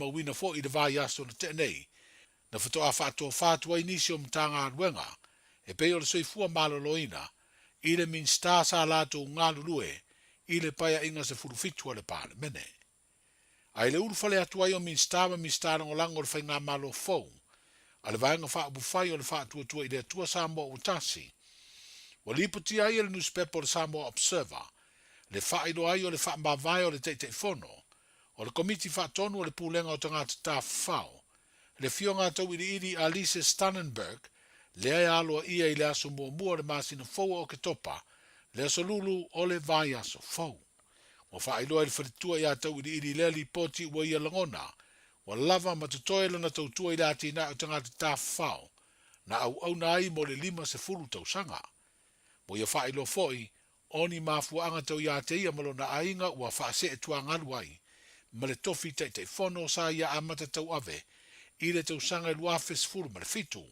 molimauina foi i le vaiaso na tea nei, na faatoa faatofa atu ai nisi o Matagaluega e pei o le Soifua Maloloina i le Minisita sa latou galulue i le Paeaiga 17 a le Palemene. A i le ulufale atu ai o Minisita ma Minisita Lagolago o le Faigamalo fou a le Vaega Faaupufai o le Faatuatua i le Atua Samoa Ua Tasi, ua lipotia ai e le nusipepa o le Samoa Observer le faailoa ai o le faamavae o le Taitaifono o le Komiti Faatonu o le Pulega o Tagata Tafafao, le Afioga a Tauiliili Alice Stannenberg, lea e aloaia i le aso muamua o le masina fou o Oketopa, le aso Lulu o le vaiaso fou. Ua faailoa e le faletua ia Tauiliili lea lipoti ua ia lagona, ua lava ma totoe lana tautua i le atinae o tagata tafafao, na auauna ai mo le 50 tausaga. Ua ia faailoa foi, o ni mafuaaga tau ia te ia ma lona aiga ua faasee tuagalu ai ma le tofi Taitaifono sa ia amata tauave i le tausaga e 2017,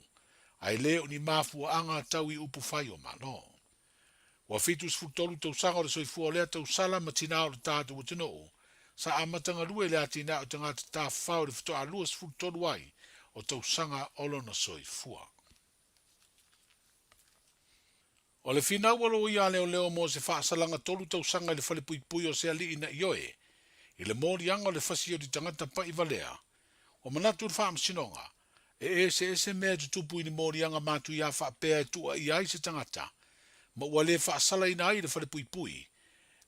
ae le o ni mafuaaga tau i upufai o Malo. Ua 73 tausaga o le soifua o lea tausala ma tinā o le tatou atunuu sa amata galue i le atinae o tagata tafafao i le faatoa 23 ai o tausaga o lona soifua. O le finau a loia a leoleo mo se faasalaga tolu tausaga i le falepuipui o se alii na ioe i le moliaga o le fasioli tagata paʻi valea, ua manatu le Faamasinoga e eseese mea e tutupu i ni moliaga matuia faapea e tuuaia ai se tagata ma ua le faasalaina ai le falepuipui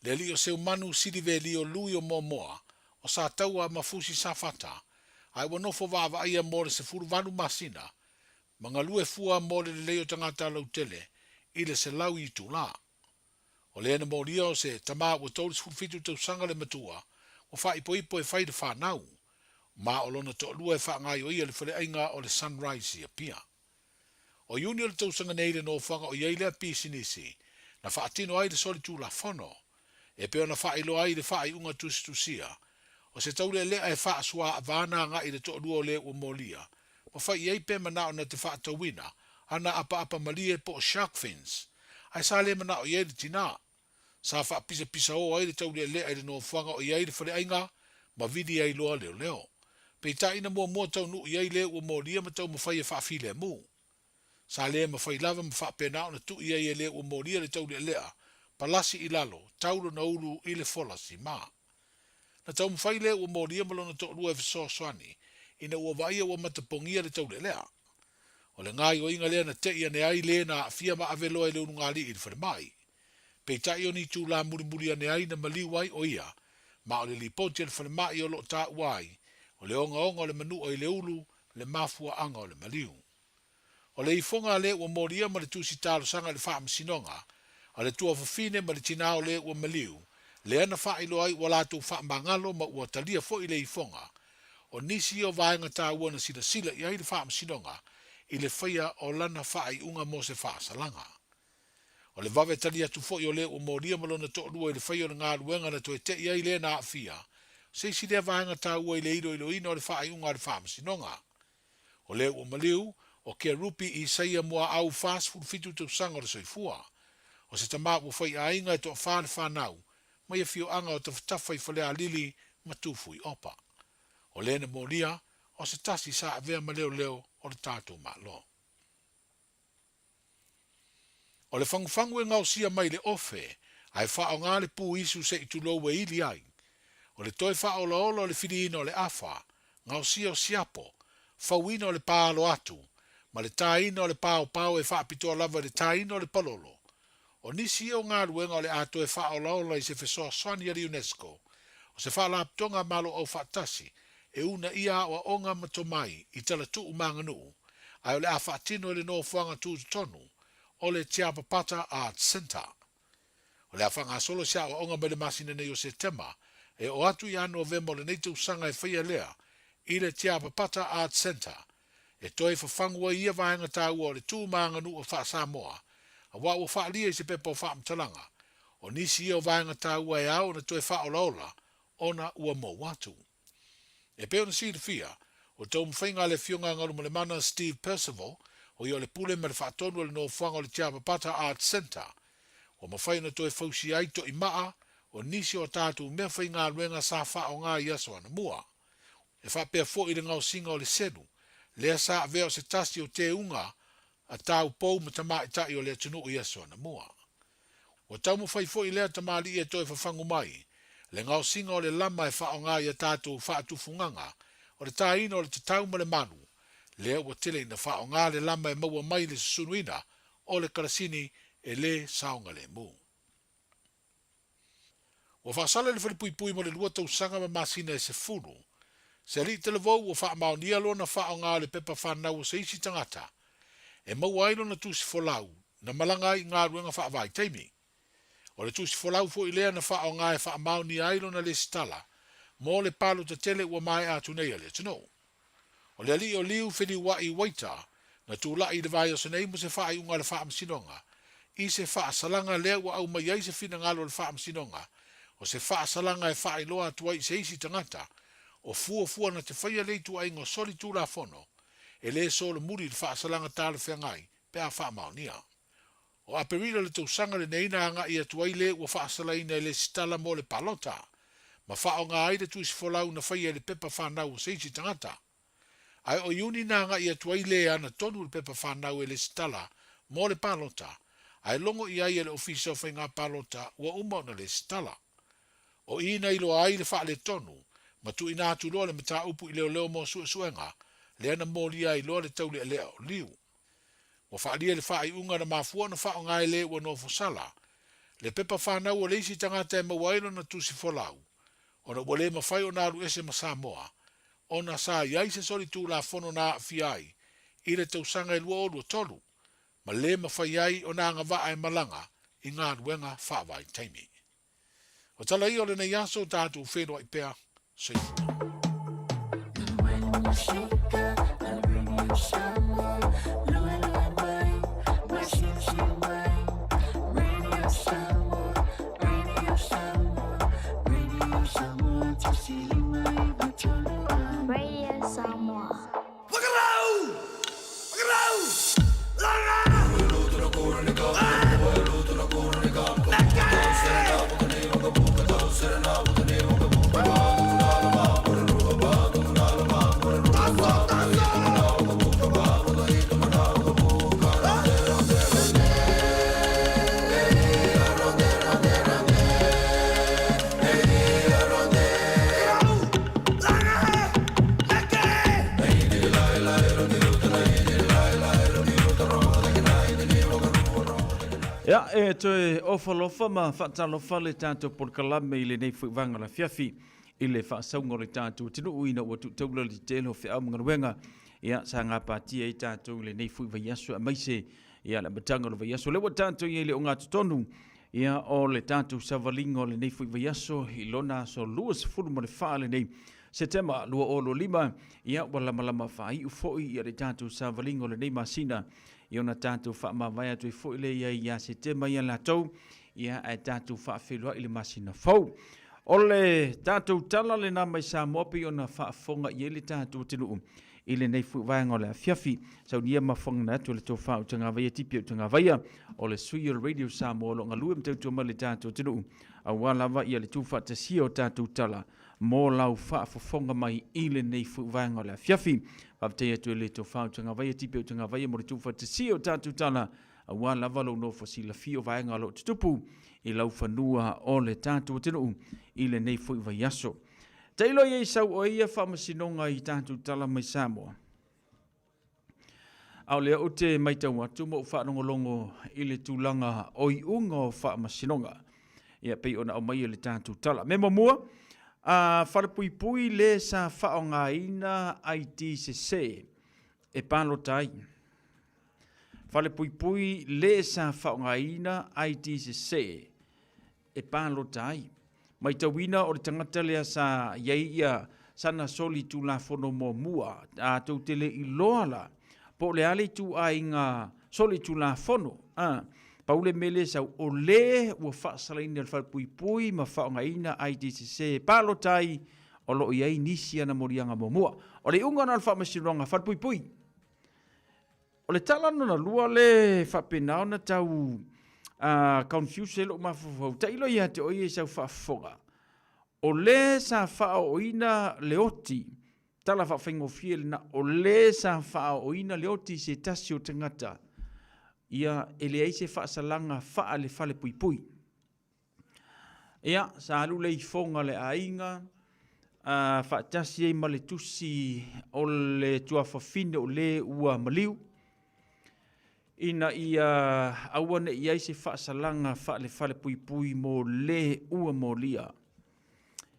le alii o Seumanu Silivelio Lui o Moamoa o Sataua ma Fusi Safata ae ua nofo vaavaaia mo le 18 masina ma galue fua mo le lelei o tagata lautele i le 100 itula. O lea na molia o se tama ua 37 tausaga le matua ua faaipoipo e fai le fanau, ma o lona toalua e faagaioia le faleaiga o le Sunrise i Apia. O Iuni o le tausaga nei le nofoaga o i ai lea pisinisi na faatino ai le solitulafono, e pei ona faailoa ai i le faaiuga tusitusia o se taulealea e faasuaavana agai i le toalua o le ua molia ma fai i ai pe manao na te faatauina ana apaapa malie po o shark fins, ae sa le manao i ai le tinā. Sa faapisapisaō ai le taulealea i le nofoaga o i ai le faleaiga ma vili ai loa leoleo. Peitai na muamua taunuu i ai le ua molia ma taumafai e faafilemu. Sa le mafai lava ma faapena ona tuu i ai e le ua molia le taulealea, palasi i lalo, tau lona ulu i le fola sima. Na taumafai le ua molia ma lona toalua e fesoasoani ina ua vaaia ua matapogia le taulealea. O le gaoioiga lea na te'i ane ai le na aafia ma ave loa e le ulugalii i le falemai. Peitai o ni itulā mulimuli ane ai na maliu ai ʻo ia, ma o le lipoti a le falemai o lo o taua ai, o le ogaoga o le manua i le ulu le mafuaaga o le maliu. O le ifoga a le ua molia ma le tusi talosaga i le faamasinoga a le tuafafine ma le tinā o le ua maliu, lea na faailoa ai ua latou faamagalo ma ua talia foi le ifoga. O nisi ia o vaega taua na silasila i ai le faamasinoga i le faia o lana faaiuga mo se faasalaga. O le vave tali atu foi o le ua molia ma lona toalua i le faia o le galuega na toe te'i ai le na aafia, se isi lea vaega taua i le iloiloina o le faaiuga a le faamasinoga. O lea ua maliu, o Kerupi Isaia Muaau 47 tausaga o le soifua. O se tama ua faiaiga e toafa le fanau, mai afioaga o Tafatafa i Falealili ma Tufuiopa. O lea na molia, o se tasi sa avea ma leoleo o le tatou Malo. O le fagufagu e gaosia mai le ofe, ae faaaoga le pu isu se i tulou e ili ai. O le toe faaolaola o le filiina o le afa, gaosia o siapo, fauina o le pa alo atu, ma le taina o le paopao e faapitoa lava i le taina o le palolo. O nisi ia o galuega o le a toe faaolaola i se fesoasoani a le UNESCO, o se Faalapotopotoga a Malo Aufaatasi e uunaia aoaoga ma tomai i talatuu ma aganuu, ae o le a faatino e le nofoaga tutotonu o le Tiapapata Arts Centre. O le a faagasolo se aoaoga mai le masina nei o Setema e oo atu ia Novema o lenei tausaga e faia lea i le Tiapapata Arts Centre e toe fafagu ai ia vaega taua o le tu ma aganuu faa-Samoa aua ua faaalia i se pepa o faamatalaga o nisi ia o vaega taua e ao ona toe faaolaola ona ua mou atu. E pei ona silafia, o le taumafaiga a le Afioga a Galumalemana Steve Percival, o ia o le pule ma le faatonu o le nofoaga o le Tiapapata Arts Centre, ua mafai ona toe fausia ai toimaa o nisi o a tatou meafaigaluega sa faaaoga i aso anamua. E faapea foi le gaosiga o le selu, lea sa avea o se tasi o teuga a taupou ma tamaitai o le atunuu i aso anamua. Ua taumafai foi lea tamalii e toe fafagu mai le gaosiga o le lama e faaaoga i a tatou faatufugaga o le taina o le tatau ma le malu, lea ua tele ina faaaoga le lama e maua mai i le susunuina o le kalasini e lē saogalemu. Ua faasala i le falepuipui mo le lua tausaga ma masina e sefulu, se alii talavou ua faamaonia lona faaaoga o le pepa fanau o se isi tagata e maua ai lona tusi folau na malaga ai i galuega faavaitaimi. O le tusi folau foi lea na faaaoga e faamaonia ai lona lesitala mo le palota tele ua maea atu nei a le atunuu. O le alii o Liu Feliuai Waita na tulai i le vaiaso nei mo se faaiuga a le Faamasinoga i se faasalaga lea ua aumai ai se finagalo o le Faamasinoga o se faasalaga e faailoa atu ai i se isi tagata o fuafua na te faia le ituaiga o soli tulafono e le solomuli i le faasalaga talafeagai pe a faamaonia. O Aperila le tausaga lenei na agai atu ai le ua faasalaina e lesitala mo le palota, ma faaaoga ai le tusi folau na faia i le pepa fanau o se isi tagata. Ae o Iuni na agai atu ai le ana tonu le pepa fanau e lesitala mo le palota, ae logo i ai e le Ofisa o Faiga Palota ua uma ona lesitala. O i na iloa ai le faaletonu, ma tuuina atu loa le mataupu i leoleo mo suesuega, lea na molia ai loa le taulealea o Liu. Ua faaalia le faaiuga na mafua ona faaaoga e le ua nofosala le pepa fanau o le isi tagata e maua ai lona tusi folau, ona ua le mafai ona alu ese ma Samoa ona sa i ai se solitulafono na aafia ai i le tausaga e 2023 ma le mafai ai ona agavaa e malaga i galuega faavaitaimi. O tala ia o lenei aso, tatou feiloai pea. Soifua. Radio Samoa. Whakarau! Whakarau! Rara! Ia, e toe ofalofa ma faatalofa le tatou polokalame i lenei foi vaega o le afiafi i le faasauga o le tatou atunuu ina ua tuutaula le tele o feau ma galuega ia sa gapatia ai tatou i lenei foi vaiaso aemaise ia le amataga o le vaiaso. O lea ua tatou i ai i le ogatotonu ia o le tatou savaliga o lenei foi vaiaso i lona aso 24 lenei Setema 2025, ia ua lamalama faaiu foi ia le tatou savaliga o lenei masina ia ona tatou faamavae atu ai foi lea i ai ia Setema ia latou ia ae tatou faafeiloai i le masina fou. O le tatou tala lena mai Samoa pei ona faafofoga i ai le tatou atunuu i lenei foi vaega o le afiafi. Saunia mafuagana atu e le tofa Utagavaia Tipi Utagavaia, o le sui o le Radio Samoa o lo o galue ma tautua mai le tatou atunuu, aua lava ia le tuufaatasia o tatou tala mo lau faafofoga mai i lenei foi vaega o le afiafi. Faafetai atu e le tofa Utagavaia Tipi Utagavaia mo le tuufaatasia o tatou tala, aua lava lou nofo silafia o vaega o lo o tutupu i lau fanua o le tatou atunuu i lenei foi vaiaso. Tailo i ai sau oe ia faamasinoga i tatou tala mai Samoa. A o lea ou te matau atu ma ou faalogologo i le tulaga o iuga o faamasinoga. Ia pei ona aumai e le tatou tala. Me muamua, a falepuipui le sa faaaogaina ID sese e palota ai. Falepuipui le sa faaaogaina ID sese e palota ai. Matauina o le tagata lea sa i ai ia sana soli tulafono muamua, a tou te le iloa la, po o le a le ituaiga soli tulafono, a, pau le mea lea e sau, o le ua faasalaina e le falepuipui ma faaaogaina ID sese e palota ai, o lo o i ai nisi ana moliaga muamua. O le iuga lena o le faamasinoga falepuipui. O le tala lona lua le faapena ona tau confuse ai lou mafaufau, tailo ia te oe ia i sau faafofoga, o le sa faaooina le oti. Tala faafaigofie lena, o le sa faaooina le oti i se tasi o tagata, ia e leai se faasalaga faale-falepuipui. Ia, sa alu le ifoga le aiga, a faatasi ai ma le tusi o le tuafafine o le ua maliu, ina ia aua ne i ai se faasalaga faale-falepuipui mo le ua molia.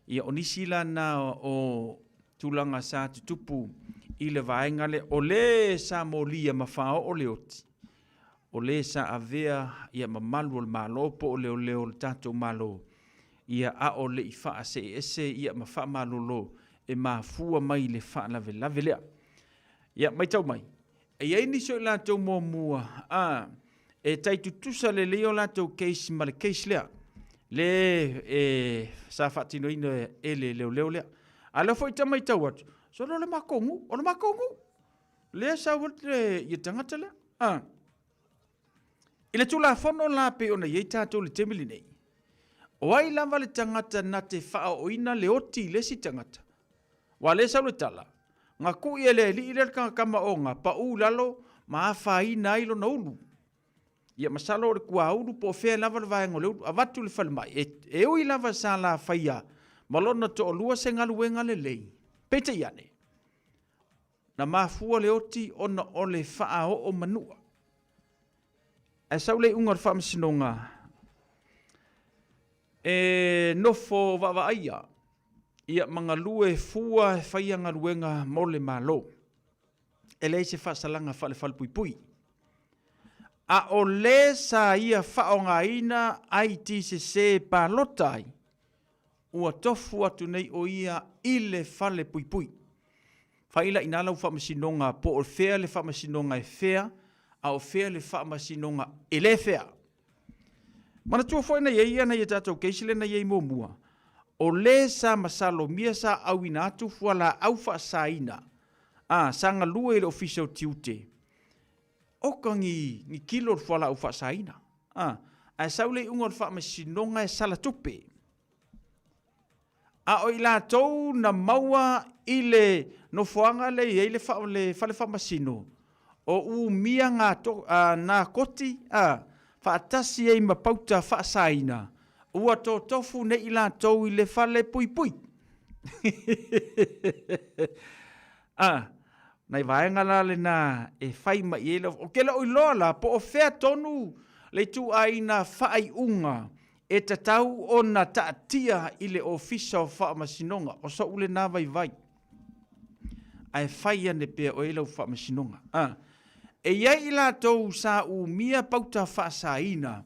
Ia, o nisi la na o tulaga sa tutupu i le vaega lea, o le sa molia ma faaoo le oti, o le sa avea ia mamalu o le Malo po o leoleo o le tatou Malo, ia a o le i faaseeese ia ma faamalolo e mafua mai i le faalavelave lea. Ia, matau mai, e i ai nisi o i latou muamua a e tai tutusa lelei o latou case ma le case lea, le e sa faatinoina e le leoleo lea. A lea foi ta matau atu, solo o le makou nuu, o le makou nuu. Lea sau le ia tagata lea. A. I le Tulafono la pei ona i ai tatou i le taimi lenei, o ai lava le tagata na te faaooina le oti i le isi tagata, aua lea e sau le tala, na ku'i e le alii lea le tagakama oga, pau i lalo ma afaina ai lona ulu. Ia masalo o le kuaulu po o fea lava le vaega o le ulu, avatu i le falemai, e, e ui lava sa la faia ma lona toalua se galuega lelei, peitai ane, Na mafua le oti ona o le faaoo manua. Ae sau le iuga o le faamasinoga, e nofo vaavaaia ia ma galue fua e faia galuega mo le Malo. E leai se faasalaga faale-falepuipui. A o le sa ia faaaogaina ID sese e palota ai, ua tofu atu nei ʻo ia i le fale puipui. Faila i ina lau faamasinoga po o fea le faamasinoga e fea, a o fea le faamasinoga e le fea. Manatua foi na i ai ia nai a tatou case lea na i ai muamua, o le sa masalomia sa auina atu fualaau faasaina, a, sa galue i le Ofisa o Tiute, oka ni, ni kilo o le fualaau faasaina, a, ae sau le iuga o le faamasinoga e sala tupe. A o i latou na maua i le nofoaga lea e i ai le, fa, le fale faamasino, o umia ngā, to, a, nā koti a, faatasi ai ma pauta faasaina, ua totofu nei i latou i le fale puipui. A, nai vaega la lena e fai mai i ai lau... Ou te le o iloa la po o fea tonu le ituaiga faaiuga e tatau ona taatia i le Ofisa o Faamasinoga. O soʻu lena vaivai. Ae fai ane pea oe lau faamasinoga. A, e i ai i latou sa umia pauta faasaina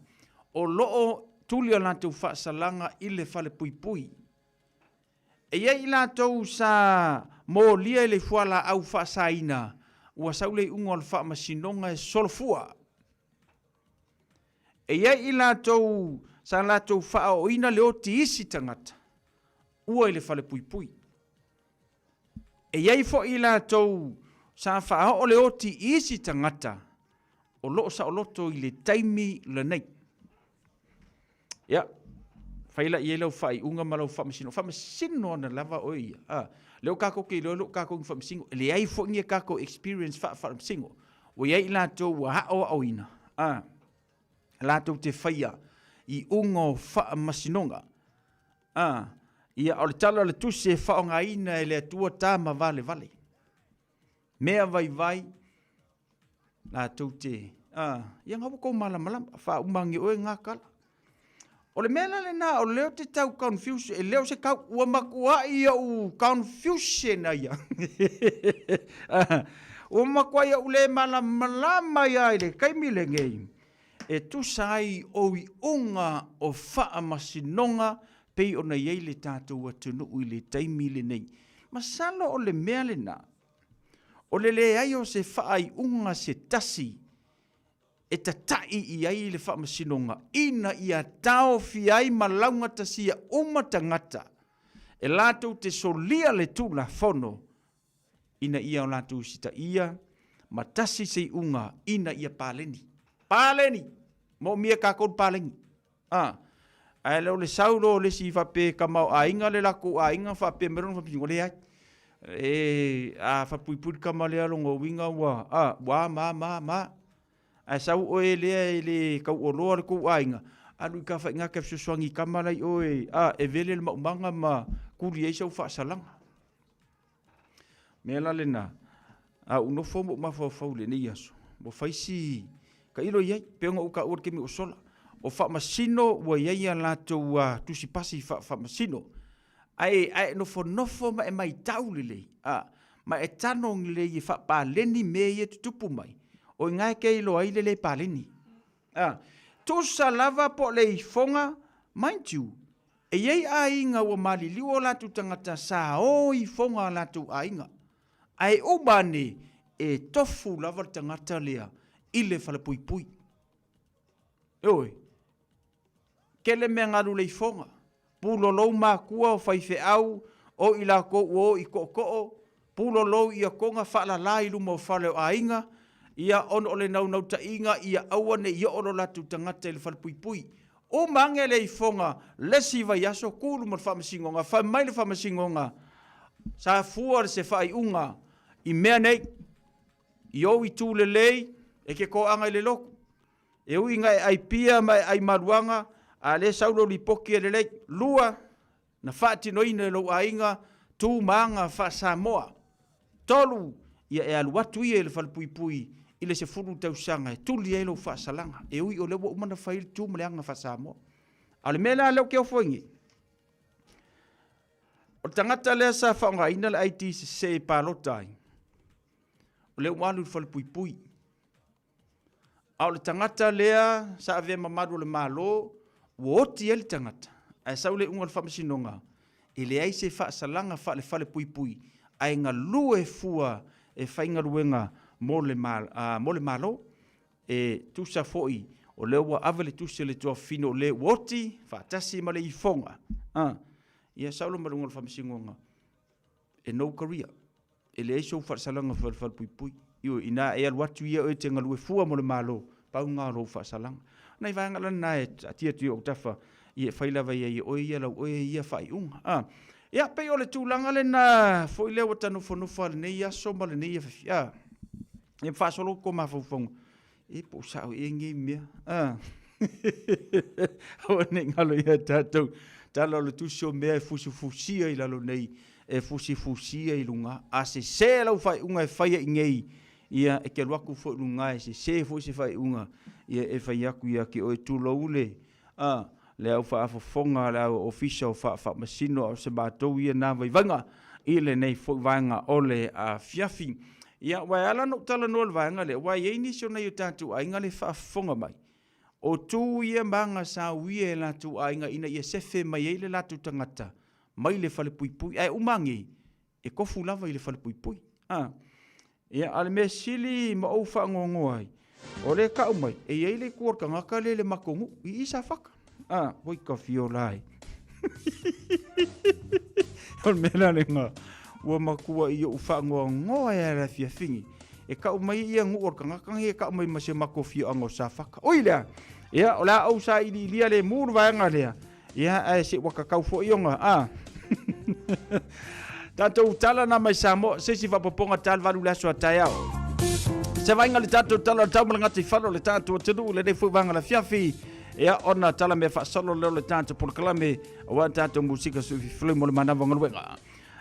o lo o tuli a latou faasalaga i le falepuipui. E i ai i latou sa molia i le fualaau faasaina ua sau le iuga o le faamasinoga e solofua. E i ai i latou sa latou faaooina le oti isi tagata ua i le falepuipui. E i ai foi i latou sa faaoo le oti i isi tagata o lo o saoloto i le taimi lenei. Ia, fai la i ai lau faaiuga ma lau faamasino. Faamasino ana lava oe ia. A, lea ua tatou te iloa lea ua tatou faamasino. E leai foi ni tatou experience faa-faamasino. Ua i ai i latou ua aoaoina, a, latou te faia iuga o faamasinoga. A, ia, o le tala o le tusi e faaaogaina e le Atua tama valevale. Mea vaivai latou te, a, ia nga ua kou malamalama, faauma age oe nga kala. O le mea la lena, o lea ou te tau confuse, e le o se kau, ua matuai ou confusion ai ia. Ua matuai ou le malamalama ia i le taimi lenei, e tusa ai o iuga o faamasinoga pei ona i ai le tatou atunuu i le taimi lenei. Masalo o le mea lena, o le leai o se faaiuga se tasi e tataʻi i ai le faamasinoga ina ia taofia ai ma laugatasia uma tagata e latou te solia le Tulafono ina ia o latou usitaia ma tasi se iuga ina ia paleni. Paleni! Moomia e tatou le paleni. A, ae le o le sau loa o le isi faapea e tamaoaiga le latou aiga faapea mai lona faamasinoga, leai. E, a faapuipui le tama lea lona uiga ua, a, ua ma, ma, ma. Ae sau oe lea e le tauoloa le tou aiga, alu i tafaigata e fesoasoani i tama la i o e, a, e vele le maumaga ma tuli ai sau faasalaga. Mea la lena, a ou nofo ma ou mafaufau i lenei aso, ua fai si tailo i ai, pei ona ou taua i le taimi ua sola, o faamasino ua i ai a latou tusipasi faamasino, ae a e nofonofo ma e matau lelei, a, ma e tano lelei e faapaleni mea ia e tutupu mai, o i ina e te iloa ai le le paleni. A, tusa lava po o le ifoga, mind you, e i ai aiga ua maliliu o latou tagata sa o i foga a latou aiga, ae uma ane e tofu lava le tagata lea i le falepuipui. Ioe, tele mea galu le ifoga, pulolou matua o faifeau o i latou ua o i tootoo, pulolou i atoga faalala i luma o fale o aiga, ia ona o le naunautaiga ia aua ne i oo lo latou tagata i le falepuipui. Uma ane le ifoga le isi vaiaso tu i luma o le faamasinoga, fai mai le faamasinoga, sa fua se faaiuga i mea nei, i ou itu lelei e te toaga i le lotu, E ui ina e ai pia ma e ai maluaga, a lea sau lou lipoti e lelei. Lua, na faatinoina e lou aiga tu ma aga faa-Samoa. Tolu, ia e alu atu ia i le falepuipui i le 10 tausaga e tuli ai lou faasalaga, e ui o lea ua uma ona fai le tu ma le aga faa-Samoa. A o le mea la lea ou te ofo ai nei, o le tagata lea sa faaaogaina le ID sese e palota ai, o lea ua alu i le falepuipui. A o le tagata lea sa avea ma malu o le Malo, ua oti ai le tagata, ae sau le iuga o le faamasinoga, e leai se faasalaga faale-falepuipui, ae galue fua e faigaluega mo le mo le Malo. E tusa foi o lea ua ave le tusi a le tuafafine o le ua oti faatasi ma le ifoga. A, ia sau le maluga o le faamasinoga, e no career. E leai sou faasalaga falepuipui. Ioe, inā e alu atu ia oe e te galue fua mo le Malo, pau lena o lou faasalaga. O nai vaega la na e taatia atu i ou tafa, ia e fai lava i ai e oe ia lau oe ia faaiuga. A, ia, pei o le tulaga lena foi lea ua ta nofonofo a lenei aso ma lenei afiafi. A, ia faasolo ko mafaufauga. E po o sao ea nei mea. A, aua ne i galo ia tatou. Tala o le tusi o mea e fusifusia i lalo nei, e fusifusia i luga. A sese lau faaiuga e faia i nei, ia e te alu atu foi i luga e sese foi se faaiuga, ia e fai atu ia te oe tulou le, a, le au faafofoga a le au ofisa o faamasino a o se matou ia na vaivaiga i lenei foi vaega o le afiafi. Ia, ua e ala ona ou talanoa i le vaega lea, aua e i ai nisi o nai o tatou aiga le faafofoga mai, o tu ia ma aga sa uia e latou aiga ina ia sefe mai ai le latou tagata mai le falepuipui, ae uma ane, e tofu lava i le falepuipui. A. Ia, a o le mea sili ma ou faanoanoa ai, o lea e tau mai, e i ai le itu o le tagata lea i le matou nuu, i i Safata. A, oi ka fiola e. O le mea la lena, ua matua i ou faanoanoa e ala afiafigi. E tau mai ia nuu o le tagata nei e tau mai ma se matou afioaga o Safata. Ui lea, ia, o le a ou sailiilia lemu le vaega lea, Ia, ae se ua kakau foi ona, a. Tatou tala na mai Samoa, se isi faapopoga tala valu le aso a taeao. Se vaaiga le tatou tala o le tau ma le gataifale o le tatou atunuu lenei foi vaega o le afiafi. Ia, ona tala mea faasolo lea o le tatou polokalame, aua tatou musika suififiloi mo le manava o galuega.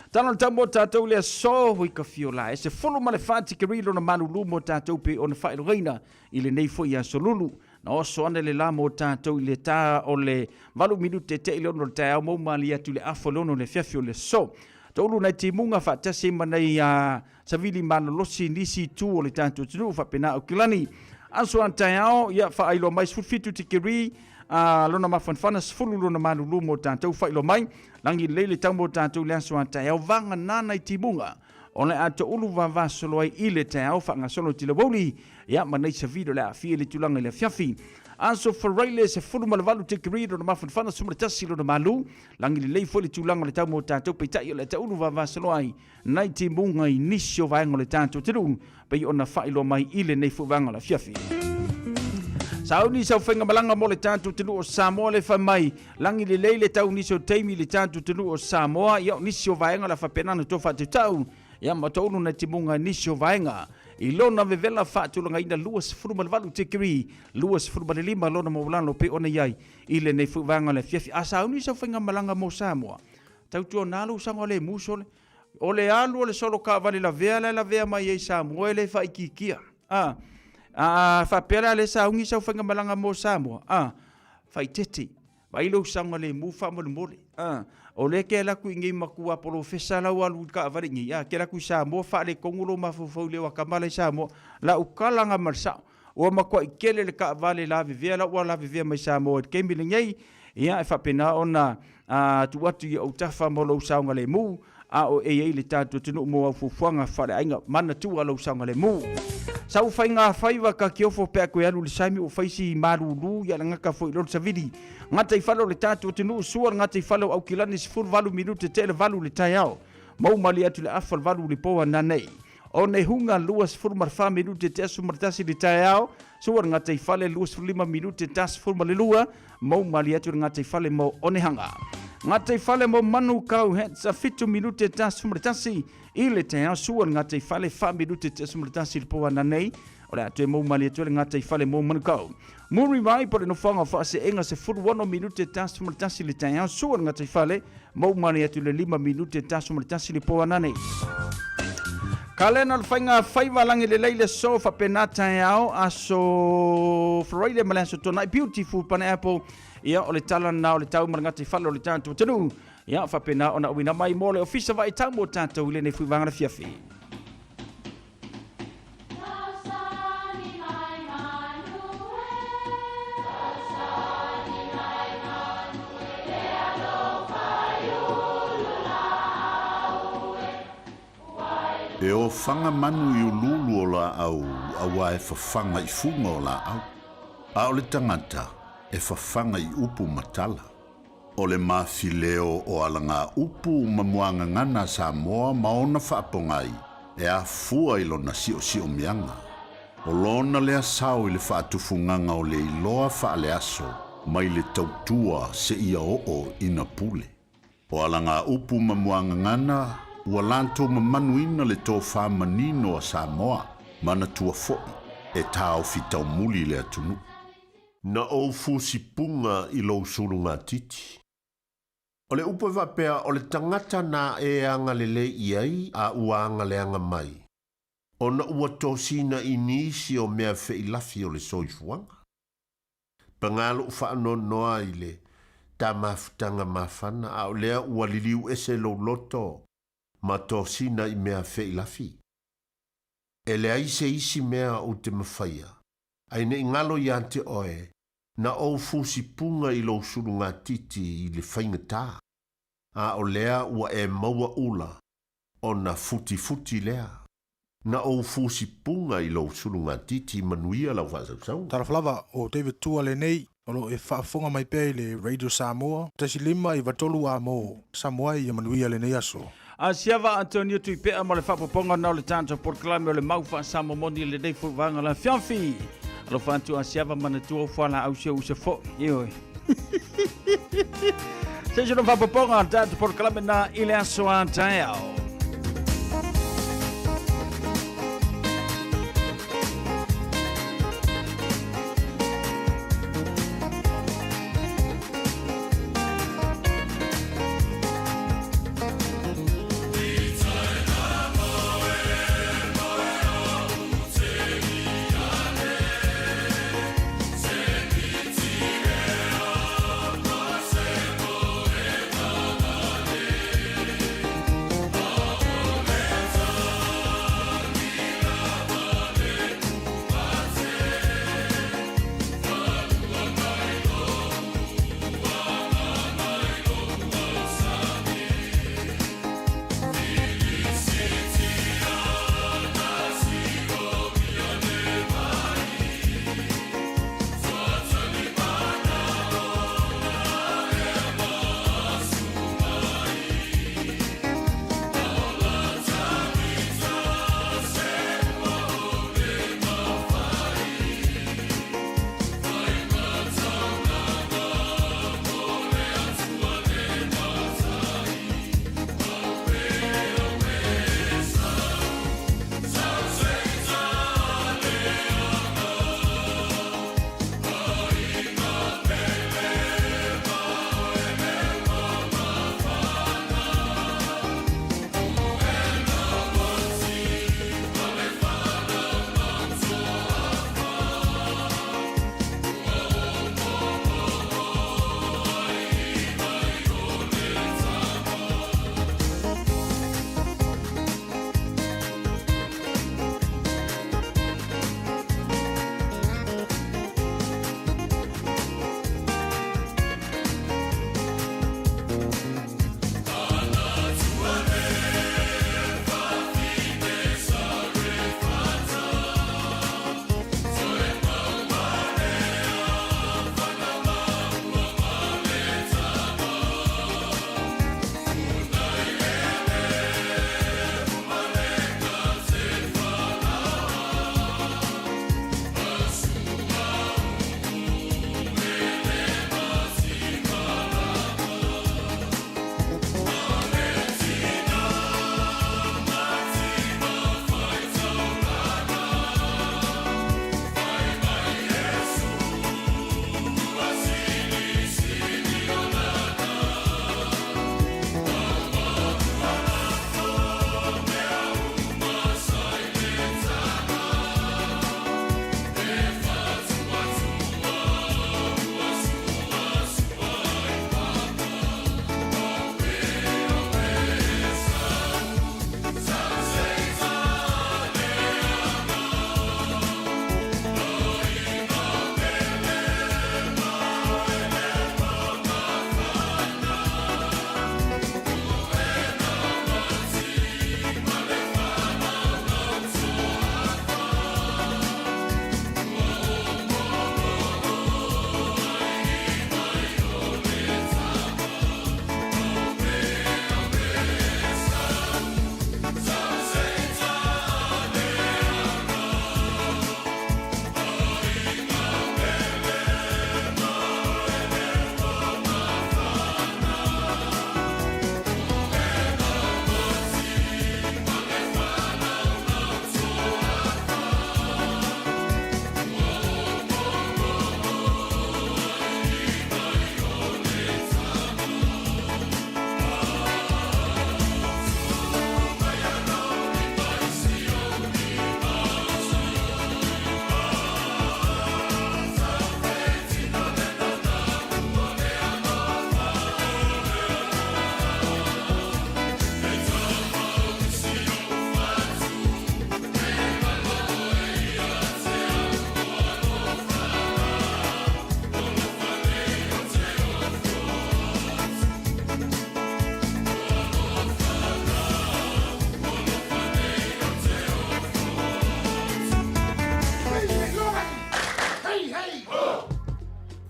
Tala o le tau mo tatou le aso, hui ka fiola e 14 tikeri lona malulu mo tatou pe ona faailogaina i lenei foi aso lulu. Na oso ane le la mo tatou i le ta o le 8 minute te i le 6 o le taeao mou malie atu i le afa o le 6 o le afiafi o le aso. Toulu nai timuga faatasi ma nei a savili malolosi nisi itu o le tatou atunuu faapena Aukilani. Aso a taeao ia faailoa mai 17 tikeri a lona mafanafana 10 lona malulu mo tatou faailoa mai lagi lelei le tau mo tatou le aso a taeao vagana nai timuga o le a toulu vavasolo ai i le taeao faagasolo i Tilawouli ia ma nei savili o le aafia i le tulaga i le afiafi. Aso Faraile 18 tikeri lona mafanafana 11 lona malu lagi lelei foi le tulaga o le tau mo tatou peitai o le a taulu vavasolo ai nai timuga i nisi o vaega o le tatou atunuu pei ona faailoa mai i lenei foi vaega o le afiafi. Sauni sau faigamalaga mo le tatou atunuu o Samoa le fai mai lagi lelei le tau nisi o taimi i le tatou atunuu o Samoa. Ia o nisi o vaega la faapena ona toe faatautau ia ma toulu nai timuga i nisi o vaega i lona vevela faatulagaina 28 tikeri 25 lona maualalo pei ona i ai i lenei foi vaega o le afiafi. A sauni sau faigamalaga mo Samoa, tautuana lou saogalemu sole. O le alu o le solo taavale lavea la e lavea mai ai i Samoa e le faaitiitia. A, a faapea la lea sauni sau faigamalaga mo Samoa, a, faaitete, vaai lou saogalemu faamolemole. A, o lea e te alu atu i inei matua polofesa lau alu i le taavale i inei, a, te alu atu i Samoa faaletonu lou mafaufau i le o a tama la i Samoa. Lau tala lena ma le sao. Ua matuai tele le taavale lavevea la ua lavevea mai Samoa i le taimi lenei, ia e faapena ona tuu atu i ou tafa mo lou saogalemu, a o e i ai le tatou atunuu mo au fuafuaga faaleaiga. Manatua lou saogalemu. Sau faiga faiva ka kiofo pe a toe alu i le saimi ua fai si malulu ia le gata foi lolo savili. Gataifale o le tatou atunuu sua le gataifale o Aukilani 18 minute te le valu i le taeao. Mau malie atu le afa le valu i le po ananei. Onehunga 24 minute te aso ma le tasi i le taeao, sua le gataifale 25 minute ta 12, mau malie atu le gataifale mo Onehanga. Gataifale mo Manukau Hats 7 minute ta 11 i le taeao, sua le gataifale 4 minute te 11 i le po ananei, o le a toe mau malie atu le gataifale mo Manukau. Muriwai po le nofoaga o Faaseega 16 minute ta 11 i le taeao, sua le gataifale, mau malie atu le 5 minute ta 11 i le po ananei. Kalena o le faiga faiva lagi lelei le aso faapena taeao aso Friday ma le aso Toonai beautiful pineapple ia o le tala lena o le tau ma le gataifale o le tatou atunuu ia faapena ona auina mai mo le ofisa vaitau mo tatou i lenei fuivaga le fiafi. E ofaga manu i uluulu o laau auā e fafaga i fuga o laau, a o le tagata e fafaga i upu ma tala. O le mafileo o alagaupu ma muagagana a Samoa ma ona faapogai e afua i lona siosiomiaga. O lona lea sao i le faatufugaga o le iloa faaleaso mai le tautua seia oo ina pule. O alagaupu ma muagagana ua latou mamanuina le tofa manino a Samoa, manatua foi e taofi taumuli le atunuu. Na ou fusipuga i lou sulugatiti. O le upu e faapea, o le tagata na e agalelei i ai a ua agaleaga mai, ona ua tosina i nisi o mea feilafi o le soifuaga. Paga lou faanoanoa i le ta mafutaga mafana, a o lea ua liliu ese lou loto ma tosina i mea feilafi. E leai se isi mea ou te mafaia, Ai ne i galo ia te oe, na ou fusipuga i lou sulugatiti i le faigata, a o lea ua e maua ula, ona futifuti lea. Na ou fusipuga i lou sulugatiti manuia lau faasausauga. Talofa lava, o David Tua lenei, o lo o e faafofoga mai pea i le Radio Samoa, 105.93 A mo Samoa ia manuia lenei aso. Asiava Antonio Tuipea ma le faapopoga na o le tatou polokalame o le mau faasamomoni i lenei foi vaega la fiafi. Alofa atu Asiava manatua o fualaau si ou uso foi. Ioe. Se se faapopoga o le tatou polokalame na i le aso a taeao.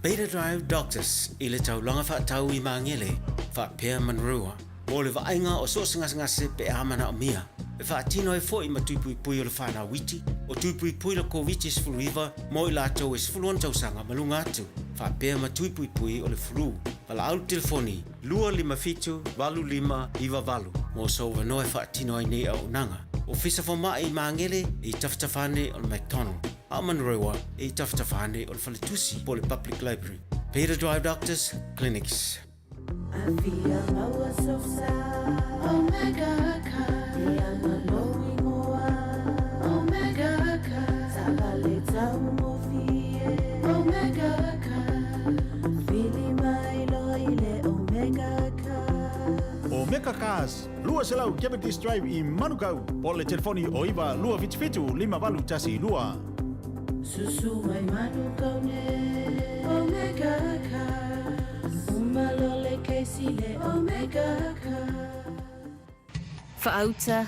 Beta Drive Doctors i le taulaga faatau i Magele faapea Manurewa mo le vaaiga o so o se gasegase pe a manaomia. E faatino ai foi ma tui puipui o le whanau iti, o tui puipui le Koviti-19 mo i latou e 16 tausaga ma luga atu, faapea ma tui puipui o le flu. Valaau le telefoni 257 8598 mo sou avanoa e faatino ai nei auaunaga. Ofisa Fomai i Magele e i tafatafa ane o le McDonald, a o Manurewa e i tafatafa ane o le Faletusi po o le Public Library. Beta Drive Doctors Clinics. Omega Cars, 200 Cavendish Drive i Manukau, po o le telefoni o 9 277 5812. Susu mai Manukau ne Omega Cars Uma lo le Casey le Omega Cars. Faauta,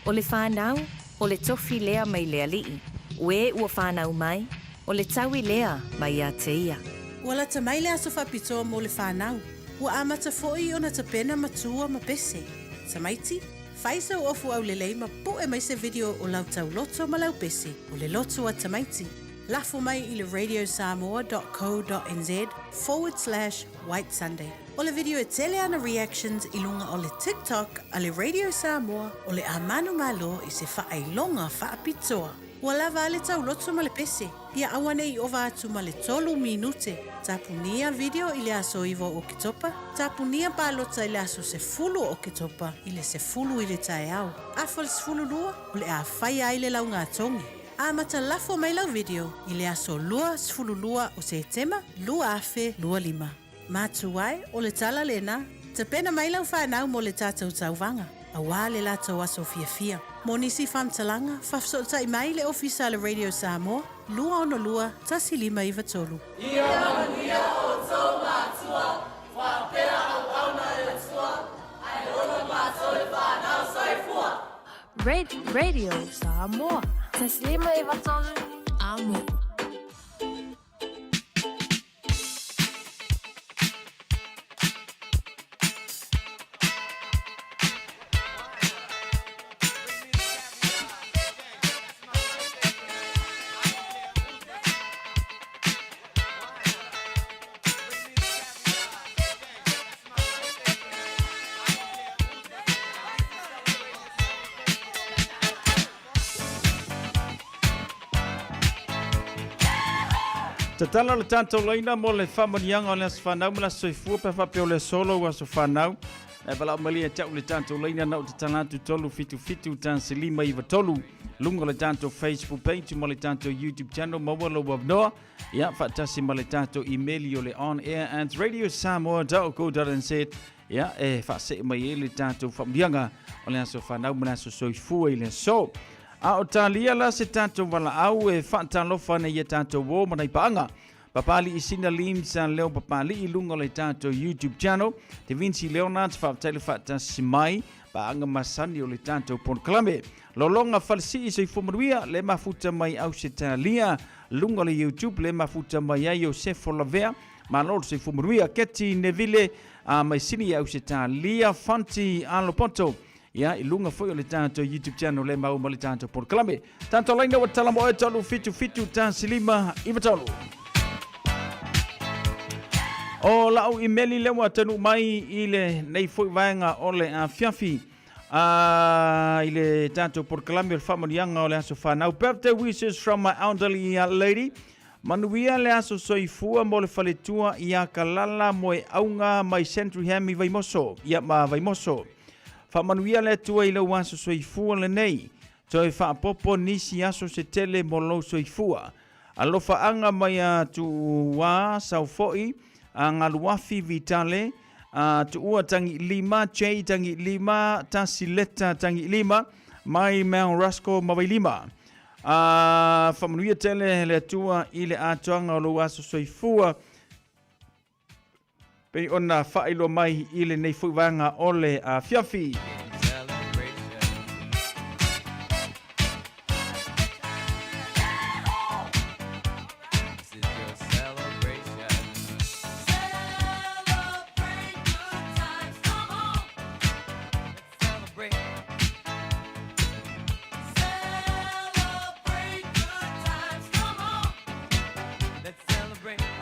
o le fanau, o le tofi lea mai le Alii, o e ua fanau mai, o le taui lea mai ia te ia. Ua lata mai le aso faapitoa mo le fanau. Ua amata foi ona tapena matua ma pese. Tamaiti, fai sau ofu aulelei ma pu'e mai se video o lau tauloto ma lau pese, o le loto a tamaiti. Lafo mai i le radiosamoa dot co dot nz forward slash white sunday. O le video e tele ana reactions i luga o le TikTok a le Radio Samoa o le a manumalo i se faailoga faapitoa. Ua lava a le tauloto ma le pese, ia aua ne i ova atu ma le tolu minute. Tapunia video i le aso 9 o Oketopa, tapunia palota i le aso 10 o Oketopa i le 10 i le taeao. Afa le 12, o le a faia ai le laugatogi. Amata lafo mai lau video i le aso 22 o Setema 2025. Matu ai, o le tala lena, tapena mai lau fanau mo le tatou tauvaga, auā le latou aso fiafia. Mo nisi faamatalaga, faafesootai mai le Ofisa a le Radio Samoa, 262 1593. Ia manuia outou matua, faapea auauna a le Atua, ae ola matou le fanau. Soifua! Radio Samoa. 153 Amo. Tatala le tatou laina mo le faamanuiaga o le aso fanau ma le aso soifua pe faapea o le aso lou aso fanau. E valaau mai ia te au le tatou laina na o tatala atu 377 1593 luga o le tatou Facebook page ma le tatou YouTube channel maua lou avanoa. Ia faatasi ma le tatou email o le on air at radiosamoa.co.nz. Ia e faasee mai ai le tatou faamanuiaga o le aso fanau ma le aso soifua i le aso. A o talia la se tatou valaau e faatalofa ana ia tatou o ma nai paaga. Papali'i Sina Lim sa leo Papali'i i luga o le tatou YouTube channel. Te Vinci Leonard faafetai le faatasi mai paaga masani o le tatou polokalame. Lologa Falesii soifua manuia le mafuta mai Ausetalia luga o le YouTube le mafuta mai ai Iosefo Lavea. Malo le soifua manuia. Keti Neville a mai sini i Ausetalia Fanti Alopoto. Ia, i luga foi o le tatou YouTube channel le mau ma le tatou polokalame. Tatou laina ua tala mo e tolu fitu fitu tasi lima iwa tolu. O lau imeli lea ua taunuu mai i le nei foi vaega o le afiafi a i le tatou polokalame o le faamanuiaga o le aso fanau. Birthday wishes from my elderly lady. Manuia le aso soifua mo le faletua ia Kalala Moeauga mai Sandringham i Vaimoso, ia ma Vaimoso. Faamanuia le Atua i lou aso soifua lenei. Toe faapopo nisi aso se tele mo lou soifua. Alofaaga mai a Tuua Saufo'i, a Galuafi Vitale, a Tuua Tagilima, J Tagilima, Tasileta Tagilima, mai Mount Rusko ma Vailima. A faamanuia tele le Atua i le atoaga o lou aso soifua, pei ona faailoa mai i lenei foi vaega o le afiafi.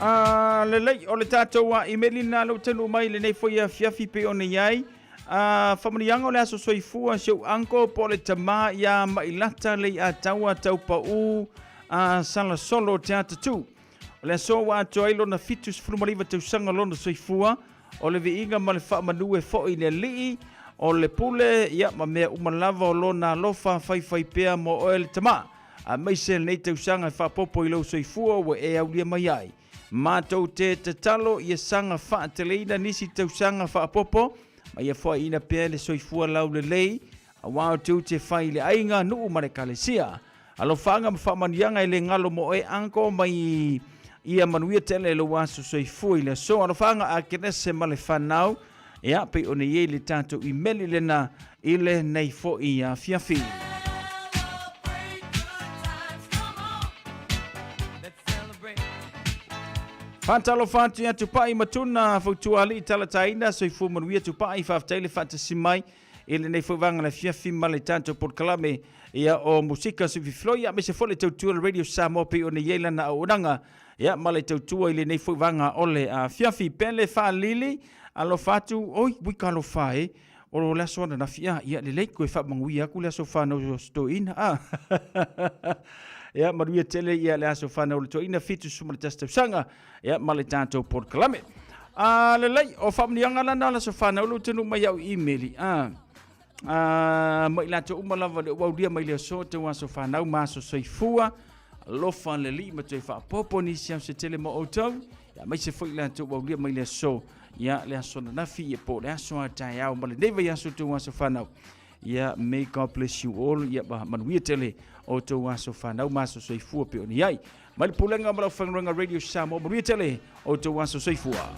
A lelei, o le tatou a imeli lena lea ua taunuu mai i lenei foi afiafi pei ona i ai. A faamanuiaga o le aso soifua si ou uncle po o le tama ia Mailata Leiataua Taupau a Salasolo Te Atatū. O le aso ua atoa ai lona 79 tausaga lona soifua, o le viiga ma le faamanu e foi i le Alii, o le pule, ia, ma mea uma lava o lona alofa faifai pea mo oe le tama. Aemaise lenei tausaga e faapopo i lou soifua ua e aulia mai ai. Matou te tatalo ia saga faateleina nisi tausaga faapopo ma ia foaiina pea le soifua laulelei aua o te ute fai i le aiga, nuu ma le ekalesia. Alofaaga ma faamanuiaga e le galo mo oe uncle mai ia manuia tele lou aso soifua i le aso. Alofaaga Akenese ma le fanau. Ia, pei ona i ai le tatou imeli lena i lenei foi afiafi. Faatalofa atu ia Tupai ma Tuna, fautua alii talataina, soifua manuia Tupai, faafetai le faatasi mai i lenei foi vaega le afiafi ma le tatou polokalame ia o Musika Sufifiloi, aemaise foi le tautua le Radio Samoa pei ona i ai lana auaunaga ia ma le tautua i lenei foi vaega o le afiafi. Pele Faalili, alofa atu, oi, ui talofa e, o le aso ananafi, a, ia lelei, toe faamanuia atu le aso fanau o si toeaina, a. Ia, manuia tele ia le aso fanau o le toeaina, 71 tausaga, ia ma le tatou polokalame. A, lelei, o faamanuiaga la na o le aso fanau lea ua taunuu mai au imeli, a. A, ma i latou uma lava le ua aulia mai le aso, tau aso fanau ma aso soifua, alofa le Alii ma toe faaopoopo nisi au se tele mo outou, ia aemaise foi i latou ua aulia mai le aso, ia le aso ananafi, ia po o le aso a taeao ma lenei vaiaso tou aso fanau. Ia, may God bless you all, ia ma manuia tele outou aso fanau ma aso soifua pei ona i ai. Mai le Pulega ma le Aufaigaluega Radio Samoa, manuia tele outou aso soifua.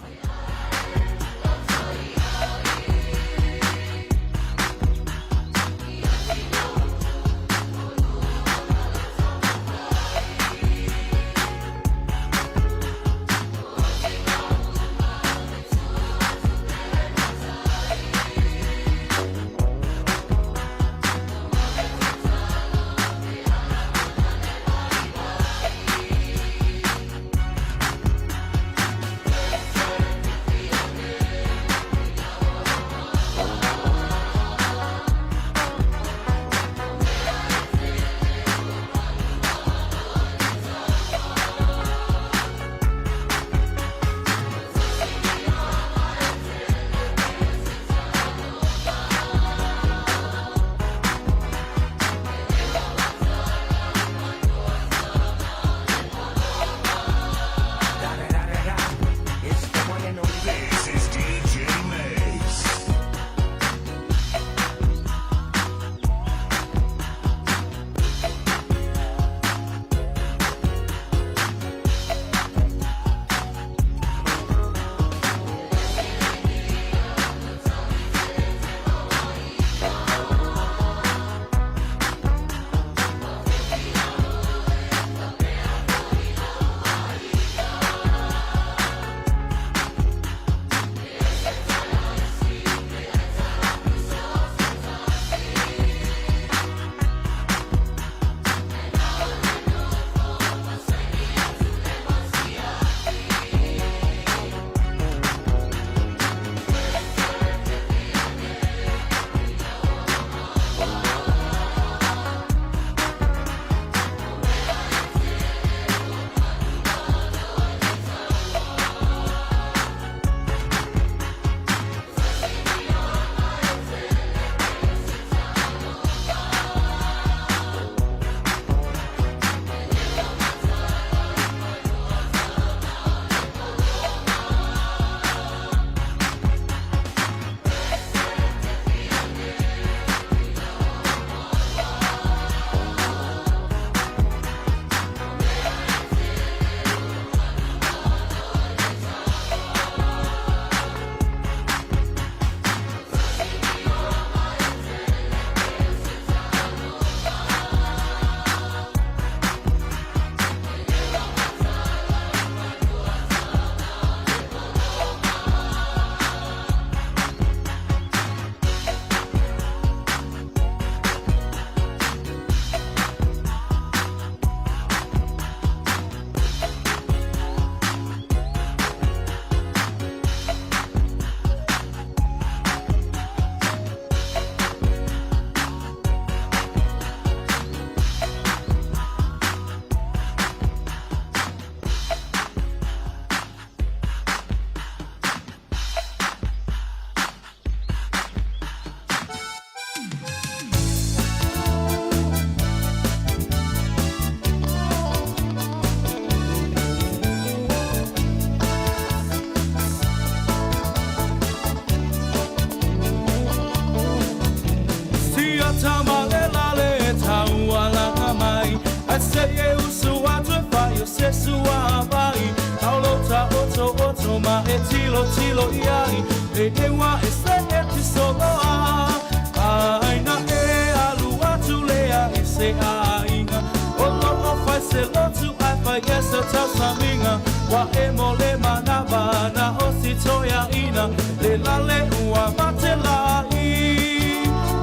Ai e usu atu e fai o se suavai Taulo ta oto oto ma e tilo tilo i ai Le ewa e se e ti soloa Ai na e alu atu lea i se aiga O lo o fai se lotu ai fai e se tausamiga Wa e mo le manava na o si toia ina Le lale ua mate la i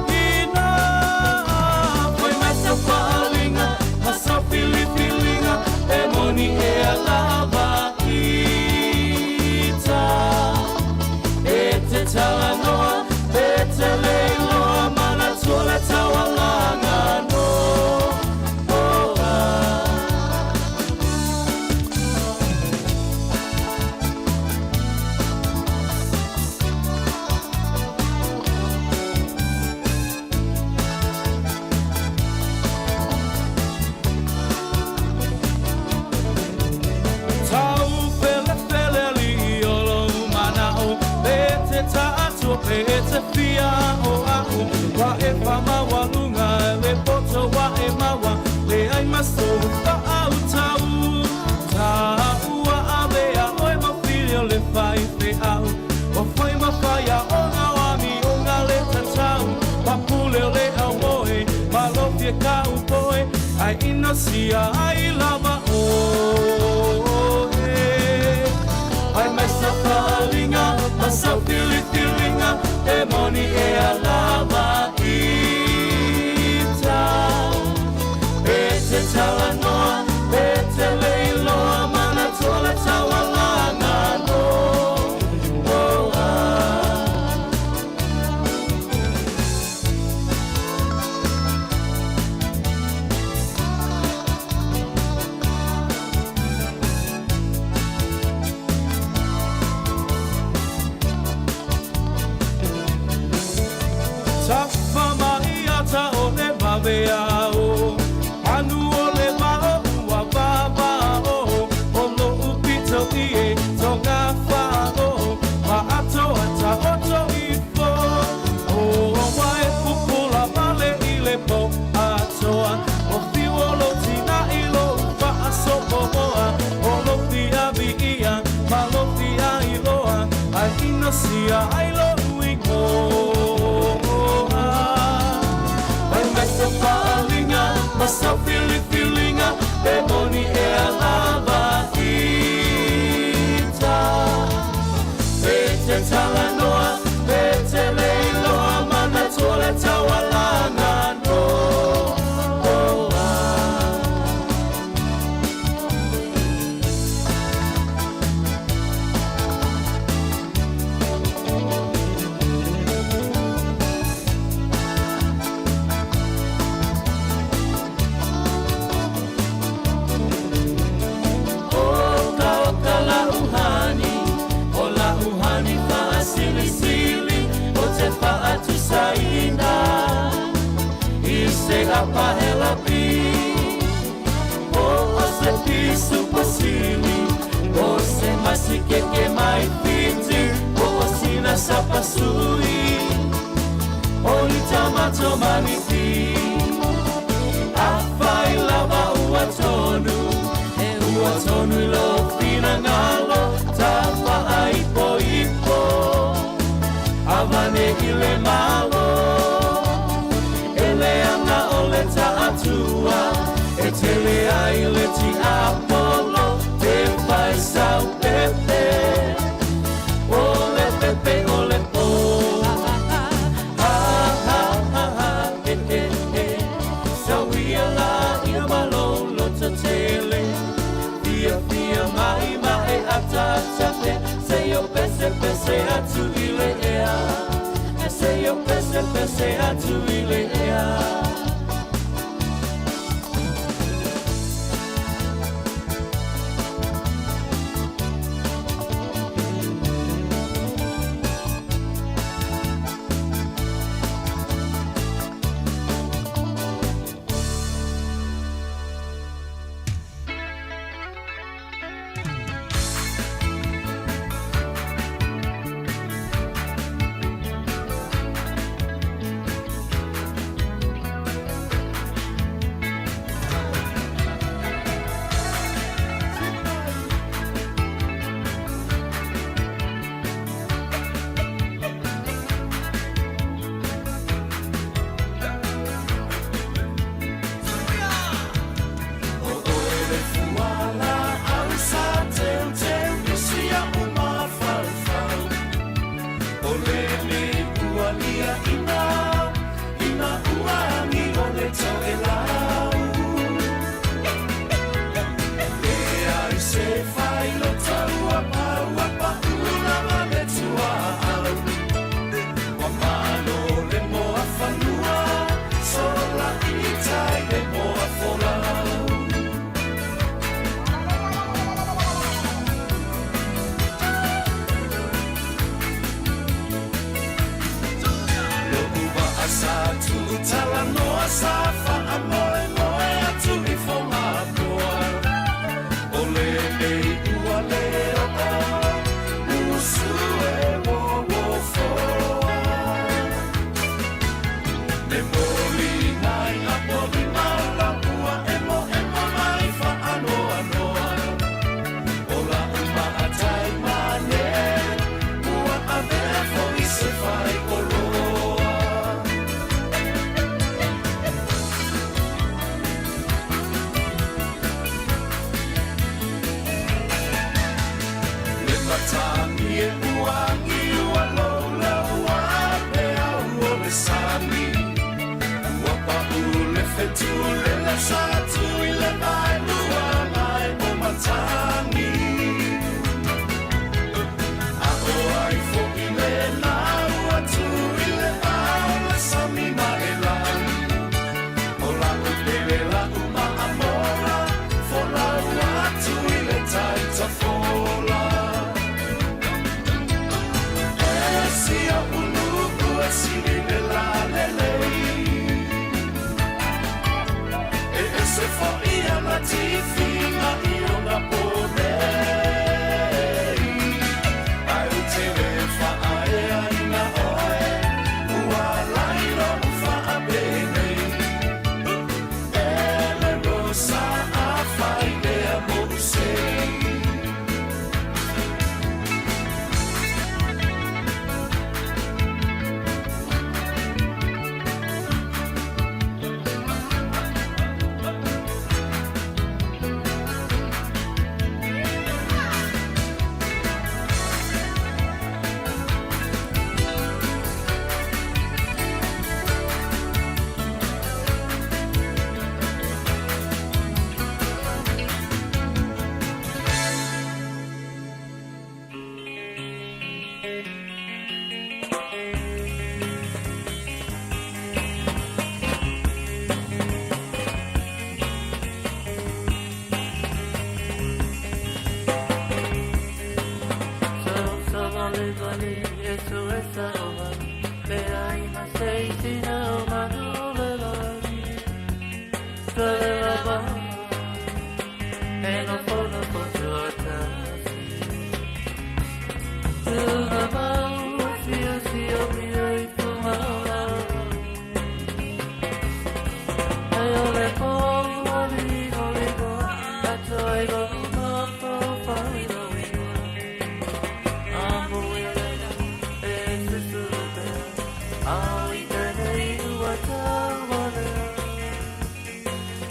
ina Foi mai sa faalinga ma sa filifiliga E moni e alava ita E te talanoa e te leiloa Manatua le taualaga no oh, ah. Tau fele fele li o lou manao E te taatua pe e te fia o au Wa e whamaualuga le poto wa e maua Le ai maso whaau tau Taua avea oe mawhili o le whai wheau O whai mawhaia o ngā wami o ngā le tatau Papule o le au moe malofia ka upoe Ai ina sia ai lava oe Ai mai sa faalinga ma sa filifilinga E moni e alava ita E te talanoa, e te leiloa Manatua le taualaga no oh, ah. Tafa mai ata o le vavea o Anu o le vao ua vava o O lo upito i e tonga wha o Ma ato ata oto ifo O wa e pupula male i le po atoa O fiu o lo tina i lo whaasopomoa O lo fia vi ia ma lo fia iloa Ai ina sia ai lo uingoa Ai mai sa faalinga ma sa filifilinga E moni e alava ita E te talanoa, e te leiloa Manatua le taualaga no oh, ah. Oka oka la uhani, o la uhani faasilisili O te faatusaina, i se apahelapi O o se pisu pasili, o se masikeke mai fiti O o sina sapasui, o litamato maniti Afai lava ua tonu, e ua tonu i lo finagalo Tafaaipoipo, avane i le malo E leaga o le taatua, e tele ai le tiapolo Te fai sau pepe, o le pepe o le po Ha ha ha ha, he he he Sauia la ia malolo tele Fia fia mai mai ata ata pe Se yo pese pese atu i le ea Se yo pese pese atu i le ea.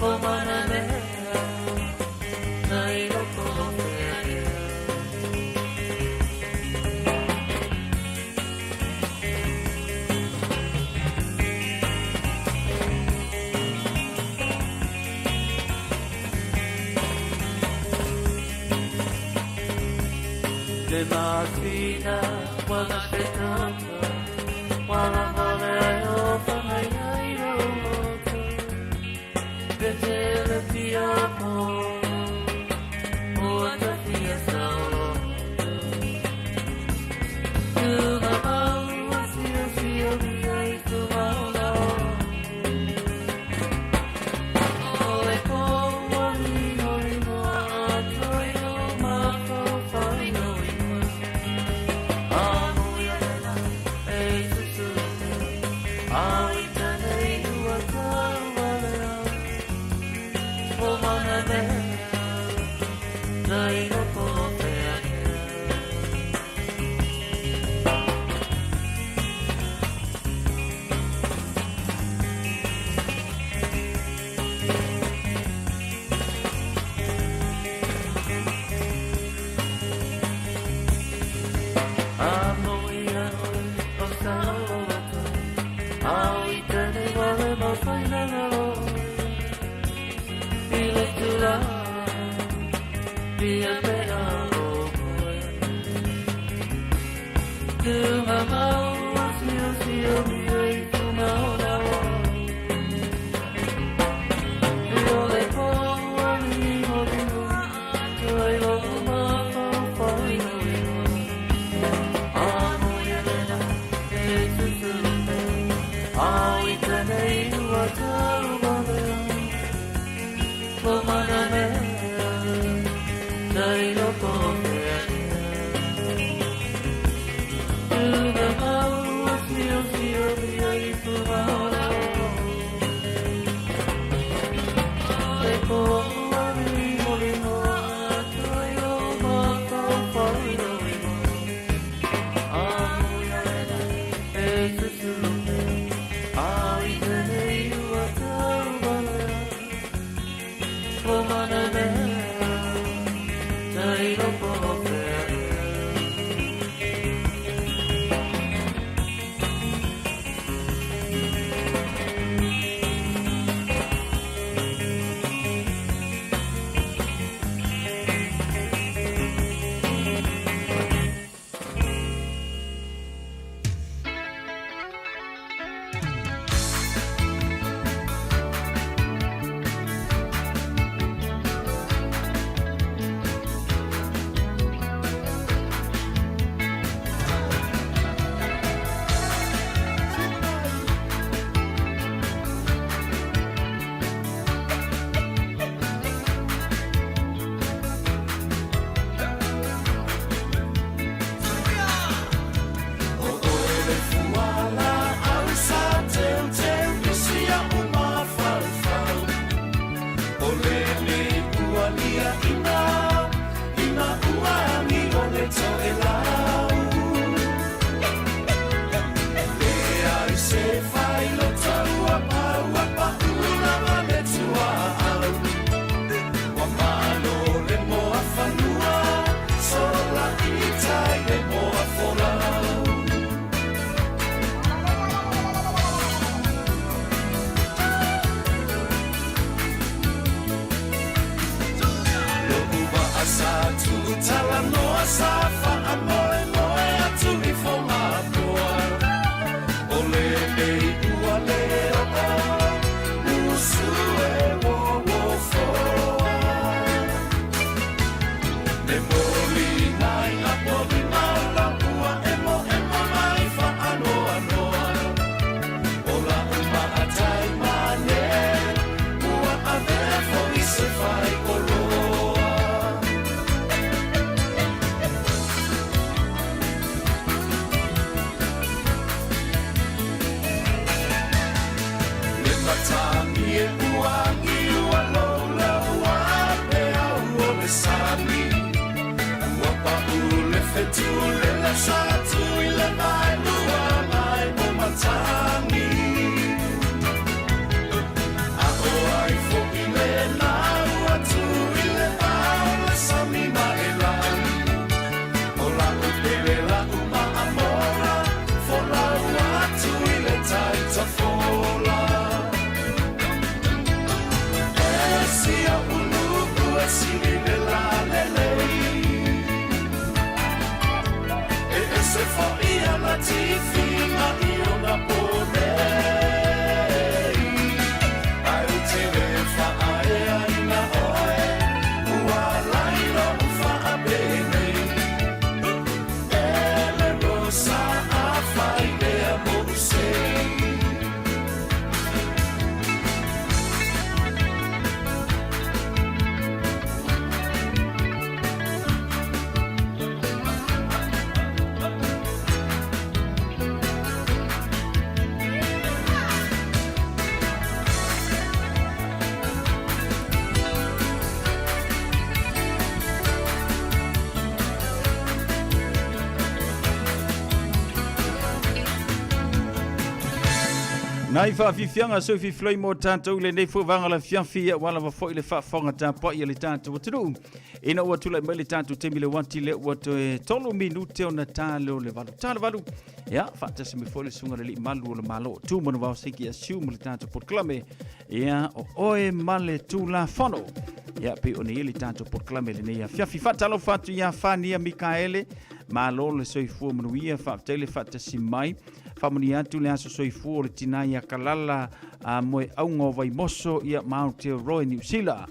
O mana mea Nai loko o feakea. Le masina wala te tata Wala vale ai o whangai ai o loto Te tele pia po O ata fia sao Tunga mau a sio sio mia i tu maola O le ko o lino lino a toi o mafau no ingoa A mui lela e susulu A i tane ua tau walea O mana mea Nai loko o feakea. A moi a oe o saoloto A i tane wale mawhai nanga oe I le tula Pia pea o koe Tunga mau a sio sio mia i tu maola o I o le po a lino lino Toi lo mafau no ingoa A mui a lela e susulu A i tane ua tau walea O mana mea Nai loko o feakea. Tunga mau a sio sio mia i tu maola o Le po a limo limo a toi o mafau no ingoa A mui a lela e susulu A i tane ua tau walea O mana mea Nai loko o feakea. O oe le fuala au sa teu teu isi a mafaufau O lele ua lia ina ina ua angi o le toʻelau Le ai se fai lo taua paua pa ula ma le tuaau Ua malo le moa fanua sola i tai le moa folau. Lo'u vaa sa tu'utalanoa sa fa'amoemoe atu i Fogapoa O lenei ua lē o'o usu e uofoa Le moliga i apolima o lau ua mai fa'anoanoa O la'u ma'atai mane ua avea fo'i se fai oloa. Le matagi e uagi ua louloua pe au o le sami Ua pa'u le fetu le sa atu i le vaelua mai o matagi A o ai fo'i. Nai faafiafiaga sui fifiloi mo tatou i lenei foi vaega o le afiafi aua lava foi le faafofoga tapuai a le tatou atunuu. Ina ua tulai mai le tatou taimi le uati lea ua toe 3 minute ona ta lea o le 8. Ta le 8, ia, faatasi mai foi le susuga i le Alii Malu o le Malo, Tu Manuvao Siki Asiu ma le tatou polokalame, ia, o oe ma le Tulafono. Ia, pei ona i ai le tatou polokalame i lenei afiafi. Faatalofa atu ia Fania Mikaele, malo le soifua manuia, faafetai le faatasi mai. Faamanuia atu le aso soifua o le tina ia Kalala a Moeauga o Vaimoso ia ma Aotearoa i Niu Sila.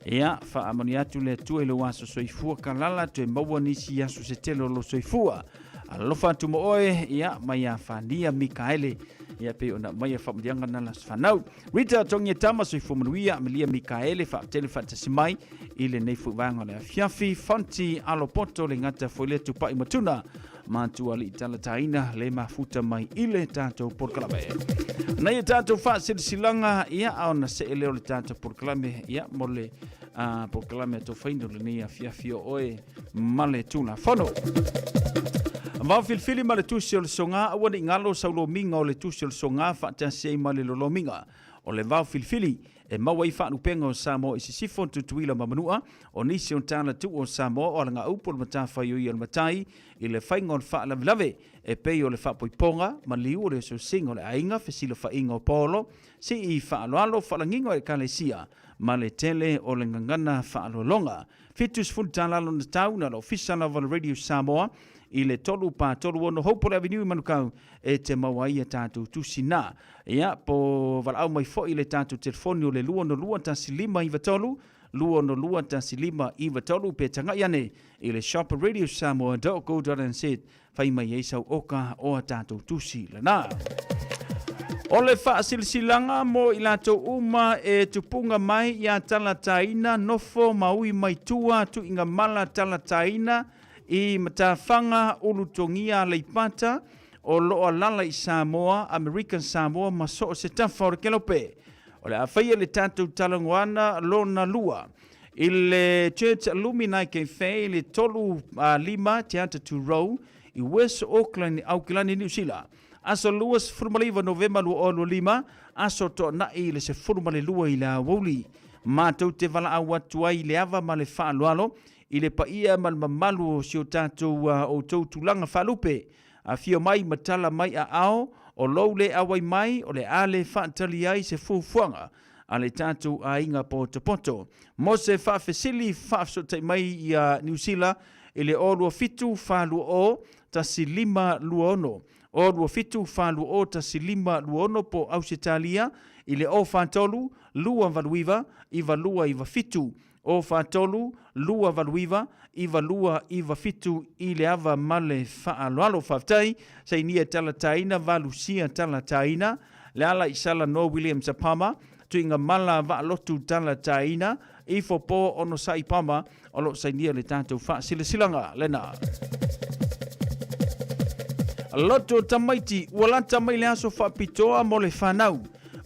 Ia, faamanuia atu le Atua i lou aso soifua Kalala, toe maua nisi aso se tele o lou soifua. Alofa atu mo oe, ia, mai ia Fania Mikaele, ia pei ona aumaia faamanuiaga na las fanau. Rita Tongi Tama, soifua manuia, Amelia Mikaele, faatele faatasi mai i lenei foi vaega o le afiafi. Fonti Alopoto, le gata foi lea Tupai Matuna, Matualii talataina le mafuta mai i le tatou polokalame. Nei e tatou faasilasilaga ia a ona see lea o le tatou polokalame ia mo le polokalame a tofaina o lenei afiafi o oe ma le Tulafono. Vao filifili ma le tusi o le soga, aua ne i galo sau lomiga o le tusi o le soga faatasi ai ma le lolomiga o le vao filifili e maua ai faalupega o Samoa i sisifo, Tutuila ma Manua, o nisi o tala tuu o Samoa o alagaupu o le matafaioi a le matai i le faiga o le faalavelave e pei o le faapoipoga, maliu o le osiosiga o le aiga, fesilafaiga o paolo, sii faaaloalo, faalagiga o ekalesia ma le tele o le gagana faaaloaloga. 70 tala lona tau na le Ofisa lava o le Radio Samoa i le 3 4 3 6 Hopewell Avenue i Manukau e te maua ai a tatou tusi na. Ia, po valaau mai foi i le tatou telefoni o le 262 1593, 262 1593 pe tagai ane i le shop radiosamoa.co.nz fai mai ai sau oka o a tatou tusi lena. O le faasilasilaga mo i latou uma e tupuga mai ia talataina nofo ma ui mai tua tuiga mala talataina i matafaga ulutogia Aleipata o lo o alala i Samoa, American Samoa ma so o se tafa o le kelope. O le a faia le tatou talanoana lona lua i le Church Alumni Cafe i le 3 5 Te Atatu Row i West Auckland, Aukilani, Niu Sila. Aso 29 Novema 2025, aso toanai i le 12 i le aoauli. Matou te valaau atu ai i le ava ma le faaaloalo i le paia ma le mamalu o si o tatou outou tulaga faalupe. Afio mai ma tala mai aao o lou le auai mai o le a le faatali ai se fuafuaga a le tatou aiga potopoto. Mo se faafesili faafesootai mai ia Niu Sila i le 027 420 1526, 027 420 1526 po Ausetalia i le 043 289 9297, 043 289 9297 i le ava ma le faaaloalo. Faafetai sainia talataina valusia talataina le ala i sala no Williams Apama tuiga mala vaalotu talataina ifo po ono sai pama o lo sainia le tatou faasilasilaga lena. Loto tamaiti ua lata mai le aso faapitoa mo le fanau.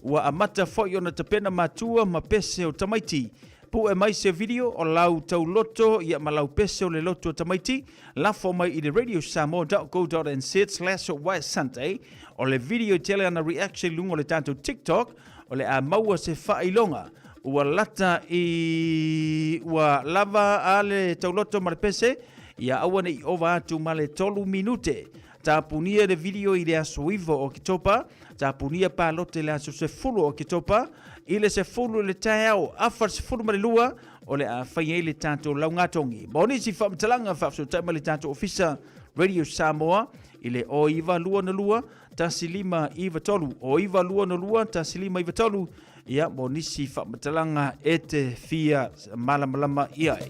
Ua amata foi ona tapena matua ma pese o tamaiti. Pue mai se video o lau tauloto ia ma lau pese o le loto o tamaiti, lafo mai i le radiosamoa.co.nz/westsunday. O le video e tele ana reaction i luga o le tatou TikTok, o le a maua se faailoga ua lata i ua lava a le tauloto ma le pese, ia aua ne i ova atu ma le 3 minute. Tapunia le video i le aso 9 o Oketopa, tapunia palote i le aso 10 o Oketopa, i le 10 i le taeao, afa le 12 o le a fai ai le tatou laugatogi. Mo nisi faamatalaga, faafesootai mai le tatou ofisa Radio Samoa i le 0922 1593, 0922 1593, ia mo nisi faamatalaga e te fia malamalama i ai.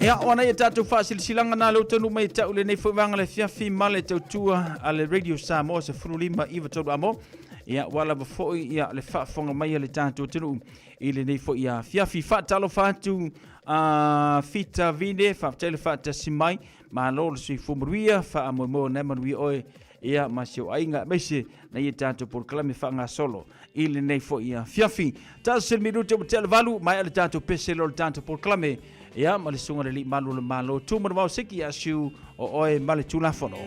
Ia, o ana ia tatou faasilasilaga na leu taunuu mai e tau lenei foi vaega le afiafi ma le tautua a le Radio Samoa 15 93 amo. Ia, ua lava foi ia le faafofoga mai a le tatou atunuu i lenei foi afiafi. Faatalofa atu a Fita Vine, faafetai le faatasi mai. Malo le soifua manuia, faamoemoe o na manuia oe ia ma si ou aiga aemaise na ia tatou polokalame faagasolo i lenei foi afiafi. Tasi le minute ua tea le 8, maea le tatou pese lea o le tatou polokalame ia ma le susuga i le Alii Malu o le Malo, Tu Manuvao Siki Asiu o oe ma le Tulafono.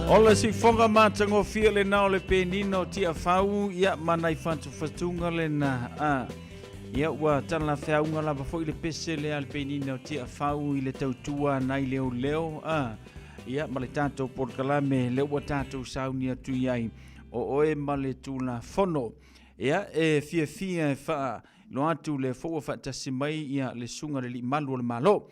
O le sifoga matagofie lena o le penina o Tiafau, ia ma nai fatufatuga lena. A ia ua talafeauga lava foi le pese lea a le penina o Tiafau i le tautua nai leoleo. A ia ma le tatou polokalame lea ua tatou sauni atu i ai o oe ma le Tulafono. Ia e fiafia e faailoa atu le foi ua faatasi mai ia le susuga i le Alii Malu o le Malo,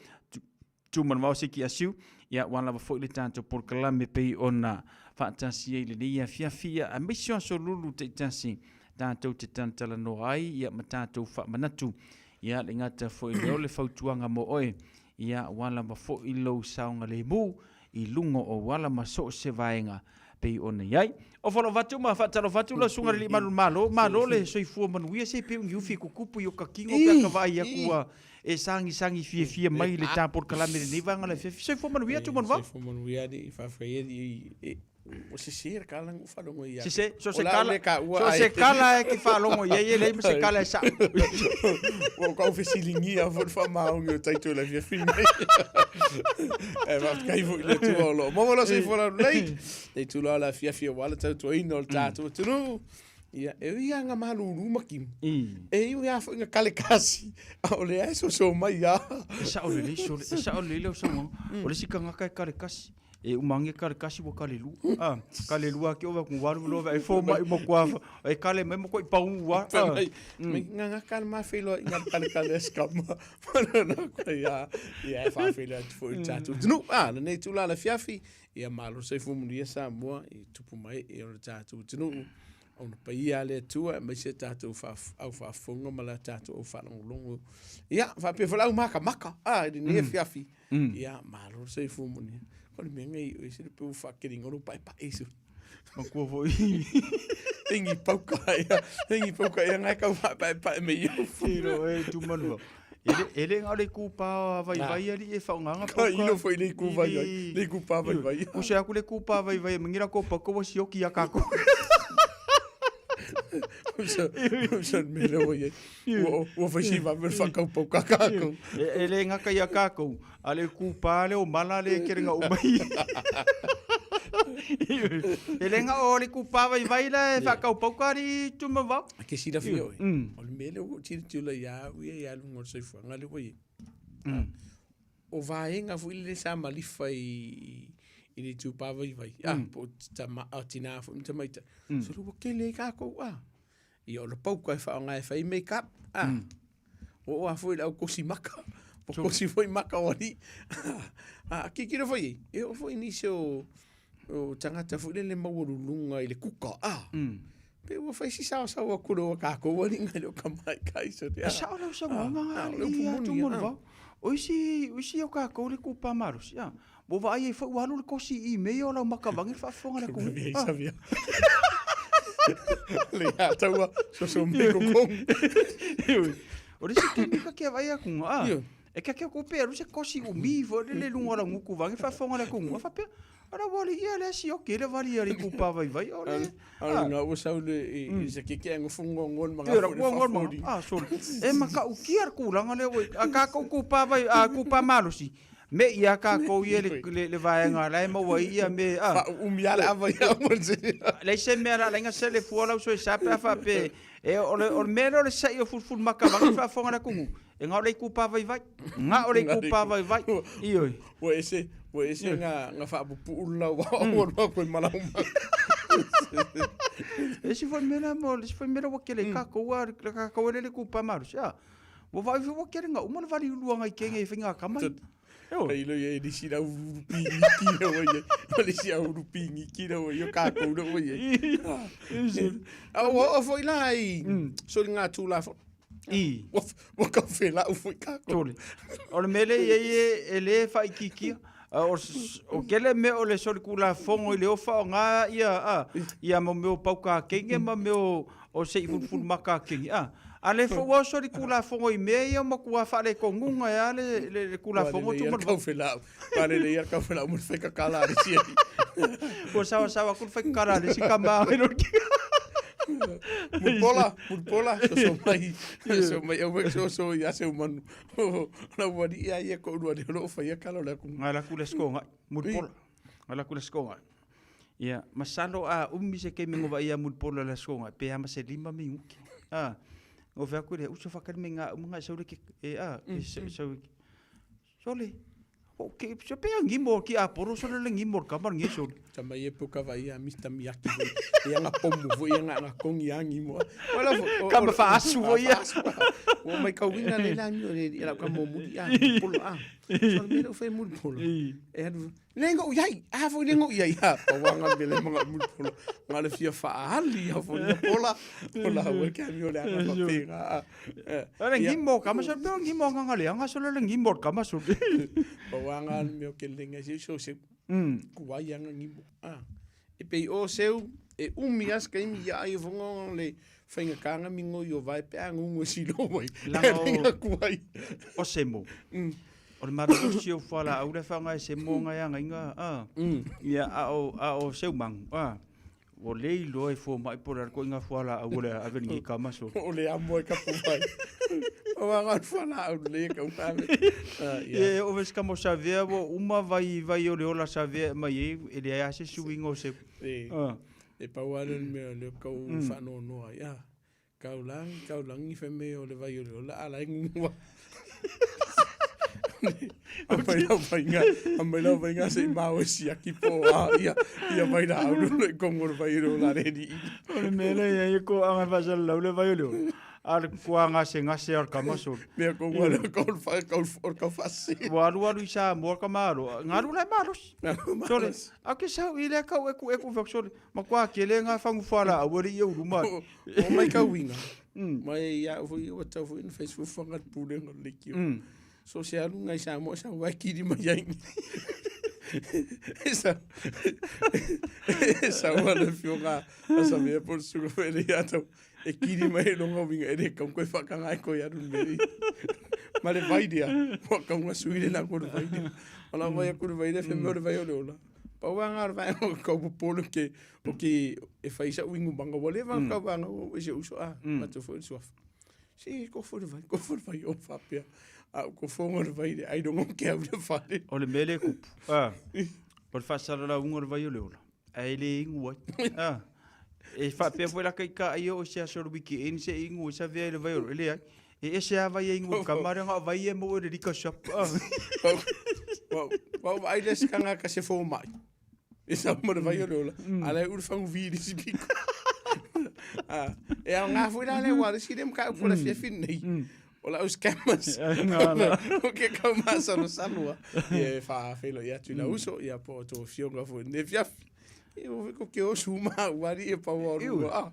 Tumanavao Siki Asiu, ia ua lava foi le tatou polokalame pei ona faatasi ai i lenei afiafi, ia aemaise o aso lulu taitasi tatou te talatalanoa ai, ia ma tatou faamanatu, ia le gata foi lea o le fautuaga mo oe, ia ua lava foi lou saogalemu i luga o ou ala ma so o se vaega pei ona i ai. O falofa atu ma faatalofa atu lau Susuga i le Alii Malu o le Malo, malo le soifua manuia, se pei o ni ufi e kukupu i o ka kino pe a ka vaai atu ua e sagisagi fiafia mai i le ta polokalame i lenei vaega o le afiafi. Soifua manuia Tumanuvao. Soifua manuia alii, faafetai alii. Ua sese le kala na ou faalogo ai ia. Sese, so se kala, so se kala e ke faalogo i ai e leai ma se kala e sa'o. Ua ou kau fesiligia foi le faamaoni o taito i le afiafi nei. Ae faafetai foi i le Atua o lo o maua lou soifua laulelei. Le itula o le afiafi aua le tautuaina o le tatou atunuu. Ia, e ui lava ina malulu ma kimo, e ui lava foi ina kale kasi, a o lea e soso mai lava. E sao lelei sole, e sao lelei lau saunoaga. O le isi tagata e kale kasi. E umangi e kale kasi ua kale lua. Ah, kale lua ke ova ku waru lo e fo mai mo kwa e kale mai mo ko i pau wa. Fai mai, mai nga nga kale ma felo i nga kale kale skama. Na ko ia, ia e fa felo atu fo i tatu. Tunu, ah, le nei tula le fiafi, ia malo se fu munia Samoa i tupu mai e o le tatu tunu. Ona paia a le Atua aemaise tatou au faafofoga ma la tatou au faalogologo. Ia, faapea foi le au makamaka, a, i lenei afiafi. Ia, malo le soifua manuia. Ko le mea nei o ese le peu whakelinga o pae pae isu. Makua foi. Ingi pauka ia, ingi pauka ia ngai kau pae pae me ia. Tiro e tu manu. E le ngā le kūpā vai vai ali e whaonganga pauka. Ka ilo foi le kū vai vai, le kūpā vai vai. O se aku le kūpā vai vai, mangira ko pauka wa sioki ia kako. O sa me le oi. Ua fai si vave le whakaupau ka kākou. E le ngaka ia kākou, a le kūpā le o mala le kerenga o mai. E le nga o le kūpā vai vai la e whakaupau ka ri tumawau. Ke silafia oe. O le mea lea ua ou tilotilo ai ia au ia ia luga o le soifuaga lea ua i ai. O vaega foi lele sa malifa i i le itupa vaivai, a, po o tama, o tina foi ma tamaitai. So ua tele ai kākou, a. Ia o le pauka e faaaoga e fai make up, a. Ua oo lava foi i le au kosi maka, ua kosi foi maka o alii. A tilotilo foi i ai, e oo foi i nisi o o tagata foi lele maualuluga i le kuka, a. Pe ua fai si saosaoa kula o kākou alii nai lo ka mai kai so E sao lau saunoaga a alii ia Tumaluvao. O isi, o isi o kākou le kūpā malosi, a. Ua vaai ai foi ua alu le kosi i mea ia o lau makavangi le faafofoga le atunuu. Le ia taua soso me kokong. O le isi taimi ka kia vaai atu, a. E kia kia ko pe alu se kosi umi foi le le luga o lau gutu vangi faafofoga le atunuu. A faapea, ala ua alii ia le asi oke le vali a le itupa vaivai o le. A na ua sau le i se keke anga fungo ngon manga foi le faafoli. A sole. E matautia le tulaga lea ua a kākou kupa vai a kupa malosi. Me ia kākou ia le le le vaega la e maua ai ia me a. Faaumi lava le ava ia mo le Leai se mea la laina se le fua lau soi sa pe a faapea e o le o le mea lea o le sa'i o fulufulu maka vanga faafofoga le atunuu. E na o le itupa vaivai. Na o le itupa vaivai. Ioe. Ua ese, ua ese nga, nga faapupuu le lau ao ua alu atu ai ma lau maka. E isi foi mea la mo, le isi foi mea la ua kele i kākou a, le kākou e lele itupa malosi, a. Ua vaai foi ua kele nga uma le vali uluanga i kenge i whainga kama. Ka ilo ia e lisi lau ulu pingiki la ua iai. O lisi au ulu pingiki la ua iai, o kākou la ua iai. A ua oo foi la i soli ngā tūlafono. I. Ua, ua kau whelau foi kākou. Tole. O le mea lea i ai e, e lē faaitiitia. O, o kele mea o le solikulafono i le ofa o ngā ia, a, ia mo mea o pauka kenge ma mea o, o se i fulufulu maka kenge. A, a le fo ua o solikulafono i mea ia o matua faalekonuga e a le, le, le kulafono tu ma kau whelau. Palele ia kau whelau mo le whaikakala a le sia. Ua sawasawa aku le whaikakala a le si kama ai lo ki. Mulipola, mulipola, soso mai, soso mai, au e soso ia se umanu. Na ua ni ia ia ko urua ni lo whai kala o le aku. Ngai la kule sko ngai, mulipola. Ngai la kule sko ngai. Ia, masalo a umi se kemi ngova ia mulipola la sko ngai, pe ama se lima mi uki. A, ngove aku le uso whakari me ngā umunga sau le ke, e a, ke sau Sole, o ke, se pea ngimo ki aporo sole le ngimo ka mar ngi sole. Tama ia puka vai ia Mr. Miyaki foi. Ia nga pomu foi ia nga nga kongi ia ngimo. Wala fo. Ka ma faasu foi ia. O mai kau winga le la mio le ia ka mo muri a polo a. Sole me lo fe muri polo. E alu le ngo iai, a foi le ngo iai ha. Pa wanga me le manga muri polo. Nga le fia faali ha foi na pola. Pola wa ka mio le anga pa penga. Le ngimo ka ma sole pe ngimo nga le anga sole le ngimo ka ma sole. Pa wanga mio ke le nga so se. Kuai anga ngimo. A. E pei o seu e umi as ka imi ia ai fongo le whainga kānga mingo i o vai pe a ngungu si lo wai. Langa o o semo. O le malolosi o fualaau le faga e se mo ngai agaiga a. Ia a o a o seumagu a. Ua le iloa e fomai po o le a le ituaiga fualaau o le a ave i lenei tama so. O le amo e kapu mai. O aga o le fualaau lelei e kau ave. Ia e oo foi se tama o Savea ua uma vai vai o le ola Savea e aumai ai e leai lava se isi uiga o seu. E pau lava lea o le mea o lea ou tau faanoanoa ai. Kaulagi, kaulagi fai mai o le vai o le ola, a la e gugua. Aumai lau faiga, aumai lau faiga se i mao e siaki po o a ia, ia vai la au le kongo le vai o le ola le ni. O le mea lea e i ai e koaga e faasalalau le vai o le ola, a o le koa gasegase lava o le tama solo. Mea kongo le kau kau kau faasese. Ua alualu i Samoa le tama aloa, galu la e malosi. Sole, a ke sau i lea kau eku eku fai atu sole, matua tele nga fagu fualaau e le i ou luma. O mai kauiga, ma e ia au foi ua tau foi na fai fuafuaga le pulega o le leitio. So se alu ngai Samoa sa wai kiri mai ai. E sa e sa ua le fioga a sa mea po le suka foi le ia tau e kiri mai e longa winga e le kau koe whakanga e koe aru meri. Ma le vai ria, ua kaunga sui le na koe vai ria. Ola vai aku le vai ria, whemea o le vai o le ola. Pau a ngā vai o kau popolo ke o ke e whai sa uingu manga ua leva kau vanga o e se uso a ma te fo suafa. Si ko fo vai ko fo vai o whapea. A ko fo ngā vai le ai dongo ke au le whare. O le mea lea e kupu. A, o le faasalalauga o le vai o le ola, ae le inu ai. A, e faapea foi la ka i ka ai o se aso o le weekend se i inu ai sa vea i le vai o le ola. E leai. E ese lava ia inu o le kama lea, na o vai e maua i le liquor shop. A. Ua ou vaai le sikanga ka se fomai. E sa mo le vai o le ola. A la e ulu fangu vi le si piko. E ao ngā fui la le wa le si le mka upu la fia fin nei. O la au scammers. O ke kau masalo salo a. Ia e whaawhelo i atu i la uso. Ia po o tō fionga fo ne fiafi. E o ko ke o suma wari e pau o runga. Ah.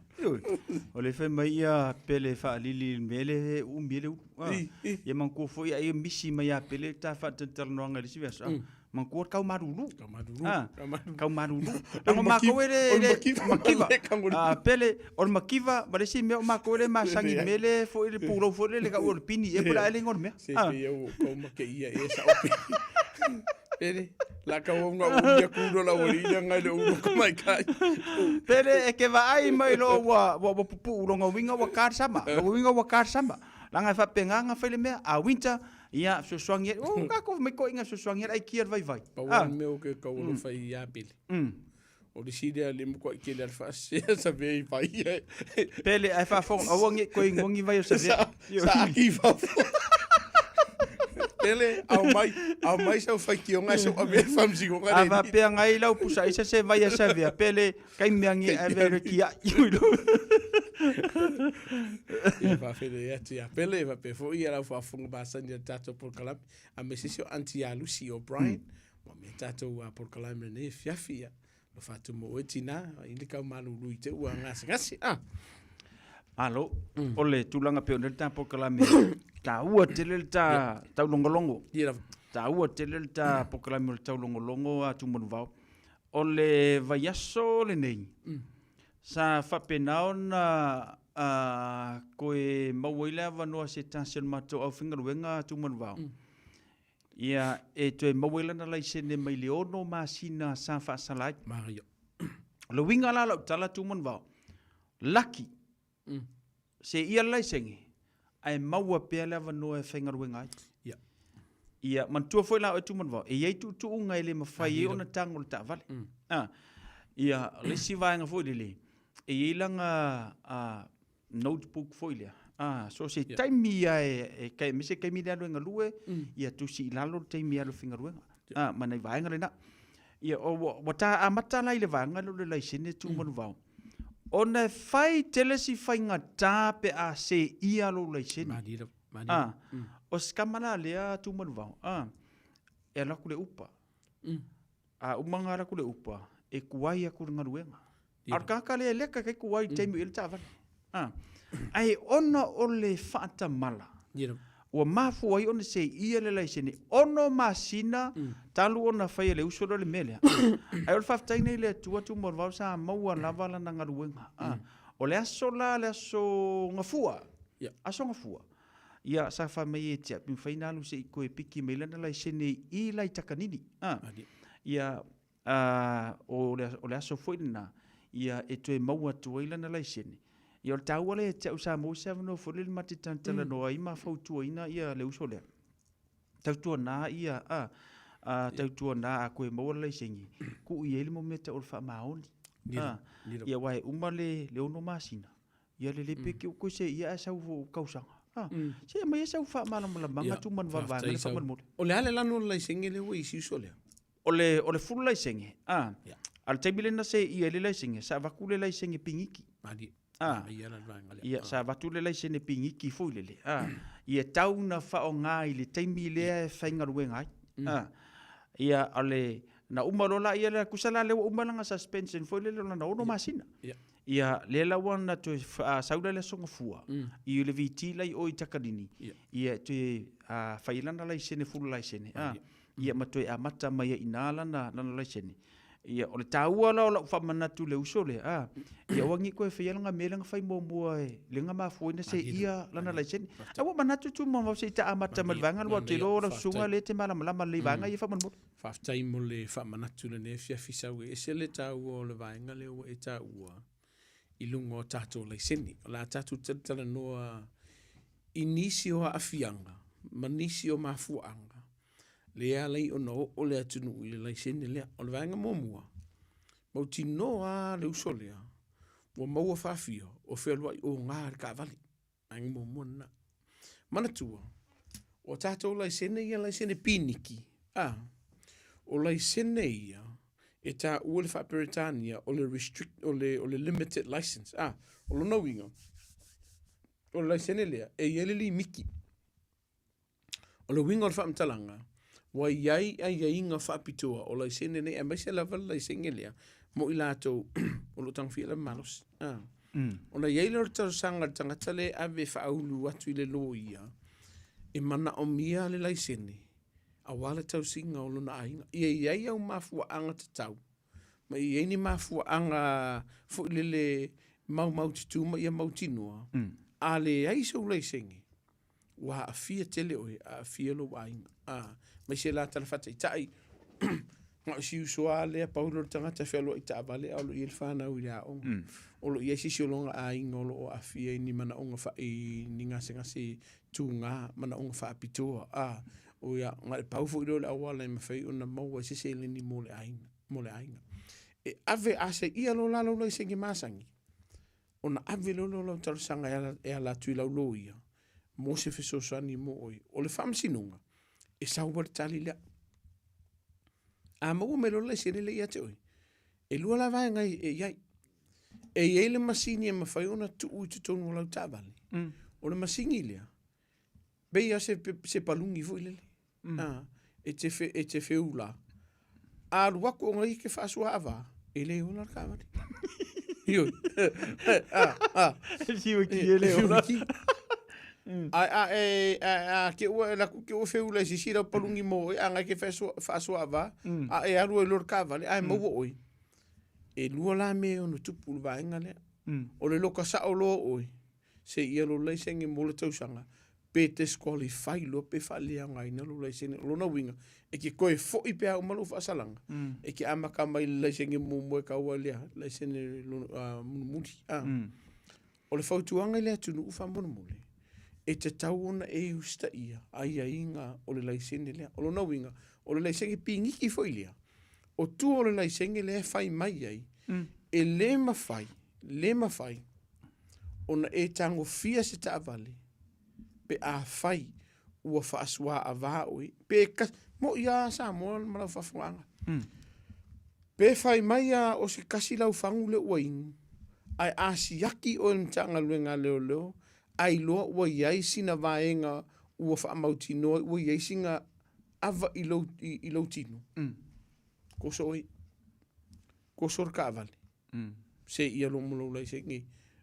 O le fai mai ia Pele faalili i le mea lea e umi ai le ulu. Ah. Ia manatua foi ai misi mai ia Pele ta faatalatalanoaga i le isi vaiaso. Ah. Manatua le kau malulu. Kau malulu. Ah. Kau malulu. Leaga o matou e le makiva. Ah Pele o le makiva ma le isi mea o matou e le masani i le mea lea foi le pulou foi lele tau o le pini ea po o le a ea le igoa o le mea. Se pei au o kau make ia e sa o pele. Pele, la kau au ngā umi a kūro la ua ina ngai le ulu ka mai kai. Pele, e ke vaai mai loa ua, ua, ua pupuu longa uiga ua kar sama. Longa uiga ua kar sama. Langa e faapena nga fai le mea, a winter, ia, fesoasoani ai, oh, kako mai koiga fesoasoani ai, ai kia le vaivai. Pau ah. mea o ke kau alo fai ia pele. O le sili a le mokua i kele al faasea sa vea i vai e. Pele, ai faafofoga, aua ne i toe igoa ni vai o Savea. Sa aki i fafo. Pele, au mai, au mai sau faitioga e sau ave e faamasinoga A le faapea ngai lau pusa aisa se vai a Savea, Pele, kai mea nge ave le tiai. Ia faafetai atu ia Pele, faapea foi ia lau faafofoga masani a le tatou polokalame, aemaise si o aunty ia Lucy O'Brien. Ua mea tātou a polokalame nei e fiafi ia. Lo whātu mo oe tina, i le kau malulu i te ua gasegase. Ah. Malo, o le tulaga pei ona i ai le ta polokalame, taua tele le ta taulogologo. Ia lava. Taua tele le ta polokalame o le taulogologo a Tumanuvao. O le vaiaso lenei, sa faapena ona toe maua ai le avanoa se tasi o le matou aufaigaluega a Tumanuvao. Ia, e toe maua ai lana laisene mai le 6 masina sa faasala ai. Maria. O le uiga la o lau tala Tumanuvao, laki, se ia le laisene, ae maua pea le avanoa e faigaluega ai. Ia. Ia, manatua foi la oe Tumanuvao, e i ai tuutuuga e le mafai ai ona tago le taavale. Ah, ia, o le isi vaega foi lele, e i ai lana notebook foi lea. Ah, so se yeah. taimi ia e, e kai, me se taimi le alu e galue, ia tusi i lalo le taimi e alu faigaluega. Yeah. Ah, ma nai vaega lena. Ia, o, ua, ua ta amata la i le vaega lea o le laisene tu mm. manuvao. Ona e fai tele si faigata pe a se ia lou laisene. Malira, malira. Ah, o se kama la lea tu manuvao. Ah, e alu atu le upa. A uma nga alu atu le upa, e kuai atu le galuega. A o le tagata lea e leka kai kuai i le taimi o i ai le taavale. A, ae ona o le faatamala, ua mafua ai ona seia le laisene 6 masina talu ona faia le uso lea o le mea lea. Ae o le faafetai nei i le Atua Tumalavao sa maua lava lana galuega. A, o le aso la, le aso Gafua, aso Gafua. Ia, sa fai mai e te au, pe mafai ona alu se i toe piki mai lana laisene i i la i Takanini. A, ia, a, o le, o le aso foi lena, ia, e toe maua atu ai lana laisene. Ia, o le taua lea ia te au sa maua se avanoa foi lele ma te talatalanoa ai ma fautuaina ia le uso lea. Tautuana ia, a, a, tautuana a koe maua le laisene, tuu i ai le mau mea tau o le faamaoni. A, ia, aua e uma le, le 6 masina, Ia lelei pe ke koe se ia ae sau fo kausaga. Ah, se aumai ai sau faamalamalamaga tu ma le vaevaega lea faamolemole. O le a le lanu o le laisene lea ua i si uso lea? O le, o le full laisene, ah, a le taimi lena se ia i le laisene, sa avatu le laisene pigiki. Ah, ia, sa avatu le laisene pigiki foi lele, ah, ia tau na faaaoga i le taimi lea e faigaluega ai. Ah, ia, o le, na uma loa la ia lea, tusa la lea ua uma lana suspension foi lele o lana 6 masina. Ia, lea la ua na toe sau lea le Aso Gafua, i le VT la i o i Takanini, ia, e toe fai ai lana laisene, full laisene, a, ia, ma toe amata mai ai i ina lana, lana laisene. Ia, o le taua la o lau faamanatu i le uso lea, a, ia aua ne i toe faia lana mea lea na fai muamua e, lea na mafua ai ona seia lana laisene. Ae ua manatu Tumau se i ta amata mai le vaega lea, aua ou te iloa o lau susuga lea e te malamalama lelei i vaega ia faamolemole. Faafetai mo le faamanatu i lenei afiafi sau e ese le taua o le vaega lea ua e taua i luga o tatou laisene. O le a tatou talatalanoa i nisi o aafiaga ma nisi o mafuaaga lea e ala ai ona oo le atunuu i le laisene lea. O le vaega muamua, mautinoa lava le uso lea ua maua faafia o fealuai oga le taavale. Vaega muamua lena. Manatua, o tatou laisene ia laisene piniki, a, o laisene ia e taua i le faa-Peretania o le restrict, o le, o le limited license, a, o lona uiga, o le laisene lea e i ai le limiti. O le uiga o le faamatalaga, ua i ai aiaiga faapitoa o laisene nei, aemaise lava le laisene lea mo i latou o lo o tagofia lava malosi. Ah. Ona i ai lea o le talosaga a le tagata lea e ave e faaulu atu i le loia, e manaomia le laisene aua le tausiga o lona aiga. Ia i ai au mafuaaga tatau, ma ia i ai ni mafuaaga foi lele maumaututu ma ia mautinoa, a leai sou laisene, ua aafia tele oe, aafia lou aiga. A, aemaise la tala faataitai, na o si uso lava lea, pau lea o le tagata e fealuai taavale a o lo o i ai le fanau i le aoga. O lo o i ai se isi o lona aiga o lo o aafia i ni manaoga faa, i ni gasegase tuga, manaoga faapitoa. A, o ia, na o le pau foi lea o le auala e mafai ona maua ai se seleni mo le aiga, mo le aiga. E ave a seia loa la lou laisene masani, ona ave loa lea o lau talosaga e ala, e ala atu i lau loia mo se fesoasoani mo oe. O le faamasinoga, e sau ai le tali lea. A maua mai loa le laisene lea ia te oe, e lua la vaega e i ai. E i ai le masini e mafai ona tuu i totonu o lau taavale. O le masini lea, pei lava se, se paluni foi lele. A, e te, fe, e te feula. A alu atu ona ia ke faasoa ava, e le ola le taavale. Ioe. A, a. E fiu ki e le ola. A, a, e, a, a, ke ua, e laku ke ua feula e sisi lau palungi mo oe, a ngai ke faasoa ava, a e alu ai loa le taavale, a e maua oe. E lua la mea e ono tupu i le vaega lea. O le loka sao loa oe, seia lou laisene mo le tausaga, pe disqualify loa pe faaleaogaina lou laisene. O lona uiga, e te toe foi pe a uma lou faasalaga, e te amata mai i le laisene muamua e tau ai le a? Laisene mulimuli. O le fautuaga i le atunuu faamolemole, e tatau ona e usitaia aiaiga o le laisene lea. O lona uiga, o le laisene piniki foi lea, o tua o le laisene lea e fai mai ai, e le mafai, le mafai ona e tagofia se taavale pe afai ua faasuaavā oe, pe kasi, moʻi lava Samoa ma lau faafofogaaga. Pe fai mai lava o se kasi lau fagu lea ua inu, ae a siaki oe i le Matagaluega a Leoleo, a iloa ua i ai sina vaega ua faamautinoa ua i ai sina ava i lou, i, i lou tino, koso oe, koso le taavale. Se ia loa mo lou laisene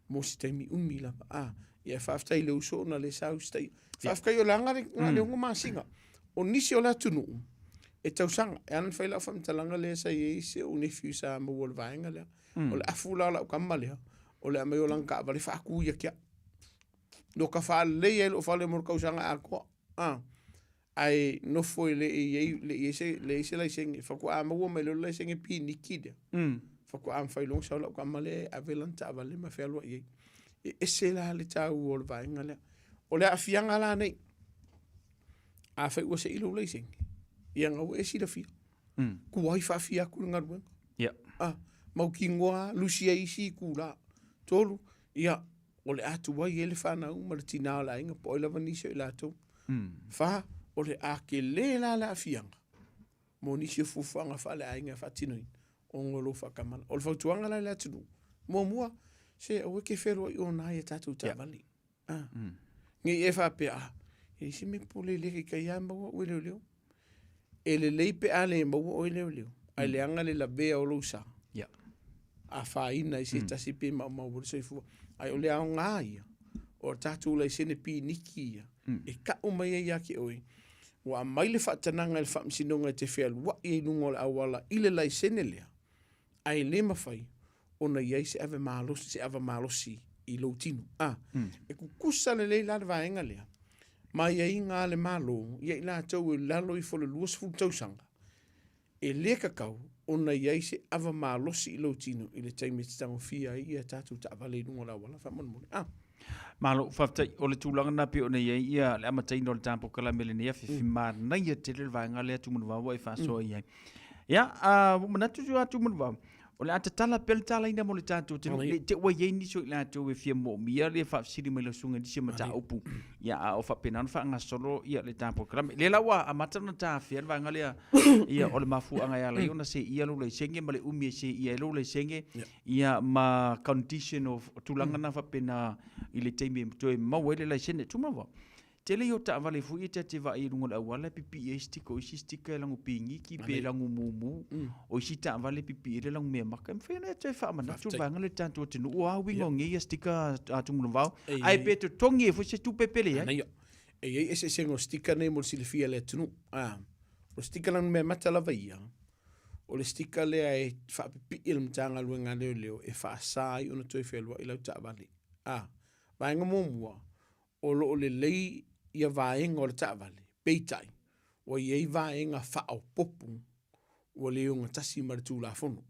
mo se taimi umi lava. A, ia faafetai i le uso ona lea sa usitaia. Faafetai o le aga na le 6 masina. O nisi o le atunuu e tausaga, e ala ona fai lau faamatalaga lea sa i ai si ou nephew sa maua i le vaega lea. O le afu la o lau tama lea, o le aumai o lana taavale faatu ia te au. No ka faalelei ai lou fale mo le kausaga atoa. A, ae nofo e le i ai, le i ai se, leai se laisene. Faatoa maua mai loa le laisene piniki lea. Faatoa mafai loa ona sau lau tama lea e ave lana taavale ma fealuai ai. E ese la le taua o le vaega lea. O le aafiaga la nei, afai ua sei lou laisene, ia na ua e silafia. Tuai faafia atu le galuega. Ah, mautinoa lusi ai isi itula. Tolu, ia, o le a tuai ai le fanau ma le tina o le aiga po o ai lava nisi o i latou. Fa, o le a tele la le aafiaga mo nisi o fuafuaga faaleaiga e faatinoina ona o lou faatamala. O le fautuaga la i le atunuu, muamua, se aua e te fealuai ona i a tatou taavale. Ah. Ne i e faapea, ah, e leai se mea pule le taitai lava maua au e leoleo. E lelei pe a le maua oe e leoleo, ae leaga le lavea o lou sa. Afaina i se tasi pe maumau ai le soifua. Ae o le aoga ia, o le tatou laisene piniki ia, e tau mai ai ia te oe, ua aumai le faatanaga e le Faamasinoga e te fealuai ai i luga o le auala i le laisene lea, ae le mafai ona i ai se ave malosi, se ava malosi i lou tino. A, e tutusa lelei la le vaega lea, ma aiaiga a le Malo ia i latou e lalo ifo o le 20 tausaga, e le tatau ona i ai se ava malosi i lou tino i le taimi e te tagofia ai ia tatou taavale i luga o le auala faamolemole. A. Malo, faafetai. O le tulaga lena pei ona i ai ia le amataina o le ta polokalame i lenei afiafi, manaia tele le vaega lea Tumanuvao ua e faasoa i ai. Ia, ua ou manatu a Tumanuvao, o le a tatala pea le talaina mo le tatou atunuu, ne i te i ua i ai nisi o i latou e fia moomia le faafesili mai lau susuga i nisi o mataupu, ia, a o faapena ona faagasolo ia le ta polokalame. Lea la ua amata ona ta afea le vaega lea, ia, o le mafuaaga e ala ai ona seia lou laisene ma le umi e seia ai lou laisene, ia, ma condition o tulaga na faapena i le taimi e toe maua ai le laisene. Tumanuvao, Tele ia o taavale foi ia ta te vaai i luga o le auala e pipii ai sticker, o isi sticker e lago piniki pe lago mumu, o isi taavale e pipii ai le lago meamaka. E mafai ona e toe faamanatu le vaega lea i le tatou atunuu, o a uiga o nei ia sticker a Tumanuvao, ae pe totogi ai foi se tupe pe leai. Manaia. E i ai eseesega o sticker nei mo le silafia e le atunuu. O le sticker lana meamata lava ia, o le sticker lea e faapipii e le Matagaluega a Leoleo e faasa ai ona toe fealuai lau taavale. Vaega muamua, o lo o lelei ia vaega o le taavale, peitai, ua i ai vaega faaopoopo ua le ogatasi ma le Tulafono.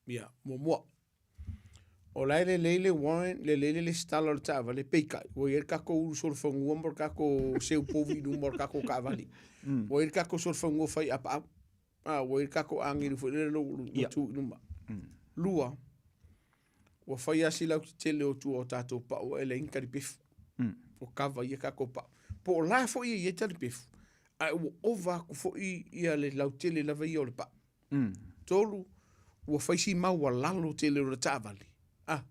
Ia, muamua, o la e lelei le warrant, lelei le lesitala o le taavale, peitai, ua i ai le tatou ulu solofanua ma le tatou seu povi i luma o le tatou taavale. Ua i ai le tatou solofanua fai apaau. A, ua i ai le tatou agelu foi lele ua tu i luma. Lua, ua fai lava si lautetele o tua o tatou pau e leai ni talipefu. O kava ia tatou pau. Po o la foi e i ai talipefu, ae ua ova atu foi ia le lautele lava ia o le pau. 3, ua fai si maualalo tele o le taavale, a,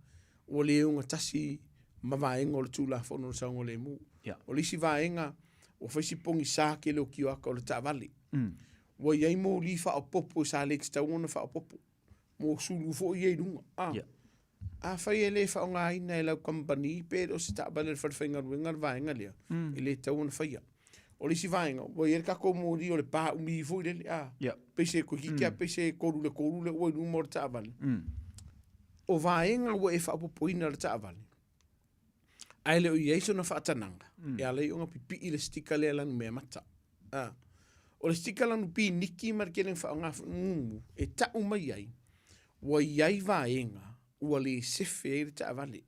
ua le ogatasi ma vaega o le Tulafono o le Saogalemu. O le isi vaega, ua fai si pogisa tele o kioaka o le taavale. Ua i ai moli faaopoopo sa le tatau ona faaopoopo. mo sulu foi ia i luga. A, yeah. Afai e le faaaogaina e lau kamupani pe le o se taavale a le falefaigaluega le vaega lea, e le tatau ona faia. O le isi vaega, ua i ai le tatou moli o le paumi foi lele, a, yeah. pei se toeitiiti mm. pei se 3 le 3 le ua i luma o le taavale. O vaega ua e faaopoopoina le taavale, ae le o i ai sona faatanaga, e ala ai ona pipii le sticker lea lanumeamata. A, o le sticker lanu piniki ma le tele na faaaoga foi mumu, e tau mai ai, ua i ai vaega ua le sefe ai le taavale.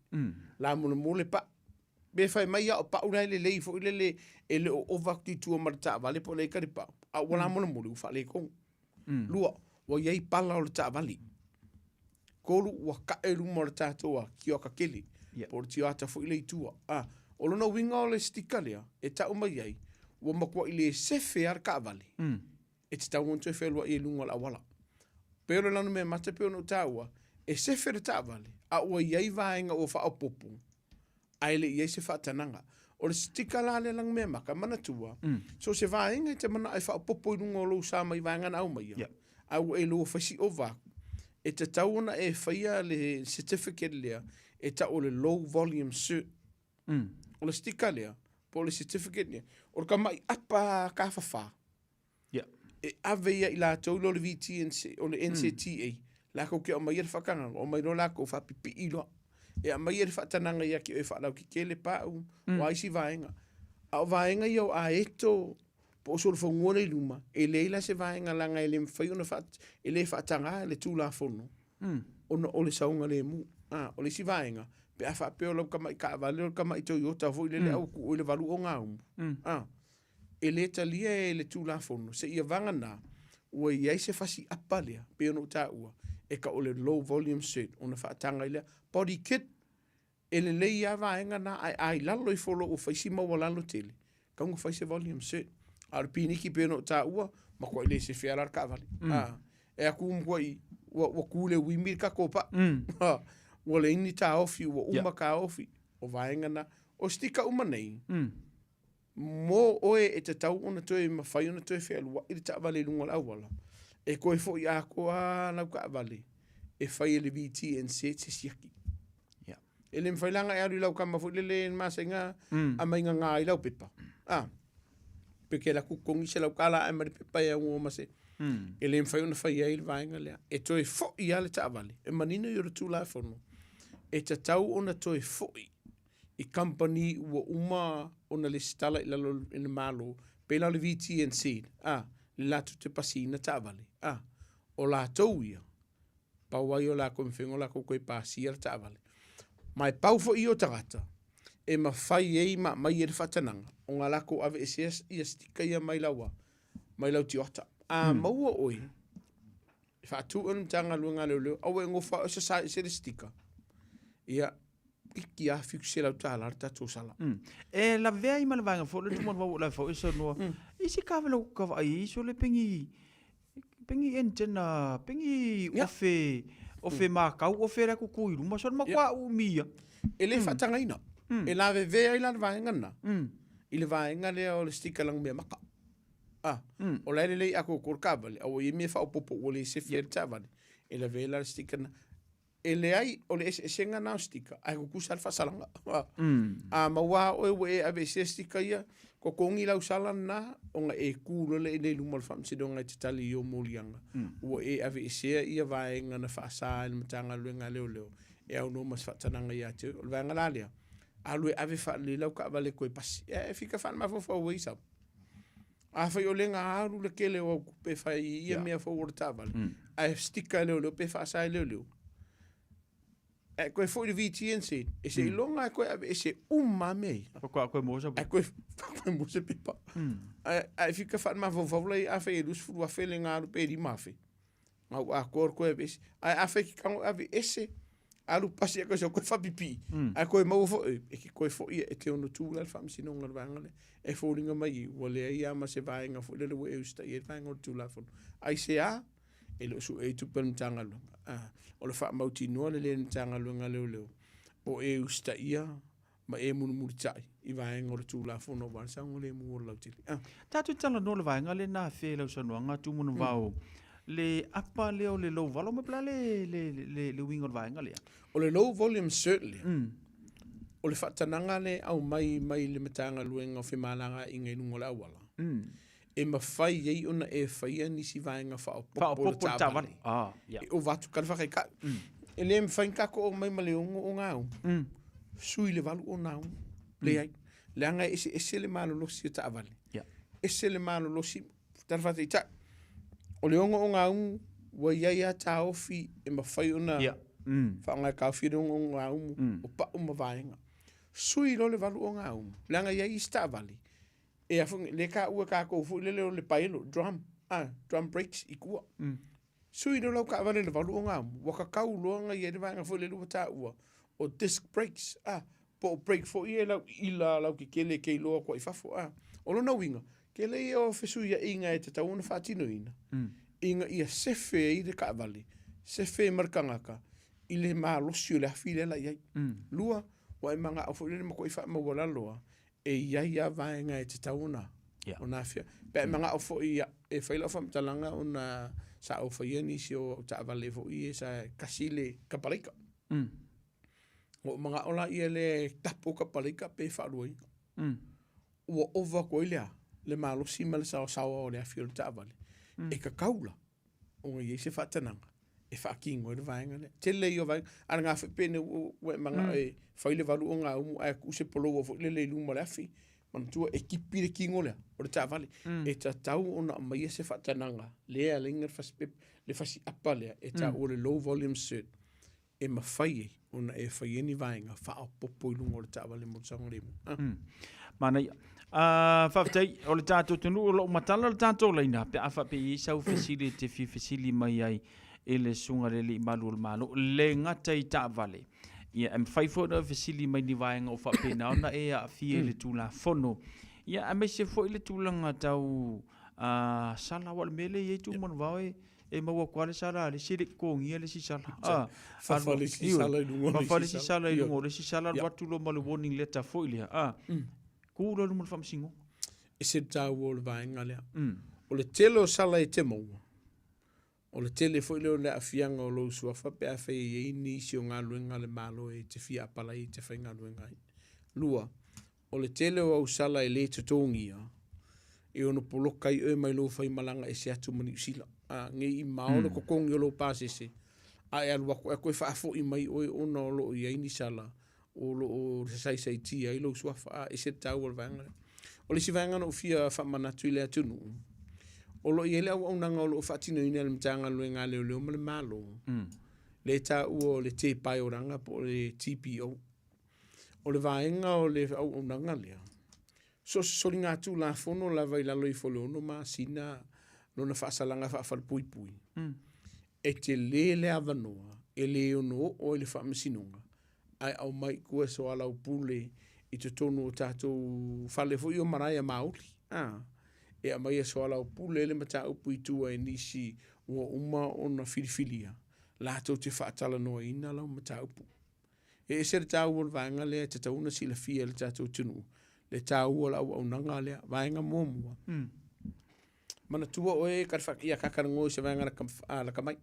La molemole pau. Pe fai mai a o pau la e lelei foi lele e le o ova atu i tua ma le taavale po o le ai pau. A ua la molemole ua faaletonu. Lua, ua i ai pala o le taavale. 3, ua kae i luma o le tatou a tioata tele, po o le tioata foi lea i tua. A, o lona uiga o le sticker lea, e tau mai ai, ua matuai le sefe lava le taavale, e tatau ona toe fealuai ai i luga o le auala. Pei o le lanumeamata pei ona ou taua, e sefe le taavale, a ua i ai vaega ua faaopoopo, ae le i ai se faatanaga. O le sticker la lea lanumeamata, manatua, so o se vaega e te manao e faaopoopo i luga o lou sa mai vaega na aumaia, a ua e lua fai si ova atu, e tatau ona e faia le certificate lea e tau o le low volume cert. O le sticker lea, po o le certificate lea, o le tamai apa kafafa, e ave ia i latou lea o le VTNC, o le NCTA, latou te aumaia le faatagaga, omai loa latou faapipii loa. E aumaia le faatanaga ia te oe e faalautete le pau, o a isi vaega. A o vaega ia o aeto po o solofanua lea i luma, e leai la se vaega leaga e le mafai ona faa, e le faataga le Tulafono ona o le saogalemu. A, o le isi vaega, pe a faapea o lau tamai taavale o le tamai Toyota foi lele a ua tuu i le 8 ogaumu, a, e le talia e le Tulafono seia vagana ua i ai se fasi apa lea, pei ona ou taua, e tau o le low volume cert ona faataga ai lea. Body kit, e lelei lava vaega na, ae a i lalo ifo loa ua fai si maualalo tele, tatau ona fai se volume cert. A o le piniki pei ona ou taua, matuai le sefea la le taavale. A, e atu matuai ua tu i le uimi le tatou paa. Ua leai ni taofi, ua uma taofi, o vaega na. O sticker uma nei, mo oe e tatau ona toe mafai ona toe fealuai le taavale i luga o le auala, e toe foi atoa lava lau taavale e fai e le VTNZ se siaki. Yeah. E le mafai la ona e alu i lau tama foi lele masaiga mm. aumai gaga ai lau pepa. Ah. Pe ke la ku kongi se lau kala ai ma le pepa e au ma se. E le mafai ona fai ai le vaega lea. E toe foi lava le taavale. E manino i o le Tulafono. E tatau ona toe foi i kamupani ua uma ona lesitala i lalo i le Malo, pei la o le VTNC, a, le latou te pasiina taavale, a, o latou ia, pau ai o lakou mafai ona lakou toe pasia le taavale. Ma e pau foi ia o tagata e mafai ai ma aumai ai le faatanaga ona lakou aveesea ia sticker ia mai lau a, mai lau tioata. A maua oe, e faatu e le Matagaluega a Leoleo, aua e nofo lava oe sasaa ese le sticker, ia, iti a $700 le tatou sala. E lavea ai ma le vaega foi lea Tumua ua lave foi saunoa i se kavela ua ka vaai ai sole pengi pengi antenna pengi ofe ofe makau ofe la kuku i luma sole matua umi ia. E le faatagaina. E lavevea ai la le vaega lena i le vaega lea o le sticker lanu mea maka. Ah, o la e lelei a koko le taavale, a ua i ai mea faaopoopo ua le sefe ai le taavale, e lavea ai la le sticker lena. E leai, o le eseesega na o sticker, ae tutusa le faasalaga. A maua lava oe ua e aveesea sticker ia, totogi lau sala lena, ona e tu loa lea i luma o le faamasinoga e te tali i ou moliaga, ua e aveesea ia vaega na faasa e le Matagaluega a Leoleo e aunoa ma se faatanaga ia te oe. O le vaega la lea, alu e ave faalelei lau taavale toe pasi. E fika faalemafaufau ai sau. Afai o lea na alu le tele o au tupe e fai i ia mea fou o le taavale, ae sticker e leoleo pe faasa e leoleo, ae toe foi i le VTNZ, e seiloga e toe aveese uma lava mea ia. Faatoa koe maua se Ae koe faatoa maua se pepa. Ae ae fika faalemafaufau la ia afai e 20,000 le na alu pe 5,000. Gau atoa le toe aveese. Ae afai e te tago e aveese, alu pasi atu e toe faapipii, ae toe maua foi, e te toe foi e te ono tu la le faamasinoga o le vaega lea. E foliga mai ua leai lava ma se vaega foi lele ua e usitaia ai le vaega o le Tulafono. Aisea? E le o sue ai tupe a le Matagaluega. A, o le faamautinoa lelei e le Matagaluega a Leoleo, o e usitaia ma e mulimulitai i vaega o le Tulafono aua le saogalemu o le lautele. Ah. Tatou talanoa le vaega lea na afea i lau saunoaga Tumanuvao, le apa lea o le low volume po o le a le, le, le, le uiga o le vaega lea? O le low volume cert lea, o le faatanaga lea e aumai mai le Matagaluega o Femalagaaiga i luga o le auala, e mafai ai ona e faia nisi vaega faaopoopo o le taavale. Ah, yeah. E ova atu ka le faataitai. E le mafai ona tatou aumai ma le 6 ogaumu. Sui le 8 ogaumu. Leai. Leaga e eseese le malolosi o taavale. Ese le malolosi, tala faataitai. O le 6 ogaumu, ua i ai lava taofi e mafai ona faaaoga e taofi le 6 ogaumu o pau ma vaega. Sui loa le 8 ogaumu, leaga e i ai isi taavale, e a foi, lea e taua e tatou foi lele o le paelo, drum, ah, drum brakes i tua. Sui loa lau taavale i le 8 ogaumu, ua tatau loa ona i ai le vaega foi lele ua taua o disc brakes, ah, po o brake foi ia e lau ila lautetele e te iloa atu ai i fafo, ah. O lona uiga, tele ia o fesuiaiga e tatau ona faatinoina, ina ia sefe ai le taavale, sefe ai ma le tagata i le malosi o le afi lea la i ai. Lua, ua e manao foi lele matuai faamaualalo lava, e i ai lava vaega e tatau ona ona afea. Pe a e manao foi ia, e fai lau faamatalaga ona sa ou faia nisi o au taavale foi ia sa kasi le kapalaika. Ua ou manao la ia lea e tapu kapalaika pe faaluaina. Ua ova atu ai le a? Le malosi ma le saosaoa o le afi o le taavale. E tatau la ona i ai se faatanaga. e faatino ai le vaega lea. Tele ia o vaega, a o lena foi pe ua e manao e fai le valu o gaumu ae tuu se poloua foi lele i luma o le afi, manatua e tipi le tino lea o le taavale. E tatau ona aumaia se faatanaga lea e ala ai ona fasi pepa, le fasi apa lea e taua o le low volume cert e mafai ai ona e fai ai ni vaega faaopoopo i luga o le taavale mo le saogalemu. Ah. Manaia. Faafetai, o le tatou atunuu o lo o matala le tatou laina pe a faapea e i ai sau fesili e te fia fesili mai ai i le Susuga i le Alii Malu o le Malo, le gata i taavale, ia e mafai foi ona e fesili mai ni vaega o faapena ona e aafia i le Tulafono, ia aemaise foi le tulaga tau sala, aua o le mea lea e i ai Tumua e e maua atu lava le sala a le isi e le i totogia le isi sala. Ah, Fafa le isi sala i luga o le isi sala. Fafa le isi sala i luga o le isi sala, alu atu loa ma le warning letter foi lea. Ah, tu loa i luma o le faamasinoga. E ese le taua o le vaega lea. O le tele o sala e te maua, o le tele foi lea o le aafiaga o lou suafa pe afai e i ai nisi o galuega a le Malo e te fia apalai e te faigaluega ai. Lua, O le tele o au sala e le totogia, e ono poloka ai oe mai lou faimalaga ese atu ma Niu Sila. A, ne i mao le totogi o lou pasese, a e alu atu ae toe faafoi mai oe ona o lo o i ai ni sala o lo o saisaitia ai lou suafa. A, ese le taua o le vaega lea. O le isi vaega na ou fia faamanatu i le atunuu, o lo o i ai le auaunaga o lo o faatinoina e le Matagaluega a Leoleo ma le Malo, lea e taua o le Tepa e Olaga po o le TPO. O le vaega o le auaunaga lea, so o se soligatulafono lava i lalo ifo o le 6 masina lona faasalaga faafalepuipui, e tele le avanoa e le ono oo ai i le faamasinoga ae aumai i tua e soalaupule i totonu o tatou fale foi o malae a Māori. A, e aumai e soalaupule le mataupu i tua e nisi ua uma ona filifilia latou te faatalanoaina lau mataupu. E ese le taua o le vaega lea e tatau ona silafia e le tatou atunuu, le taua o le auaunaga lea. Vaega muamua, mm. manatua oe ka ia kakalagoa i se vaega laka, a, laka mai.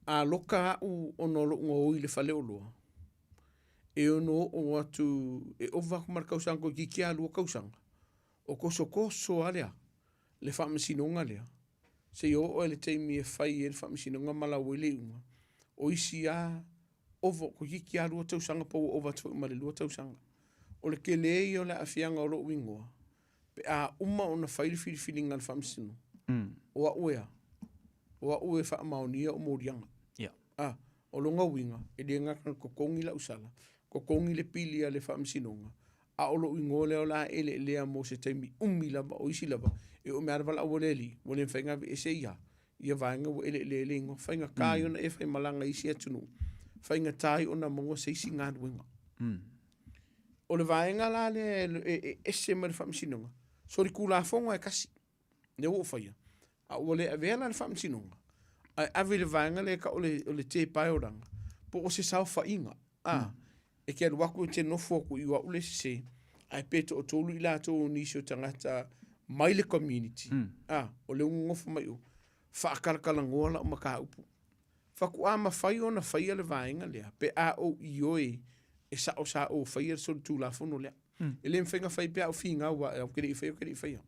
A loka au ona o lou gaoi i le fale oloa, e ono oo atu, e ova atu ma le kausaga toeitiiti lava lua kausaga, o tosotoso lava lea, le faamasinoga lea, seia oo i le taimi e fai ai le faamasinoga ma lau ai le iuga, o isi lava ova, toeitiiti lava lua tausaga po ua ova atu foi ma le lua tausaga. O le tele ia o le aafiaga o lou igoa, pe a uma ona fai le filifiliga a le faamasino, o au e a? O au e faamaonia o moliaga. Yeah. Ah, o lona uiga, e le gata ona totogi lau sala, totogi le pili a le faamasinoga, a o lou igoa lea o le a eleelea mo se taimi umi lava, o isi lava, e oo mai lava le valaau a le Alii, ua le mafai ona aveese ia, ia vaega ua eleelea ai le igoa. Faigata ai ona e faimalaga i isi atunuu, faigata ai ona maua se isi galuega. O le vaega la lea e ese mai le faamasinoga, solitulafono e tasi, lea ua ou faia, a ua le avea la le faamasinoga, ae ave i le vaega lea e tau o le, o le tepa e olaga, po o se saofaiga, a, e te alu atu e te nofo atu i o au le sese, ae pe toatolu i latou o nisi o tagata mai le community, a, o lea ua nonofo mai o, faatalatalanoa lau mataupu. Faatoa mafai ona faia le vaega lea pe a ou ioe e sao sa ou faia le solitulafono lea. E le mafai ona fai pe a ou finau ae ou te le i faia, ou te le i faia.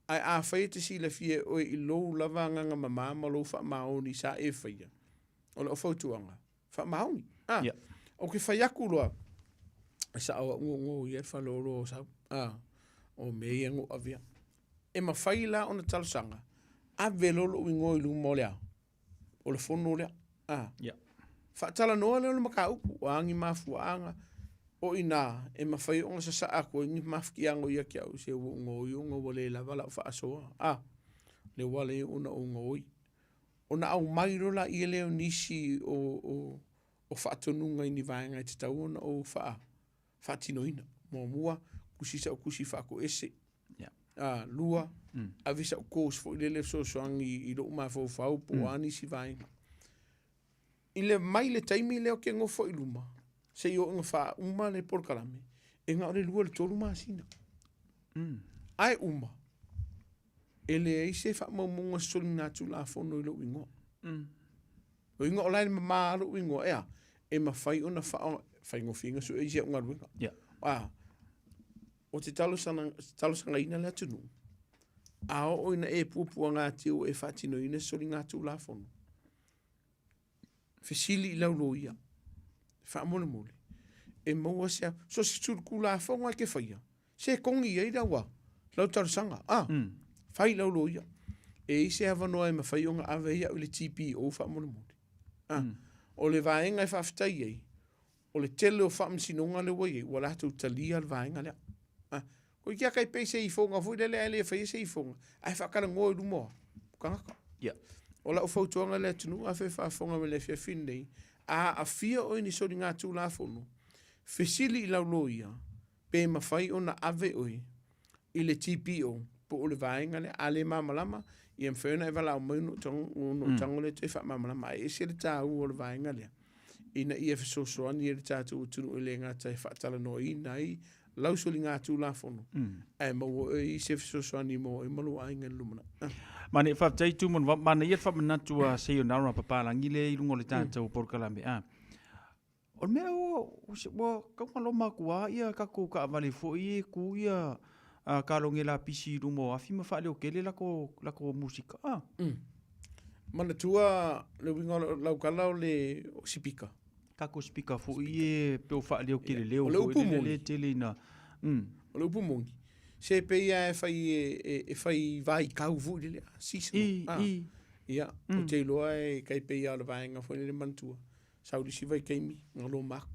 Ae afai e te silafia e oe i lou lava agaga mama ma lou faamaoni sa e faia, o lau fautuaga, faamaoni. A, yeah. Ou te fai atu loa, e sao au go ia le faleoloa o sau. A, o mea ia na ou avea. E mafai la ona talosaga, ave loa lou igoa i luma o le a? O le fono lea. A, yeah. Faatalanoa lea o le mataupu, o a ni mafuaaga, o i ina e mafai ona sasaa atu ai ni mafatiaga o ia te au, se ua ou gaoi ona ua le lava lau faasoa. A, lea ua ala ai ona ou gaoi. Ona aumai loa laia lea o nisi o, o, o faatonuga i ni vaega e tatau ona ou faa, faatinoina. Muamua, tusi sau tusi faatoese. Yeah. A, lua, ave sau course foi lele fesoasoani i lou mafaufau po o a nisi vaega. I le mai le taimi lea ou te nofo i luma, seia oo ina faauma le polokalame, e na o le 2 i le 3 masina. Ae uma, e leai se faamaumauga soligatulafono i lou igoa. O igoa o la e mama lou igoa, ea, e mafai ona faa, faigofie ona sue isi au galuega. Yeah. A, o te talosagaina le atunuu, a oo ina e puapuagatia ua e faatinoina se soligatulafono. Fesili i lau loia, faamolemole, e maua se so o se tulafono e te faia, se togi i ai lau a, lau talosaga, a, fai i lau loia. E i ai se avanoa e mafai ona ave ai au i le TPO faamolemole. A, o le vaega e faafetai ai, o le tele o faamasinoga lea ua i ai, ua latou talia le vaega lea. A, ko ia kai pei se ifoga foi lele ae le faia se ifoga, ae faatalanoa i luma o tagata. Yeah. O lau fautuaga i le atunuu, afai e faafofoga mai i le afiafi lenei, a aafia oe i ni soligatulafono, fesili i lau loia, pe mafai ona ave oe i le TPO po o le vaega lea. A le malamalama, ia mafai ona e valaau mai ona ou tago lea e toe faamalamalama. Ae ese le taua o le vaega lea ina ia fesoasoani ai le tatou atunuu e le gata e faatalanoaina ai lau soligatulafono, ae maua ai se fesoasoani mo oe ma lou aiga i le lumanai. Manaia, faafetai Tumua, manaia le faamanatu a Sayonara Papalagi lea i luga o le tatou polokalame. A. O le mea ua, ua tau galoma atu lava ia tatou taavale foi ia e tu ia kalone lapisi i luma o afi ma faaleo tele latou, latou musika. Ah. Mm. Manatua le uiga o lau tala o le sipika. Tatou sipika foi ia e pei o faaleo tele leo foi lele e tele ina. O le upu moni, se pei lava e fai e fai vaitau foi lele, seasonal. I, i. Ia, ou te iloa e tai pei lava o le vaega foi lele manatua. Sau le isi vaitaimi, galo maku.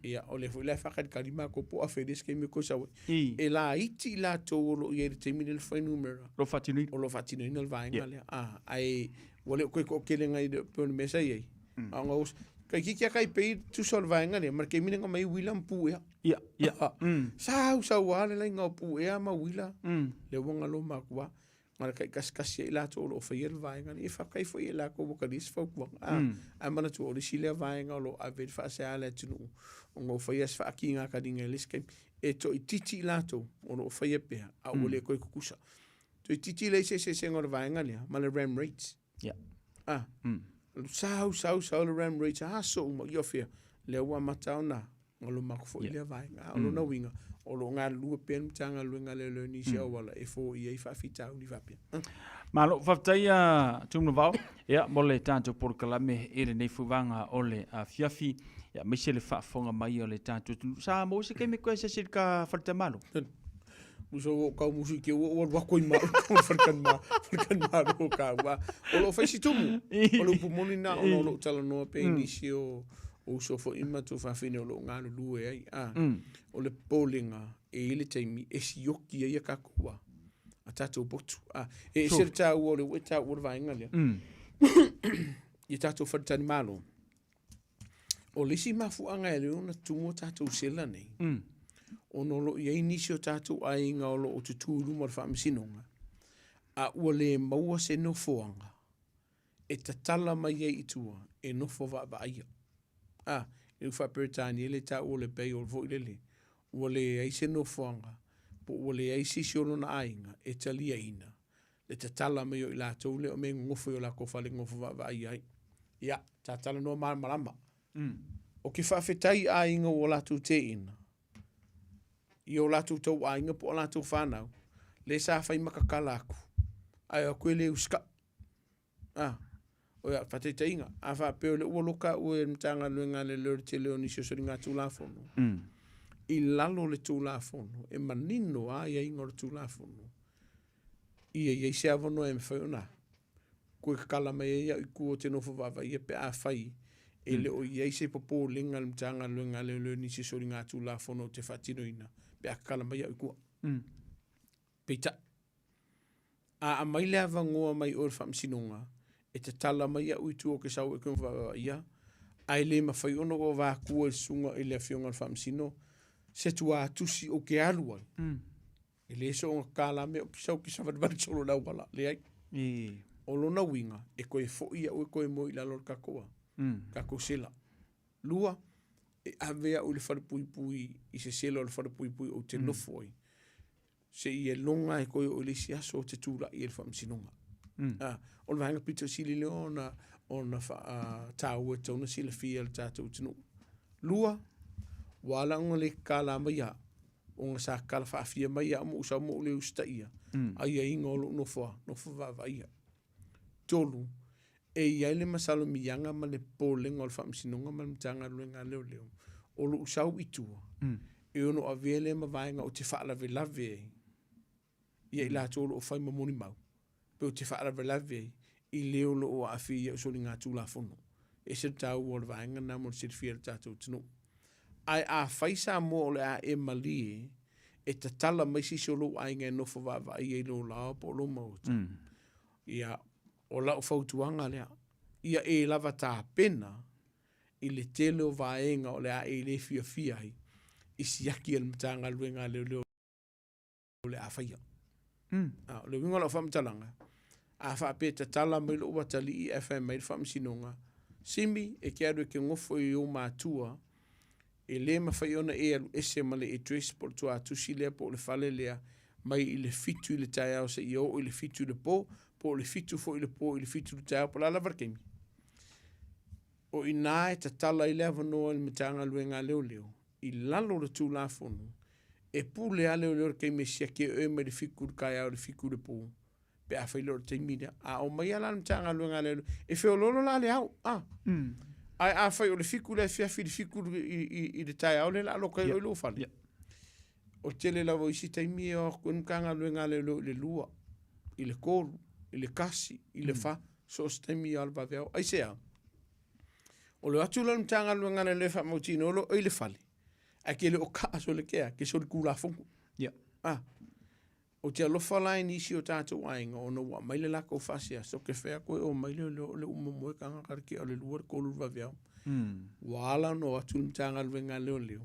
Ia, o lea foi la e faatalitali matou po o afe le isi taimi o toe sau ai. E laiti i latou o lo o i ai i le taimi lea le fuainumera. O lo o faatinoina. O lo o faatinoina le vaega lea. Ae ua le o toe toatelega i le pei o le mea sa i ai. A o toeitiiti lava tai pei tusa o le vaega lea ma le taimi lea na aumai ai uila ma puea. Ia, ia. Sau sau lava le laina o puea ma uila, lea ua galo maku lava. Na o le taitasikasi ai latou o lo o faia le vaega lenei. E faafetai foi ia i latou ua talia se fautuaga. A, ae manatua o le isi lea vaega o lo o ave i le faasea a le atunuu ona ua faia se faatigataliga i le isi taimi. E toaitiiti i latou o lo o faia pea, a ua le toe tutusa. Toaitiiti leai se eseesega o le vaega lea ma le ram rates. Yeah. A, sau, sau, sau le ram rates aso uma, ia o fea? Lea ua amata ona galo atu foi lea vaega. A o lona uiga, o lo o galulue pea le Matagaluega a Leoleo i nisi auala e foia ai faafitauli faapea. Malo, faafetai a Tumanuvao, ia, mo le tatou polokalame i lenei foi vaega o le afiafi, ia, aemaise le faafofoga mai o le tatou atunuu. Sa maua se taimi e toe asiasi i le ta faletalimalo? Uso ua ou tau musu i te ua ua alu atu ai ma au i faletalimalo o kāua. O lo o fai si tumu, o le upu moni lena ona o lo o talanoa pea i nisi o uso foi ma tuafafine o lo o galulue ai. A, o le popolega e i ai le taimi e sioki ai a tatou a, a tatou potu. A, e ese le taua o lea ua e taua le vaega lea. I a tatou faletalimalo, O le isi mafuaaga e ala ai ona tumu a tatou sela nei, ona o lo o i ai nisi o tatou aiga o lo o tutū i luma o le faamasinoga, a ua le maua se nofoaga e tatala mai ai i tua e nofo vaavaaia. A, i le faa-Peretania le taua o le bail foi lele, ua leai se nofoaga po ua leai se isi o lona aiga e taliaina le tatala mai o i latou lea o mea e nonofo i o latou fale nonofo vaavaaia ai. Ia, ta talanoa malamalama. Ou te faafetai i aiga ua latou teena i o latou tauaiga po o latou fanau, lea sa fai ma tatala atu, ae o atu e le usitai. A, o ia, faataitaiga, a faapea o lea ua loka au e le Matagaluega a Leoleo i le tele o nisi o soligatulafono, i lalo o le Tulafono, e manino lava aiaiga o le Tulafono, ia i ai se avanoa e mafai ona toe tatala mai ai au i tua ou te nofo vaavaaia pe afai e le o i ai se popolega a le Matagaluega a Leoleo i nisi o soligatulafono ou te faatinoina pe a tatala mai au i tua. Peitai, a aumai le avanoa mai oe i le Faamasinoga e tatala mai au i tua ou te sau ai ou te nofo vaavaaia, ae le mafai ona ou avatua i le susuga i le Afioga i le Faamasino se tuatusi ou te alu ai. E le soona tatala mea ou te sau ou te savalivali solo i le auala. Leai. O lona uiga, e toe foi au e toe moe i lalo o le tatou, tatou sela. Lua, e ave au i le falepuipui, i se sela o le falepuipui ou te nofo ai, seia iloga e toe oo i le isi aso ou te tulai ai i le faamasinoga. O le vaega pito sili lea ona, ona faataua e tatau ona silafia e le tatou atunuu. Lua, ua ala ona le tatala mai au, ona sa tatala faafia mai au ma ou sau ma ou le usitaia aiaiga o lou nofo, nofo vaavaaia. 3, E i ai le masalomiaga ma le popolega o le Faamasinoga ma le Matagaluega a Leoleo, o lou sau i tua, e ono avea lea ma vaega ou te faalavelave ai ia i latou o lo o fai ma molimau, pe ou te faalavelave ai i le o lo o aafia i au soligatulafono. E ese le taua o le vaega lena mo le silafia e le tatou atunuu. Ae afai Samoa o le a e malie e tatala mai se isi o lou aiga e nofo vaavaai ai i lou laoa po o lou maota, ia, o lau fautuaga lea, ia e lava tapena i le tele o vaega o le a e le fiafia ai i siaki a le Matagaluega a Leoleo o le a faia. A, o le uiga o lau faamatalaga, a faapea e tatala mai lou atalii ae fai mai le Faamasinoga, Simi, e te alu e te nofo i ou matua, e le mafai ona e alu ese ma le address po o le tuatusi lea po o le fale lea mai i le 7 i le taeao seia oo i le 7 i le po, po o le 7 foi i le po i le 7 i le taeao, po o le a lava le taimi. O i ina e tatala ai le avanoa i le Matagaluega a Leoleo i lalo o le Tulafono e pule lava leoleo i le taimi e siaki ai oe mai le 7 i le taeao i le 7 i le po pe afai loa o le taimi lea. A omai lava la le Matagaluega a Leoleo, e feoloolo la le ao, a. Ae afai o le 7 i le afiafi i le 7 i le taeao lea o le a loka ai oe i lou fale. O le tele lava o isi taimi e o atu ai le Matagaluega a Leoleo i le 2, i le 3, i le 1, i le 4, so o se taimi lava o le vaveao. Aisea? O le o atu lea o le Matagaluega a Leoleo e faamautinoa loa oe i le fale, ae ke le o kaa sole ke a, ke solitulafono. Ah. Ou te alofa la i nisi o tatou aiga ona ua aumai le latou faasea, so ke fai atu e omai leoleo o le uma moe tagata le tea o le 2 le 3 le vaveao. Ua ala ona o atu le Matagaluega a Leoleo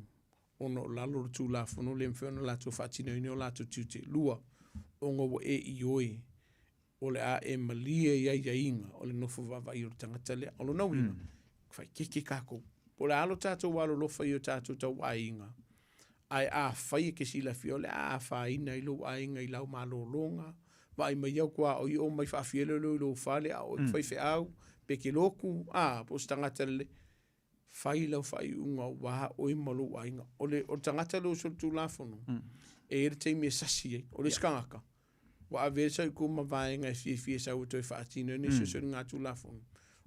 ona o lalo o le Tulafono le mafai ona latou faatinoina o latou tiute. 2, ona ua e ioe o le a e malie i aiaiga o le nofo vaavaai o le tagata lea. O lona uiga, faikeke tatou. Po o le a lo tatou alolofa i o tatou tauaiga, ae afai e te silafia o le a afaina ai lou aiga i lau malologa, vaai mai au tuaoi o mai faafia leoleo i lou fale a o oe e faifeau, pe te lotu, a, po o se tagata lelei. Fai lau faaiuga aua oe ma lou aiga. O le, o le tagata lea ua solitulafono, e i ai le taimi e sasi ai. O le isi tagata, ua ave ai sau i tua ma vaega e fiafia e sau e toe faatino ai nisi o soligatulafono.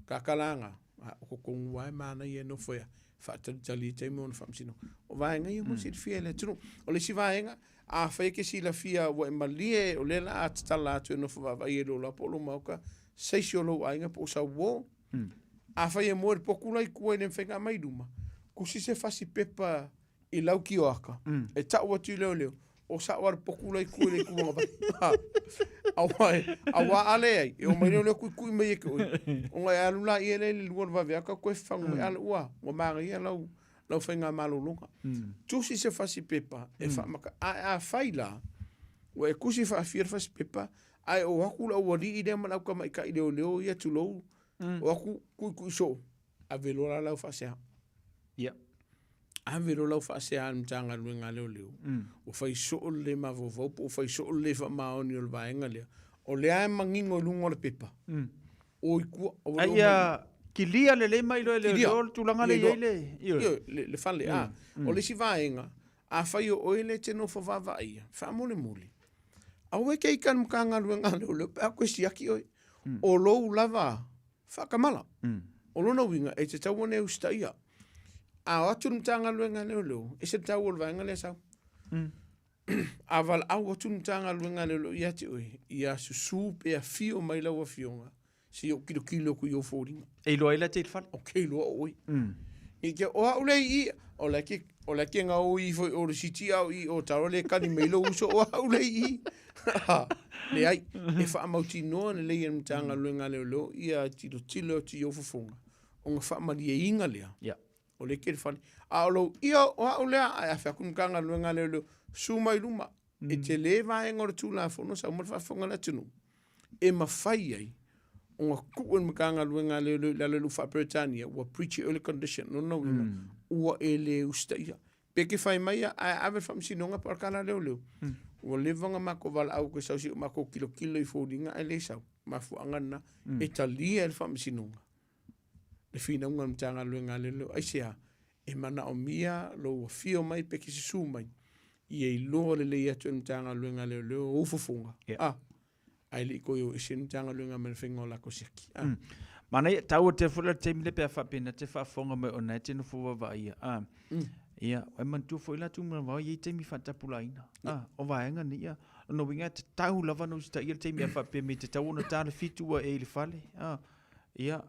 Kakalaga, a, o totonu lava e manaia e nofo ia faatalitali i taimi ona faamasinoga. O vaega ia mo le silafia e le atunuu. O le isi vaega, afai e te silafia ua e malie o lea o le a tatala atu e nofo vaavaai ai i lou laoa po o lou maota, se isi o lou aiga po o sau uo, Afai e moe le potu la i tua e le mafai ona aumai i luma, tusi se fasi pepa i lau kioaka, e tau atu i leoleo, o sa'o a le potu la i tua i le itu agavai. Aua e, aua a leai, e omai leoleo tuitui mai e te oe, ona e alu laia lea i le 2 o le vaveao tau toe fafagu mai, a ua, ua manaia lau, lau faigamalologa. Tusi se fasi pepa e faamata, ae afai la, ua e tusi faafia le fasi pepa, ae o atu le aualii lea ma le autamaitai leoleo ia tulou, o atu tuitui soo, ave loa la lau faasea. Ave loa lau faasea a le Matagaluega a Leoleo, ua fai soo le le mafaufau po ua fai soo le le faamaoni o le vaega lea. O lea e manino i luga o le pepa, o i tua. Aua le Aia kilia lelei mai loa e leoleo le tulaga lea e i ai le... Ioe, le fale. A, o le isi vaega, afai o oe lea e te nofo vaavaaia, faamolemole, aua e te ita i le Matagaluega a Leoleo pe a toe siaki oe. O lou lava faatamala. O lona uiga, e tatau ona e usitaia. A o atu le Matagaluega a Leoleo, e ese le taua o le vaega lea e sau. A valaau atu le Matagaluega a Leoleo ia te oe, ia susu pe afio mai lau afioga, se i ou tilotilo atu i ou foliga. E iloa ai la te i le fale. O ke iloa o oe. I te, o au le i, o la ke, o la ke ngau i foi o le siti au i o taro le kani mai lou uso o au le i. Leai, e faamautinoa lelei e le Matagaluega a Leoleo ia tilotilo atu i ou fofoga, ona faamalieina lea. O lea ke le fale. A o lou ia o au lea, ae afe atu le Matagaluega a Leoleo, su mai luma. E tele vaega o le Tulafono sau ma le faafofoga a le atunuu e mafai ai ona tuu e le Matagaluega a Leoleo i lalo i le faa-Peretania, ua breach e le condition. Lona uiga, ua e le usitaia. Pe ke fai mai ia, ae ave le faamasinoga po o le kala leoleo. Ua leva ona matou valaau ke sau se i o matou tilotilo i foliga ae le sau. Mafuaaga lena, e talia e le faamasinoga le finauga a le Matagaluega a Leoleo. Aisea? E manaomia lou afio mai pe ke susu mai, ia iloa lelei atu e le Matagaluega a Leoleo ou fofoga, a, ae le i toe o ese le Matagaluega ma le faiga o latou siaki. Manaia, taua tele foi la le taimi lea pe a faapena te faafofoga mai ona e te nofo vaavaaia. A, ia, e manatua foi la Tumanavao e i ai taimi faatapulaaina. A, o vaega nei, a, lona uiga e tatau lava ona usitaia le taimi a faapea mai e tatau ona ta le fitu ua e i le fale. A, ia,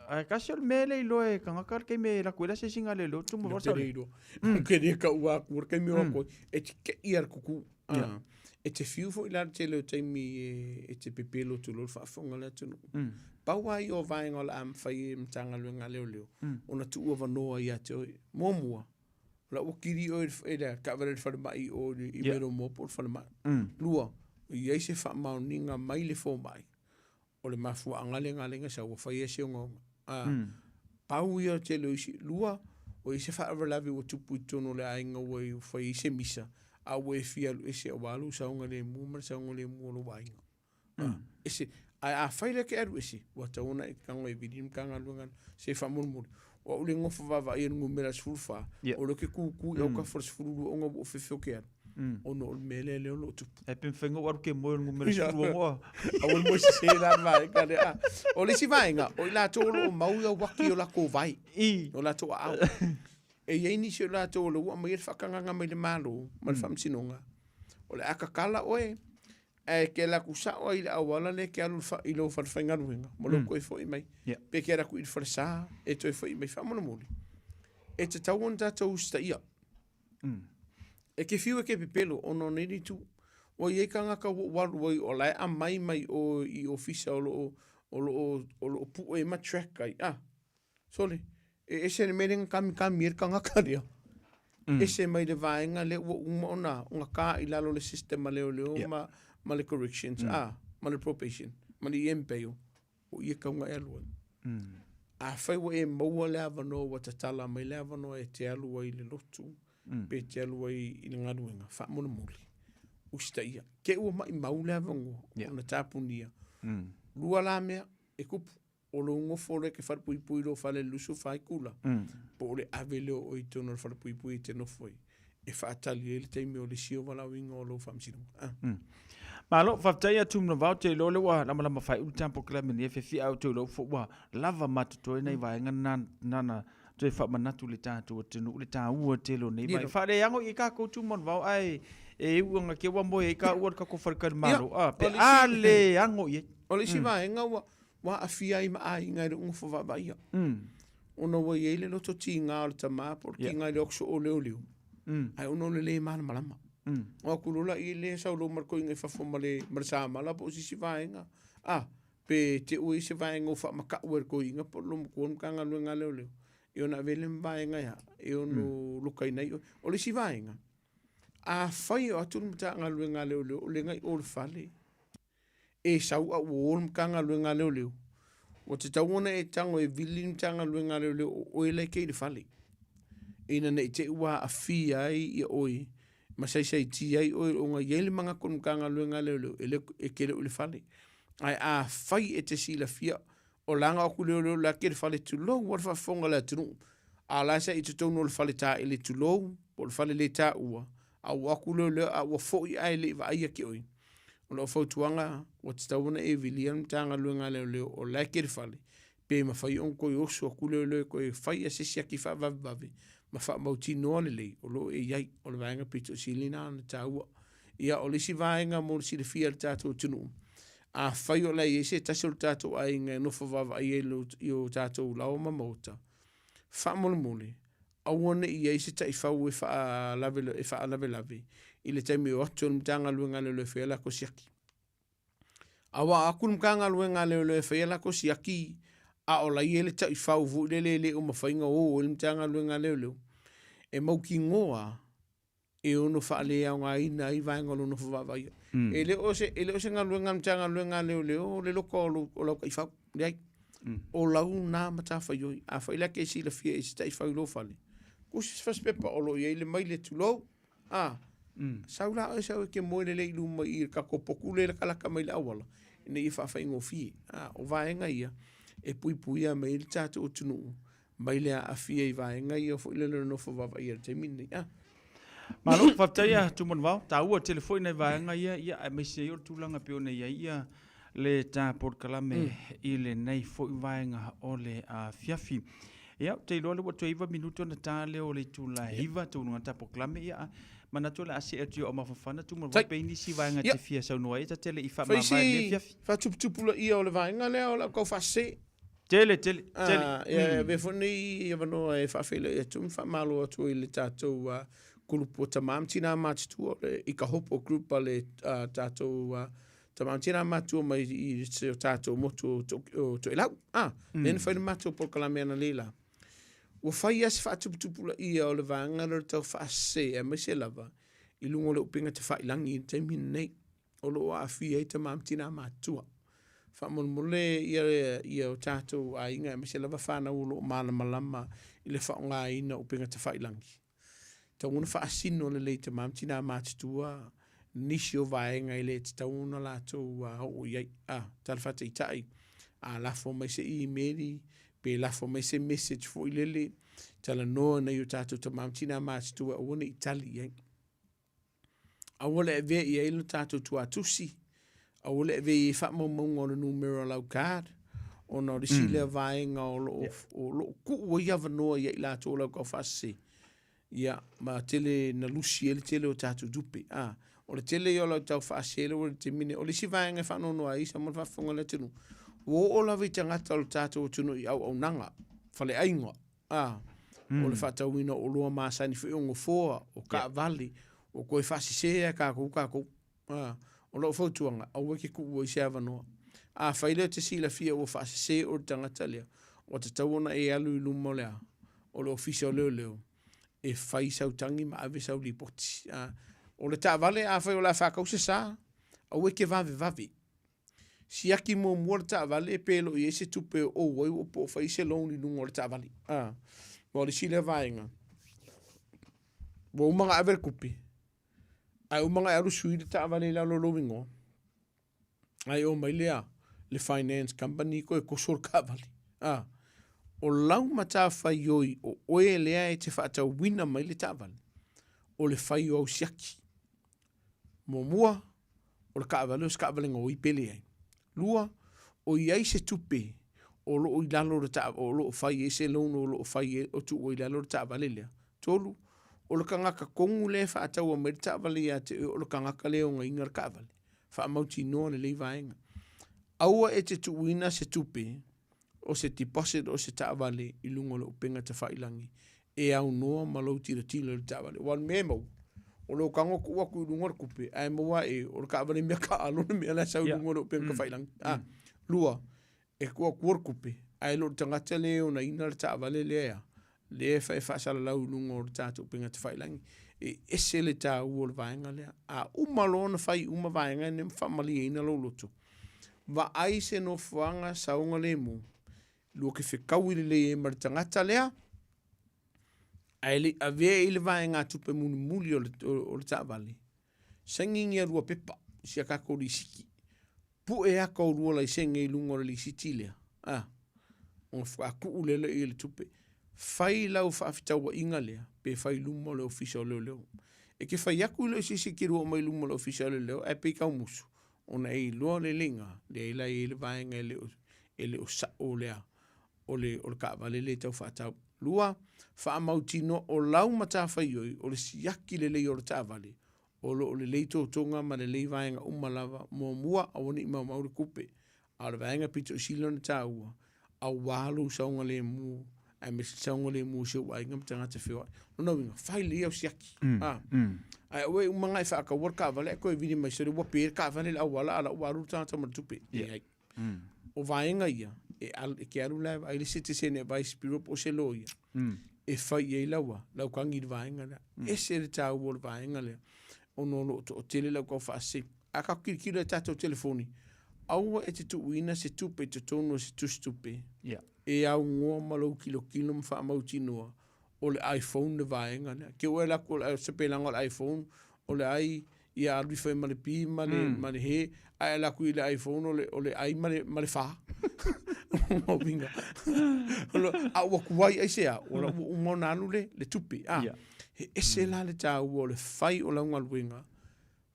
ae kasi o le mea e le iloa e tagata le taimi e alu atu ai le asiasiga a leoleo Tumanavao sa le iloa. Ke le kaua atu o le taimi o atu ai, e te kei a le kuku. A, e te fiu foi la le tele o taimi e te pepelo atu loa le faafofoga a le atunuu. Pau lava ia o vaega o le a mafai e Matagaluega a Leoleo ona tuu avanoa ia te oe. Muamua, o la ua kili oe e le taavale i le falemai i o i Melomoa po o le falemai. Lua, i ai se faamaoniga mai le fomai o le mafuaaga lea na ala ai ona sau ua fai ai se ogaoga. A, pau ia o le tele o isi. Lua, ua i ai se faalavelave ua tupu i totonu o le aiga ua fai ai se misa, a ua e fia alu ese aua lou saogalemu ma le saogalemu o lou aiga. A, ese. Ae afai la e te alu ese, ua tatau ona e tago e vili le Matagaluega se faamolemole. O au le nofo vaavaaia i le numera 14, o lea ou te tutu i autafa o le 12 ona ua ou fefe ou te alu, ona o le mea lea o lo o tupu. Ae pe mafai ona ou alu ke moe o le numera 16. Aua le moe sese la le vaega lea. O le isi vaega, o i latou o lo o mau i auaki o latou vai, o latou aao. E i ai nisi o latou o la ua aumaia le faatagaga mai le Malo ma le Faamasinoga, o le a tatala oe, Ae e te alu atu sao ai i le auala lea e te alu i lou falefaigaluega ma lou toe foi mai. Pe te alu atu i le falesa e toe foi mai. Faamolemole, e tatau ona tatou usitaia. E te fiu e te pepelo ona o nei le itu. Ua i ai tagata ua ou alu ai o la e aumai mai o i ofisa o lo o, o lo o, o lo o pue ma track ai. Ah, Sole, e ese le mea lea na kamikami ai le tagata lea. Ese mai le vaega lea ua uma ona, ona ka i lalo o le system a leoleo yeah. ma, ma le corrections, mm. ah, ma le probation, ma le EM bail, o ia kauga e alu ai. Mm. Afai ua e maua le avanoa ua tatala mai le avanoa e te alu ai i le lotu, mm. pe te alu ai i le galuega, faamolemole, usitaia. Te ua maimau le avanoa, yeah. ona tapunia. Mm. Lua la mea, e kupu, o lou nofo lea e te falepuipui i lou fale i le 24 itula, po o le ave lea o oe i totonu o le falepuipui e te nofo ai, e faatali ai le taimi o le isi o valaauina o lou faamasinoga. Ah. Malo, faafetai atu Manavao, ou te iloa o lea ua lamalama faaiu le tatou polokalame nei afiafi, ae ou te iloa foi ua lava ma totoe nai vaega na na toe faamanatu i le tatou atunuu le taua tele o nei vaega. Faaleago i tatou tu Manavao ae e iu ina te ua moe ai taua i le tatou faletalimalo, a pe a le ago i ai. O le isi vaega ua ua aafia ai ma aiga i lou nofo vaavaaia. Ona ua i ai le loto tiga o le tama po o le tiga i le oso o leoleo, ae ona o le le malamalama. O atu loa laia lea sau loa ma le toeaina i fafo ma le, ma le samala po o se isi vaega, a, pe te i ua i ai se vaega ua faamatau e le toeaina po o le loomatua o le Matagaluega a Leoleo, ia ona ave lea ma vaega e a, e ono lokaina ai oe. O le isi vaega, afai e o atu le Matagaluega a Leoleo o lena i o i le fale, e sau a ua o le Matagaluega a Leoleo, ua tatau ona e tago e vili le Matagaluega a Leoleo o oe la e te i le fale, ina ne i te i ua aafia ai ia oe ma saisaitia ai oe ona e i ai le manatu o le Matagaluega a Leoleo e le, e te le o i le fale. Ae afai e te silafia o la na o atu leoleo la ke le fale tulou a le faafofoga a le atunuu, a o la sa i totonu o le fale taele tulou po o le fale le taua, a ua o atu leoleo a ua foi ae le i vaaia ke oe. O lau fautuaga, ua tatau ona e vilia le Matagaluega a Leoleo o la e ke le fale, pe mafai ona toe oso atu leoleo e toe fai se siaki faavavevave ma faamautinoa lelei o lo o e i ai. O le vaega pito sili lena ona taua. Ia, o le isi vaega mo le silafia e le tatou atunuu, afai o la e i ai se tasi o le tatou aiga e nofo vaavaai ai i o tatou laoa ma maota, faamolemole, aua ne i i ai se taifau e faalavelave i le taimi e o atu ai le Matagaluega a Leoleo e fai a latou siaki. Aua a o atu le Matagaluega a Leoleo e fai a latou siaki, a o la e i ai le taifau foi lele e le o mafai ona o ai le Matagaluega a Leoleo, e mautinoa e ono faaleaogaina ai vaega o lou nofo vaavaaia. E le o se, e le o se galuega a le Matagaluega a Leoleo le loka o lou, o lau taifau. Leai. O lau na matafaioi. Afai la e te silafia i se taifau i lou fale, tusi se fasipepa o lo o i ai le maile tulou, a, sau la oe sau e te moe lelei i luma i le tatou potu lea e latalata mai le auala, ina ia faafaigofie. A, o vaega ia e puipuia mai ai le tatou atunuu mai le aafia i vaega ia foi lele o le nofo vaavaaia i le taimi lenei. Ah. Malo, faafetai ia Tumanavao, taua tele foi nai vaega ia, ia aemaise ai o le tulaga e pei ona i ai ia Le ta polokalame i lenei foi vaega o le afiafi. Ia, ou te iloa lea ua toe 9 minute ona ta lea o le itula e 9 taunuuga ta polokalame. Ia, manatu o le a see atu i o mafafana tu ma pe nisi vaega te fia saunoa ai, ta te le i faamavae i lenei afiafi. Faatuputupulaia o le vaega lea o lau tau faasese. Tele, tele, tele. Ia, avea foi lenei avanoa e faafeiloai atu ma faamalo atu ai i le tatou kulupu o Tama ma Tina Matutua, o le Ikahopo Group a le tatou Tama ma Tina Matutua mai i si o tatou motu o Toelau. Lea na fai le matou polokalame analeila. Ua fai lava se faatuputupulaia o le vaega lea o le tau faasese, aemaise lava i luga o le upega tafailagi i le taimi lenei. o lo o aafia ai tama ma tina matutua. Faamolemole ia o tatou aiga aemaise lava fanau o lo o malamalama i le faaaogaina o upega tafailagi. E tatau ona faasino lelei i tama ma tina matutua nisi o vaega e le tatau ona latou oo i ai. A, tala faataitai, a lafo mai se imeli, pe lafo mai se message foi lele, talanoa nai o tatou tama ma tina matutua aua ne i tali i ai. Aua le avea i ai lo tatou tuatusi, aua le avea i ai faamaumauga o le numera o lau card, ona o le isi lea vaega o lo o, o lo o tuu ai avanoa ia i latou o lau taufaasese. Ia, ma tele na lusi ai le tele o tatou tupe. A, o le tele ia o lau taufaasese lea ua i le taimi nei. O le isi vaega e faanoanoa ai Samoa le faafofoga a le atunuu, ua oo lava i tagata o le tatou atunuu i auaunaga, faleaiga, A, o le faatauina o oloa masani foi o nofoa, o taavale, ua toe faasese lava e tatou tatou. A, o lau fautuaga, aua e te tuua ai se avanoa. Afai lea e te silafia ua faasese oe i le tagata lea, ua tatau ona e alu i luma o le a? O le Ofisa o Leoleo e fai sau tagi ma ave sau lipoti. A, o le taavale, afai o le a faatau se sa, aua e te vavevave. Siaki muamua le taavale pe le o i ai se tupe o ou ai po o fai se loan i luga o le taavale. A, o le isi lea vaega, ua uma ona ave le tupe, ae uma ona e alu sui le taavale i lalo o lou igoa, ae omai lea le finance company toe toso le taavale. A, o lau matafaioi o oe lea e te faatauina mai le taavale, o le fai o au siaki. Muamua, o le taavale o se taavale gaoi pe leai. Lua, o i ai se tupe o lo o i lalo o le taavale, o lo o fai ai se loan o lo o fai ai, o tuu ai i lalo le taavale lea. Tolu, o le tagata tonu lea e faataua mai le taavale ia te oe o le tagata lea e ogaina le taavale. Faamautinoa lelei vaega. Aua e te tuuina se tupe o se deposit o se taavale i luga o le upega tafailagi e aunoa ma lou tilotilo i le taavale. Aua o le mea e maua, o lou tago tuu atu i luga o le tupe, ae maua ae o le taavale mea taaalo le mea la e sau i luga o le upega tafailagi. A, lua, e tuu atua le tupe, ae le o le tagata lea e onaina le taavale lea, lea e faasalalau i luga o le tatou upega tafailagi. E ese le taua o le vaega lea. A uma loa ona fai uma vaega nei ma faamalieina lou loto, vaai se nofoaga saogalemu lua te fetaui lelei ai ma le tagata lea, ae le i avea i le vaegatupe mulimuli o le, o le taavale, saini ni lua pepa, si a tatou lisiti. Pue ata o lua laisene i luga o le lisiti lea, a, ona faatoa tuu lea i le tupe. Fai lau faafetauaiga lea, pe fai i luma o le Ofisa o Leoleo. E te fai atu i le isi e te lua mai luma o le Ofisa o Leoleo, ae pei tau musu, ona e iloa le leiga, leai la e i ai le vaega e le o, e le o sao lea o le, o le taavale lea e tau faatau. Lua, faamautinoa o lau matafaioi o le siaki lelei o le taavale, o lo o lelei totoga ma lelei vaega uma lava. Muamua, aua ne i maumau le tupe, a o le vaega pito i sili ona taua, aua lou saogalemu aemaise le saogalemu o si ou aiga ma tagata feoai. Lona uiga, fai lelei au siaki. A. Ae aua e uma ona e faataua le taavale ae toe vili mai sole ua pe le taavale i le auala a o la ua alu le tagata ma le tupe. Leai. O vaega ia, e, al, e ke alu la e vaai le Citizen Advice Bureau po o se loia, e fai i ai lau, lau tagi i le vaega lea. Ese le taua o le vaega lea, ona o lo o toatele lau tau faasese. A tatou tilotilo i tatou telefoni, aua e te tuuina se tupe i totonu o se tusitupe e aunoa ma lou tilotilo ma faamautinoa o le iPhone le vaega lea. Ke ua e alu atu o le sapelaga o le iPhone, o le i, ia alu ifo ai ma le P ma le, ma le H, ae alu atu i le iPhone o le, o le I ma le, ma le F. Lona uiga, a ua tuai aisea, ua uma ona alu le, le tupe. A, he ese la le taua o le fai o lau galuega,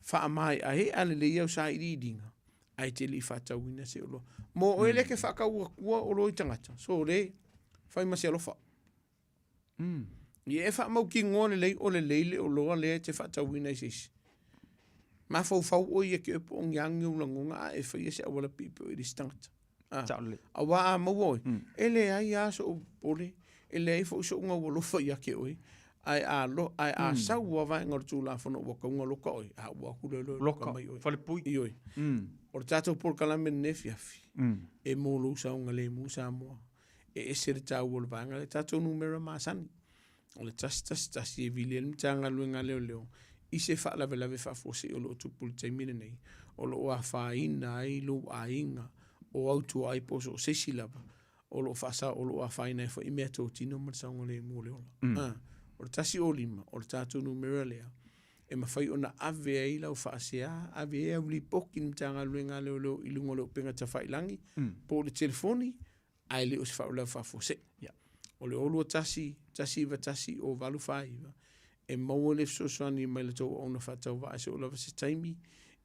faamaeaea lelei au sailiiliga. Ae e te le i faatauina se oloa. Mo oe lea e ke faatau atua oloa i tagata, sole, fai ma se alofa. Ia e faamautinoa lelei o lelei le oloa lea e te faatauina i se isi. Mafaufau oe ia te oe po o ni a ni ou lagona a e faia se auala piopio i le isi tagata. Ah, auā a maua oe, e leai lava so'u popole, e leai foi so'u gaualofa ia te oe, ae a lo, ae a sau lava vaega o le Tulafono ua tau ona loka oe, a ua atu loa loa loka mai oe. Falepui. Ioe. O le tatou polokalame i lenei afiafi, e mo lou saogalemu Samoa. E ese le taua o le vaega lea, tatou numera masani. O le 111 e vili ai le Matagaluega a Leoleo i se faalavelave faafuasei o lo o tupu i le taimi lenei, o lo o afaina ai lou aiga, o autua ai po o so o se isi lava o lo o faasao, o lo o afaina ai foi i meatotino ma le saogalemu o le ola. O le 105, o le tatou numera lea e mafai ona ave ai lau faasea, ave ai au lipoti i le Matagaluega a Leoleo i luga o le upega tafailagi, po o le telefoni, ae le o se faalavelave faafuasei. O le 021 191 0849 e maua le fesoasoani mai le tou auauna faatauvaa e soo lava se taimi,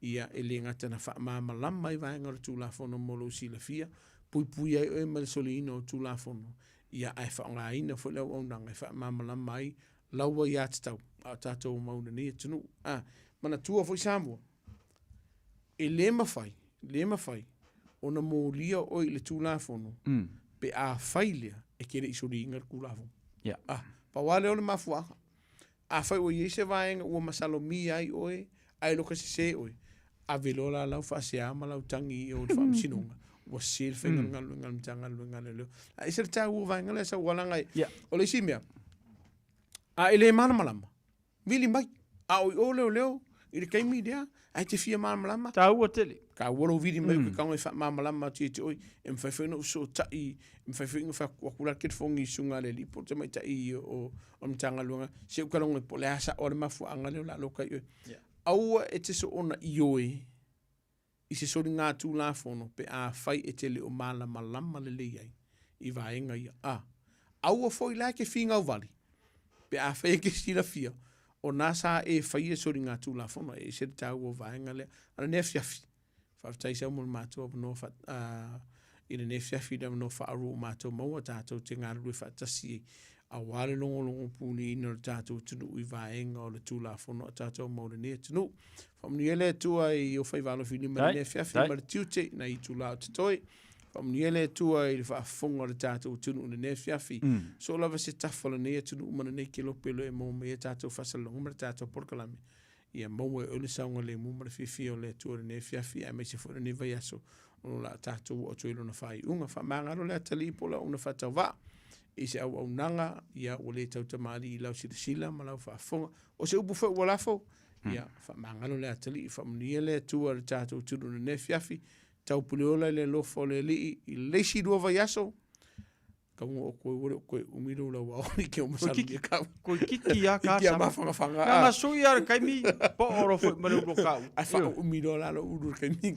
ia e le gata na faamalamalama ai vaega o le Tulafono mo lou silafia, puipui ai oe mai le soliina o Tulafono, ia ae faaaogaina foi le auaunaga e faamalamalama ai lau aiatatau a o tatou mau i lenei atunuu. A, manatua foi Samoa, e le mafai, le mafai ona molia oe i le Tulafono pe a fai lea e te le i soliina le Tulafono. Ah, pau lava lea o le mafuaaga. Afai ua i ai se vaega ua masalomia ai oe ae loka sese oe, ave loa la lau faasea ma lau tagi i o i le Faamasinoga, ua sese le faiga o le galuega a le Matagaluega a Leoleo. Ae ese le taua o vaega lea sau alaga e. O le isi mea, a e le malamalama, Vili mai, a o i o leoleo i le taimi lea, ae e te fia malamalama. Taua tele. Taua lou vili mai o ke tago e faamalamalama atu ia te oe. E mafai foi ona ou fesootai, e mafai foi ona fai atu la le telefoni i le susuga a le alii po o le tamaitai o le Matagaluega, se i ou talanoa po o le a sao le mafuaaga lea o le a loka ai oe. Aua e te soona ioe i se soligatulafono pe afai e te le o malamalama lelei ai i vaega ia. A. Aua foi la e te finau vale pe afai e te silafia o na sa e faia soligatulafono e ese le taua o vaega lea. A o lenei afiafi, faafetai sau mo le matou avanoa fa, a, i lenei afiafi le avanoa faaaru o matou maua tatou te galulue faatasi ai aua le logologo puliina o le tatou atunuu i vaega o le Tulafono a tatou mau lenei atunuu. Faamanuia le Atua i o faiva alofilima i lenei afiafi ma le tiute i nai itula o totoe. Faamanuia le Atua i le faafofoga o le tatou atunuu i lenei afiafi. Soo lava se tafa o lenei atunuu ma lenei kelope o lo o e maua mai ai tatou faasalalauga ma le tatou polokalame. Ia maua e oe le saogalemu ma le fiafia o le Atua i lenei afiafi aemaise foi lenei vaiaso o lo o le a tatou oo atu ai i lona faaiuga. Faamagalo le atalii po o le auauna faatauvaa i se auaunaga, ia ua le tautamalii i lau silasila ma lau faafofoga. O se upu foi ua lafo, ia faamagalo le atalii, faamanuia le Atua i le tatou atunuu i lenei afiafi, taupuleola i le alofa o le Alii i le isi 2 vaiaso, Tau o koe ua le o koe umi lou lauao i ke o masalomia kau. Koe kiki a ka sa. Mawhangafangafanga'a. Nga sui a le kaimi po o ro foi ma le ulo kau. Ai wha umi loa la lo ulu le kaimi.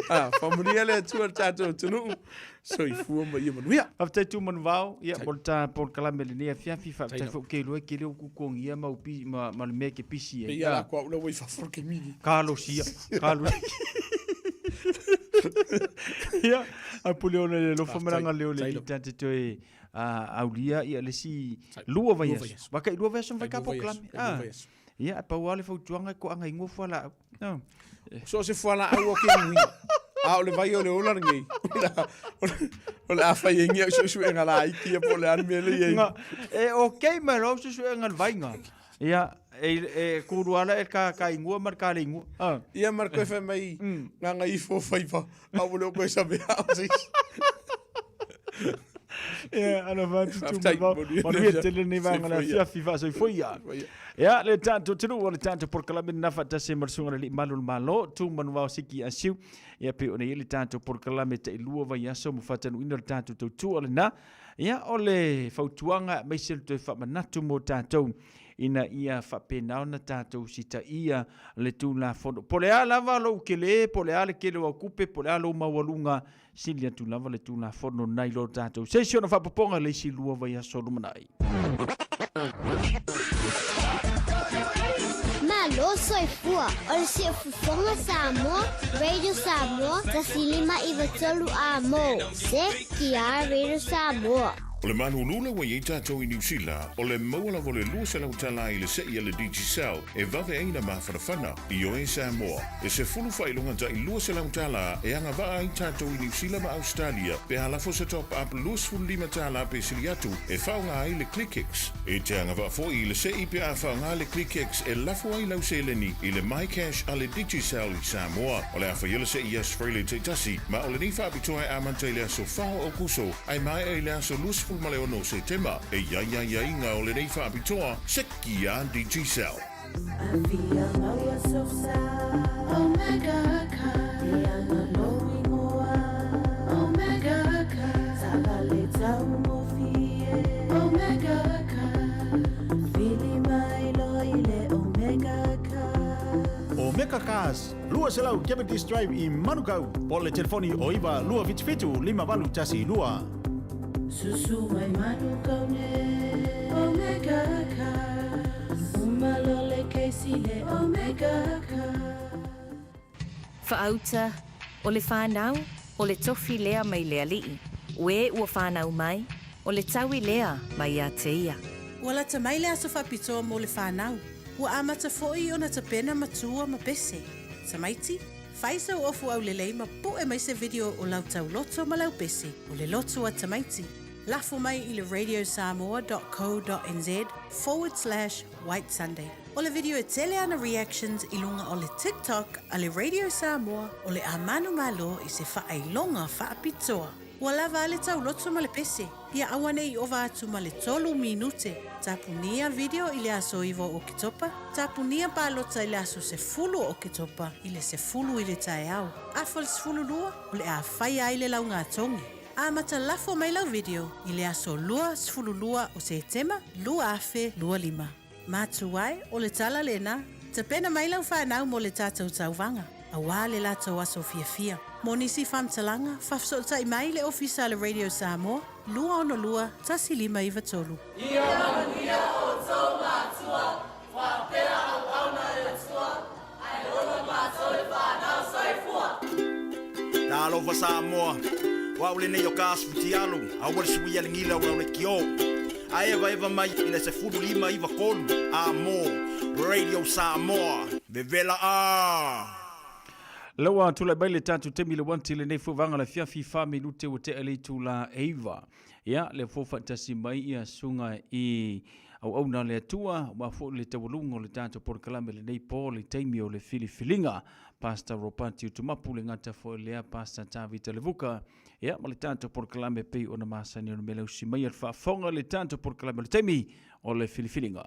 Ah, whamunia le Atua le tātou atunuu. Soifua ma ia manuia. Faafetai tu manuvao, ia mo le ta polokalame lenei afiafi, faafetai foi ke lua ke leo kukuangia ma upi ma, ma le mea ke pisi ai. Ia la kua ula wai fafo le kaimi. Kalosia, kalosia. Ia, a pule ona le alofa ma langa leo le ta te toe aulia ia le si lua vaiaso. Waka i lua vaiaso mwai ka polokalame. Ia, pau a le fautuaga e koaga ingoa fualaau. No. So se fualaau o ke uiga. A o le vai o le ola lenei. O le a fai e ngia suesuega laiti ia po o le a le mea lea i ai. E okay mai loa suesuega le vaiga. Ia, e, e kulu ala e ka, ka ingua ma le ka le ingua. Ah. Ia ma le koe fai mai nganga ifo faiva. A ua le o koe save a o se isi. Ia, alofa atu tu Faafetai, manuvao. manuia Manuia le tele lenei vaega o le Soifua ia. afiafi faasoifua ia. Soifua ia. Ia, le tatou atunuu o le tatou polokalame lena faatasi ai ma le susuga i le Alii Malu o le Malo, tu manuvao siki asiu. Ia, pei ona i ai le tatou polokalame tailua vaiaso ma faatanuuina le tatou tautua lena. Ia, o le fautuaga aemaise le toe faamanatu mo tatou ina ia faapena ona tatou sitaia le Tulafono. Po o le a lava lou tele, po o le a le tele o au tupe, po o le a lou maualuga, sili atu lava le Tulafono nai lo tatou. Se isi ona faapopoga le isi 2 vaiaso lumanai. Malo. soifua o le Siufofoga Samoa, Radio Samoa, 1593 A mo, se ki Radio Samoa. O le malulu ua i ai tatou i Niu Sila, o le maua lava o le 200 tala i le se'i a le Digicel e vave ai na mafanafana. Ioe Samoa, e sefulu faailoga ta'i 200 tala e agava'a ai tatou i Niu Sila ma Ausetalia pe a lafo se top up 25 tala pe sili atu e faaaoga ai le ClickX. E te agava'a fo'i i le se'i pe a faaaoga le ClickX e lafo ai lau seleni i le MyCash a le Digicel i Samoa. O le a faia le se'i i aso Faraile taitasi, ma o lenei faapitoa e amata i le aso 4 o Aokuso ae maea i le aso 26 o Setema. E i ai aiaiga o lenei faapitoa, seki a Digicel. Afia maua sosa Omega Car Leaga lou igoa Omega Car Taavale taugofie Omega Car Vili mai loa i le Omega Car. Omega Cars, 200 Cavendish Drive i Manukau, po o le telefoni o 9 277 5812. Susu mai Manukau nei Omega Cars Uma loa le kesi le Omega Cars. Faauta, o le fanau, o le tofi lea mai le Alii. O e ua fanau mai, o le taui lea mai ia te ia. Ua lata mai le aso faapitoa mo le fanau. Ua amata foi ona tapena matua ma pese. Tamaiti, fai sau ofu aulelei ma pu'e mai se video o lau tauloto ma lau pese. O le loto a tamaiti. Lafo mai i le radiosamoa.co.nz/WhiteSunday. O le video e tele ana reactions i luga o le TikTok a le Radio Samoa o le a manumalo i se faailoga faapitoa. Ua lava a le tauloto ma le pese. Ia aua ne i ova atu ma le 3 minute. Tapunia video i le aso 9 o Oketopa, tapunia palota i le aso 10 o Oketopa i le 10 i le taeao. Afa le 12 o le a faia ai le laugatogi. Amata lafo mai lau video i le aso 22 o Setema 2025. Matu ai, o le tala lena, tapena mai lau fanau mo le tatou tauvaga, auā le latou aso fiafia. Mo nisi faamatalaga, faafesootai mai le ofisa a le Radio Samoa, 262 1593. Ia manuia outou matua, faapea auauna a le Atua, ae ola matou le fanau soifua. Talofa Samoa, o au lenei o Kas Fitialu, aua le suia le gila o lau leitio. A evaeva mai i le 15 93 a mo Radio Samoa, vevela a! Laua tulai mai le tatou taimi le wanti lenei foi vaega le afiafi 4 minute ua tea le itula e 9. Ia, le fua faatasi mai ia susuga i auauna a le Atua, aua foi le taualuga o le tatou polokalame lenei po le taimi o le filifiliga. Pastor Ropati Utumapu le gata foi lea Pastor Tavita Levuka. Ia, ma le tatou polokalame pei ona masani ona melausi mai a le faafofoga le tatou polokalame o le taimi o le filifiliga.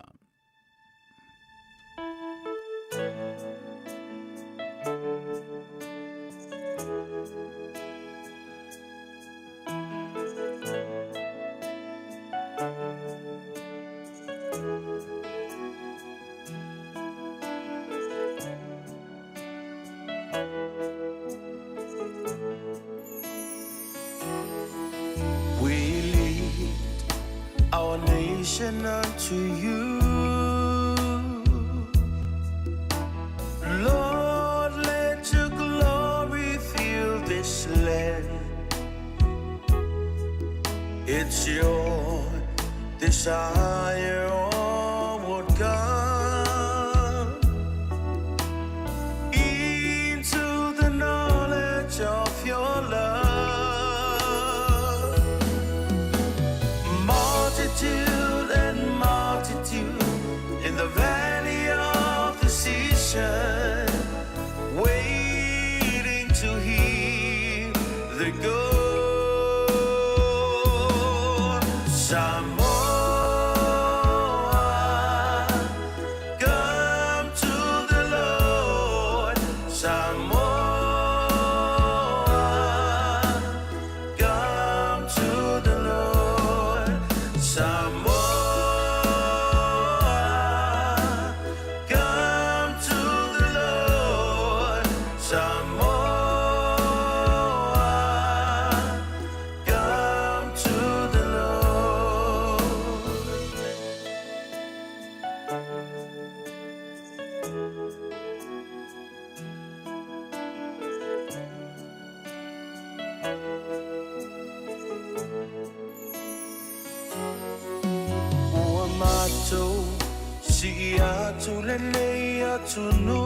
We lead our nation unto you. Lord, let your glory fill this land. It's your desire, onward God, into the knowledge of your love. Multitude and multitude in the valley of decision, waiting to hear the go. Samoa. Viia atu lenei atunuu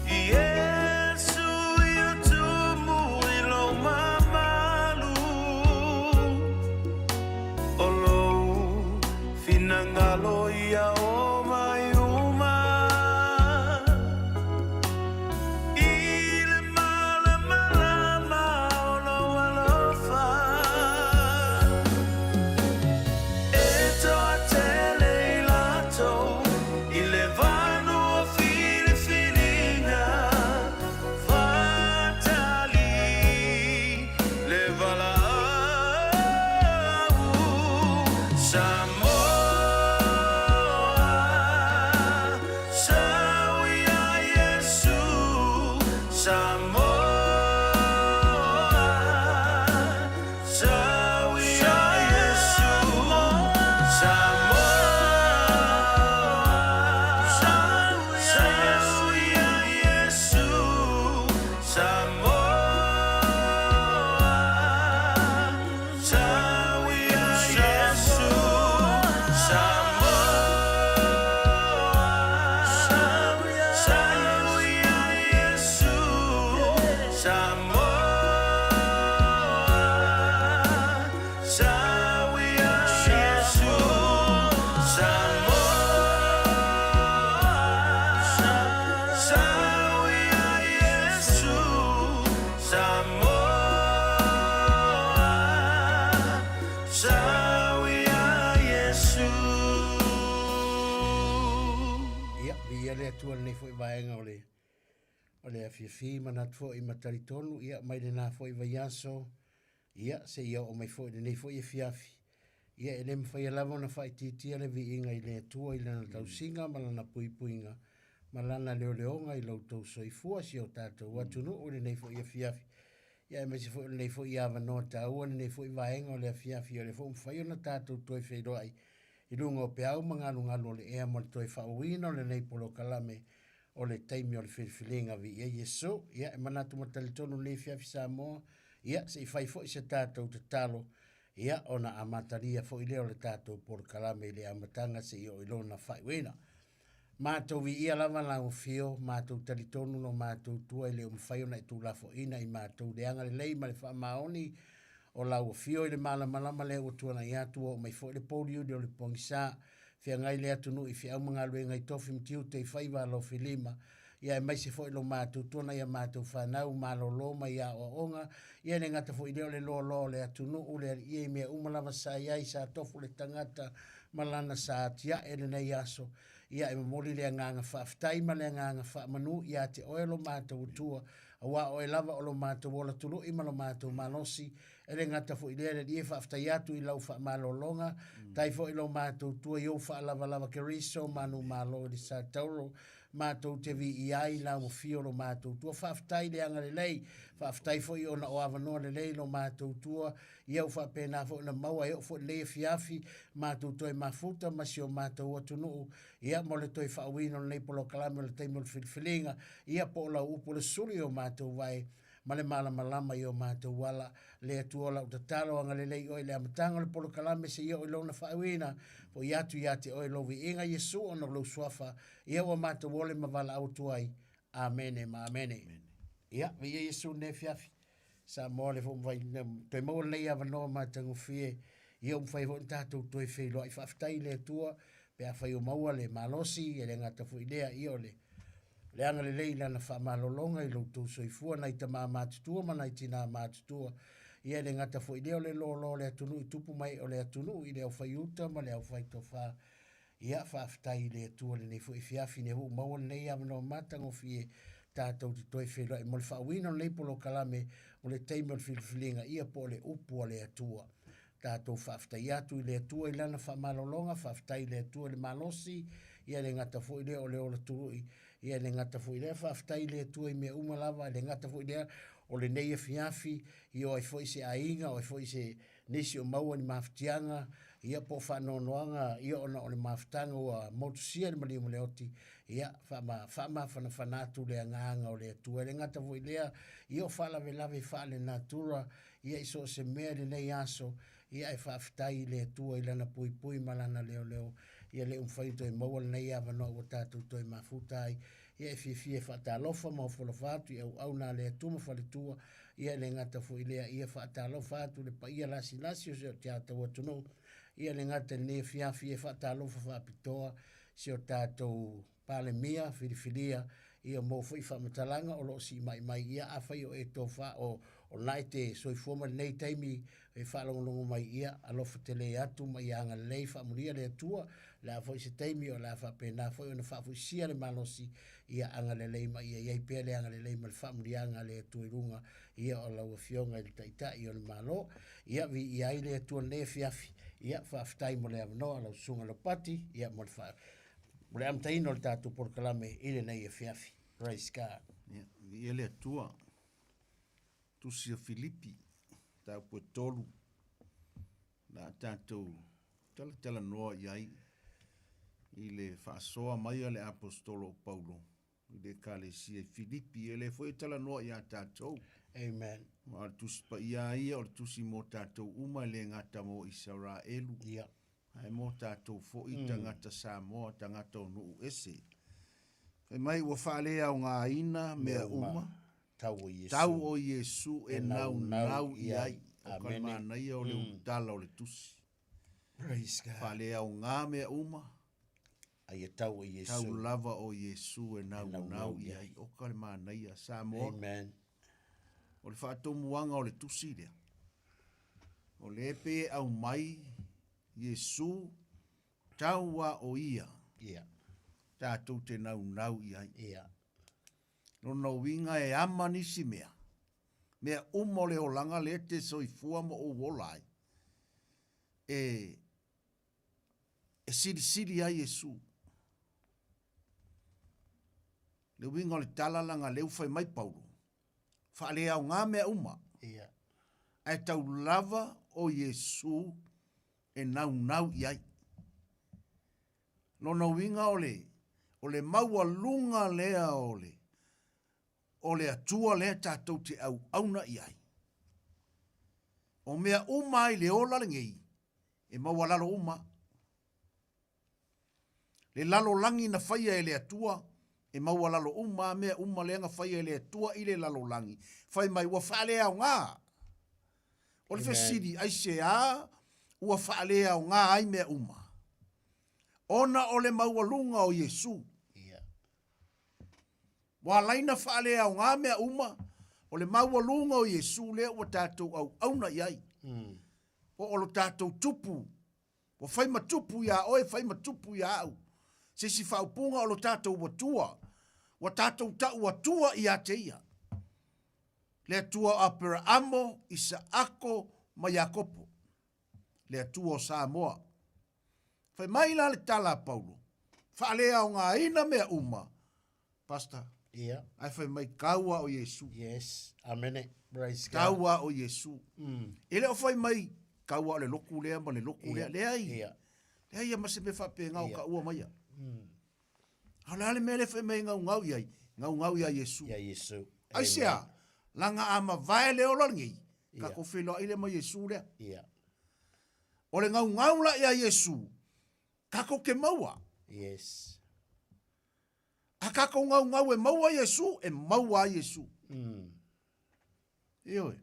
Iesu ia tumu i lou mamalu O lou finagalo ia oo mai uma I le malamalama o lou alofa E toatele i latou i le vanua filifiliga Fatali le valaau Samoa Sau ia Iesu Samoa Sau ia Iesu Samoa Sau ia Iesu Samoa Sau ia Iesu Samoa Sau ia Iesu Samoa Sau ia Iesu Samoa Sau ia Iesu Samoa Sau ia Iesu. Ia, viia le Atua i lenei foi vaega o le o le afiafi manatu foi ma talitonu, ia mai lena foi vaiaso, ia seia oo mai foi i lenei foi afiafi. Ia e le mafaia lava ona faaitiitia le viiga i le Atua i lana tausiga ma lana puipuiga ma lana leoleoga i lo outou soifua si o tatou atunuu i lenei foi afiafi. Ia aemaise foi o lenei foi avanoa taua, lenei foi vaega o le afiafi o lea foi ua mafai ona tatou toe feiloai i luga o peau ma galugalu o le ea mo le toe faaauauina o lenei polokalame o le taimi o le filifiliga viia Iesu. Ia, e manatu ma talitonu lenei afiafi Samoa, ia, se i fai foi se tatou tatalo, ia, ona amatalia foi lea o le tatou polokalame i le amataga seia oo i lona faaiuina. Matou viia lava lau afio, matou talitonu lo matou tua e le o mafai ona e tuulafoaiina i matou le agalelei ma le faamaoni o lau afio i le malamalama lea ua tuanai atu ua oo mai foi le pouliuli o le pogisa. Feagai le atunuu i feau ma galuega i tofi ma tiute i faiva alofilima, ia aemaise foi lo matou tua nai a matou fanau malolo mai aoaoga, ia e le gata foi i lea o le loaloa o le atunuu, le aliia i mea uma lava sa i ai, sa tofu le tagata ma lana sa atiae lenei aso. Ia e momoli le agaga faafetai ma le agaga faamanu ia te oe lo matou Atua, aua o oe lava o lo matou ola tului ma lo matou malosi. E le gata foi i lea, le Alii e faafetai atu i lau faamalologa, tai foi lo matou Atua i ou faalavalava Keriso manumalo i le sa tauro, matou te viia ai lau afio lo matou Atua. Faafetai le agalelei, faafetai foi ona o avanoa lelei lo matou Atua, ia ua faapena foi ona maua e oo foi i lenei afiafi, matou toe mafuta ma si o matou atunuu, ia mo le toe faauuina o lenei polokalame o le taimi o le filifiliga, ia po o lau upu o le sulu i o matou vae, ma le malamalama i o matou ala. Le Atua o lau tatalo, agalelei oe i le amataga o le polokalame seia oo i lona faauuina, foi atu ia te oe lou viiga Iesu ona o lou suafa, ia ua matou ole ma valaau atu ai. Amene ma amene. Ia, viia Iesu i lenei afiafi. Samoa le foi mafai toe maua lenei avanoa matagofie, ia ua mafai foi ona tatou toe feiloai. Faafetai i le Atua pe afai o maua le malosi, e le gata foi i lea, ia o le le agalelei i lana faamalologa i lo outou soifua, nai tama matutua ma nai tina matutua. Ia e le gata foi i lea o le loaloa o le atunuu i tupu ma ee o le atunuu i le aufai uta ma le aufai tofa. Ia, faafetai i le Atua i lenei foi afiafi, lea ua maua lenei avanoa matagofie tatou te toe feiloai mo le faauuina o lenei polokalame o le taimi o le filifiliga ia po o le upu a le Atua. Tatou faafetai atu i le Atua i Lana faamalologa, faafetai i le Atua i le malosi, ia e le gata foi i lea o le ola tului, ia e le gata foi i lea, faafetai i le Atua i mea uma lava, e le gata foi i lea o lenei afiafi, ia o ai foi se aiga, o ai foi se nisi o maua ni mafatiaga, ia po o faanoanoaga, ia ona o le mafutaga ua motusia i le maliu ma le oti, ia faamafanafana atu le agaga o le Atua. E le gata foi i lea, ia o faalavelave faale-natura, ia i so o se mea i lenei aso, Ia e faafetai i le Atua i Lana puipui ma Lana leoleo, ia le mafai ona toe maua lenei avanoa ua tatou toe mafuta ai. Ia e fiafia e faatalofa ma ofolofa atu i auauna a le Atua ma faletua, ia e le gata foi i lea, ia faatalofa atu i le paia lasilasi o si o tatou atunuu, ia e le gata i lenei afiafi, ia faatalofa faapitoa si o tatou Palemia filifilia, ia mo foi faamatalaga o lo o siimai mai, ia afai o e tofa o o lena e te soifua mai lenei taimi e faalogologo mai, ia alofa tele atu ma ia agalelei faamulia le Atua, le a foi se taimi o le a faapena foi ona faafoisia le malosi, ia agalelei ma ia i ai pea le agalelei ma le faamuliaga a le Atua i luga ia o lau Afioga i le Taitai o le Malo. Ia viia ai le Atua i lenei afiafi. Ia faafetai mo le avanoa lau Susuga Lopati, ia mo le faa mo le amataina o le tatou polokalame i lenei afiafi. Praise God. Ia, viia le Atua. Tusi o Filipi, mataupu e 3, la tatou talatalanoa i ai i le faasoa mai a le Aposetolo o Paulo i le Ekalesia i Filipi, e le foi e talanoa iā tatou. Amen. Aua o le Tusi Paia lava ia o le tusi mo tatou uma e le gata mo Isaraelu, yeah. ae mo tatou foi tagata Samoa, tagata o nuu ese. Fai mai ua faaleaogaina mea uma, tau o Iesu, tau o Iesu e naunau i ai. O ka manaia o le ulutala o le tusi. Praise God. Faaleaoga mea uma, A ia tau o Iesu. Tau lava o Iesu e naunau i ai. O ka le manaia. Samoa. Amen. O le faatomuaga o le tusi lea. O lea pei e aumai Iesu tau a o ia. Ia. Tatou te naunau i ai. Ia. Lona uiga e ama nisi mea. Mea uma o le olaga lea e te soifua ma ou ola ai. E e silisili ai Iesu. Le uiga o le tala laga lea ua fai mai Paulo, faaleaoga mea uma. Ia. Ae tau lava o Iesu e naunau i ai. Lona uiga o le, o le maualuga lea o le, o le Atua lea tatou te auauna i ai. O mea uma ai le ola lenei, e maualalo uma. Le lalolagi na faia e le Atua, e maualalo uma a mea uma lea na faia e le Atua i le lalolagi. Fai mai, ua faaleaoga. O le fesili, aisea ua faaleaoga ai mea uma? Ona o le maualuga o Iesu. Ua ala ai na faaleaoga mea uma, o le maualuga o Iesu lea ua tatou auauna i ai. Po o lo tatou tupu, ua fai ma tupu iā oe, fai ma tupu iā au. Se isi faaupuga o lo tatou Atua, ua tatou tau Atua iā te Ia. Le Atua o Aperaamo, Isaako ma Iakopo. Le Atua o Samoa. Fai mai la le tala a Paulo, faaleaogaina mea uma, Pastor. Ia. Ae fai mai tau a o Iesu. Yes. Amene. Praise God. Tau a o Iesu. E le o fai mai tau a o le loku lea ma le loku lea. Leai. Ia. Leai ia ma se mea faapena o taua maia. A o le a le mea lea fai mai e gaugau i ai? Gaugau ia Iesu. Ia Iesu. Aisea? Laga a mavae le ola lenei, tatou feiloai lea ma Iesu lea. Ia. O le gaugau la ia Iesu, tatou te maua. Yes. A tatou gaugau e maua Iesu, e maua ai Iesu. Ioe.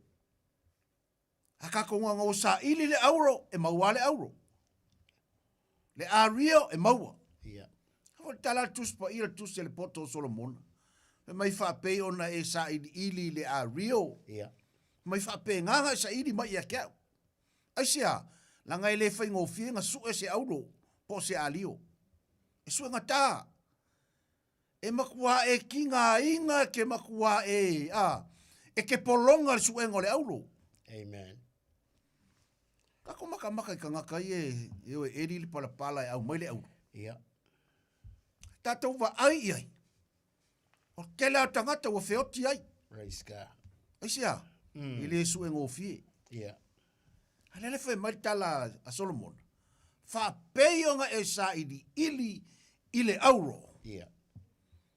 A tatou gaugau e saili le auro, e maua le auro. Le ario, e maua. Ia. A foi le tala a le Tusi Paia, le Tusi a le Poto o Solomona. Fai mai faapei ona e sailiili le ario. Ia. Fai mai faapena na e saili mai ia te au. Aisea? Leaga e le faigofie na sue se auro po o se alio. E suegata. E matua e tigaina, e te matua e, a, e te pologa le suega o le auro. Amen. Tatou makamaka i tagata ia e o e eli le palapala e aumai le auro. Ia. Tatou vaai i ai. O le tele lava o tagata ua feoti ai. Praise God. Aisea? E le suegofie. Ia. A lea le fai mai le tala a Solomona, faapei ona e sailiili i le auro. Ia.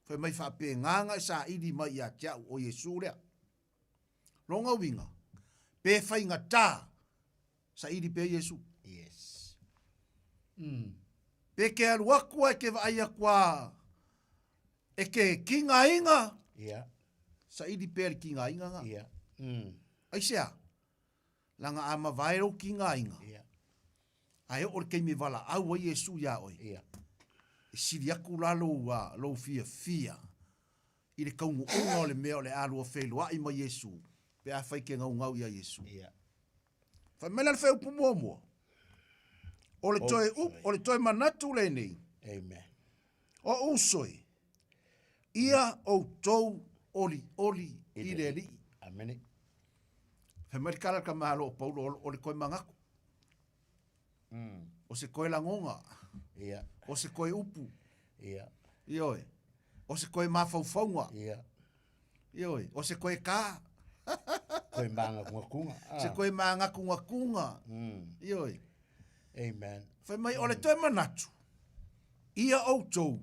Fai mai faapena na e saili mai ia te au, o Iesu lea. Lona uiga, pe faigata. Saili pea Iesu. Yes. Mm. Pe ke alu aku ai ke vaai aku a e ke kingainga. Yeah. Saili pea le kingainga nga. Yeah. Mm. Aisea, langa a mavae lou kingainga. Yeah. Ae oo le taimi e valaau ai Iesu iā oe. Yeah. E sili aku la lou, a, lou fiafia i le taunuuga o le mea o le a lua feiloai ma Iesu pe afai e te gaugau iā Iesu. Yeah. Fai mai la le fuaiupu muamua, o le toe, u, o le toe manatu lenei. Amen. O uso e, ia outou olioli i le Alii. Amene. Fai mai le tala a le tamālo o Paulo, o le toe manatu. Mm. O se toe lagoga. Ia. O se toe upu. Ia. Ioe. O se toe mafaufauga. Ia. Ioe. O se toe kā. Toe māgakugakuga. Ah. Se toe māgakugakuga. Mm. Ioe. Amen. Fai mai, o le toe manatu, ia outou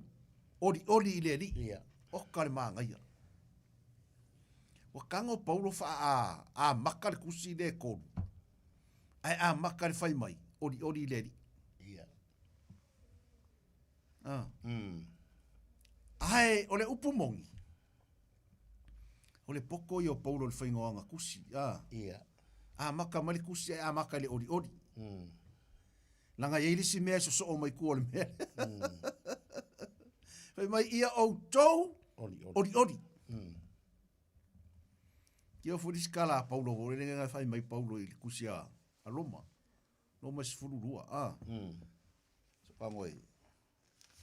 olioli i le Alii. Ia. Oka le māgaia. Ua tago Paulo faa amata le tusi lea e tolu. Ae amata le fai mai, olioli i le Alii. Ia. Ah. Mm. Ae o le upu moni, o le poto ia o Paulo i le faiga o ana tusi. Ah. Ia. Amata mai le tusi ae amata i le olioli. Mm. Leaga e i ai le isi mea e sosoo mai tua o le mea. Mm. Fai mai ia outou olioli. Olioli. Mm. Kia foi le isi tala a Paulo foi lele na fai mai Paulo i le tusi a Roma. Roma 12, a. Mm. So ka e.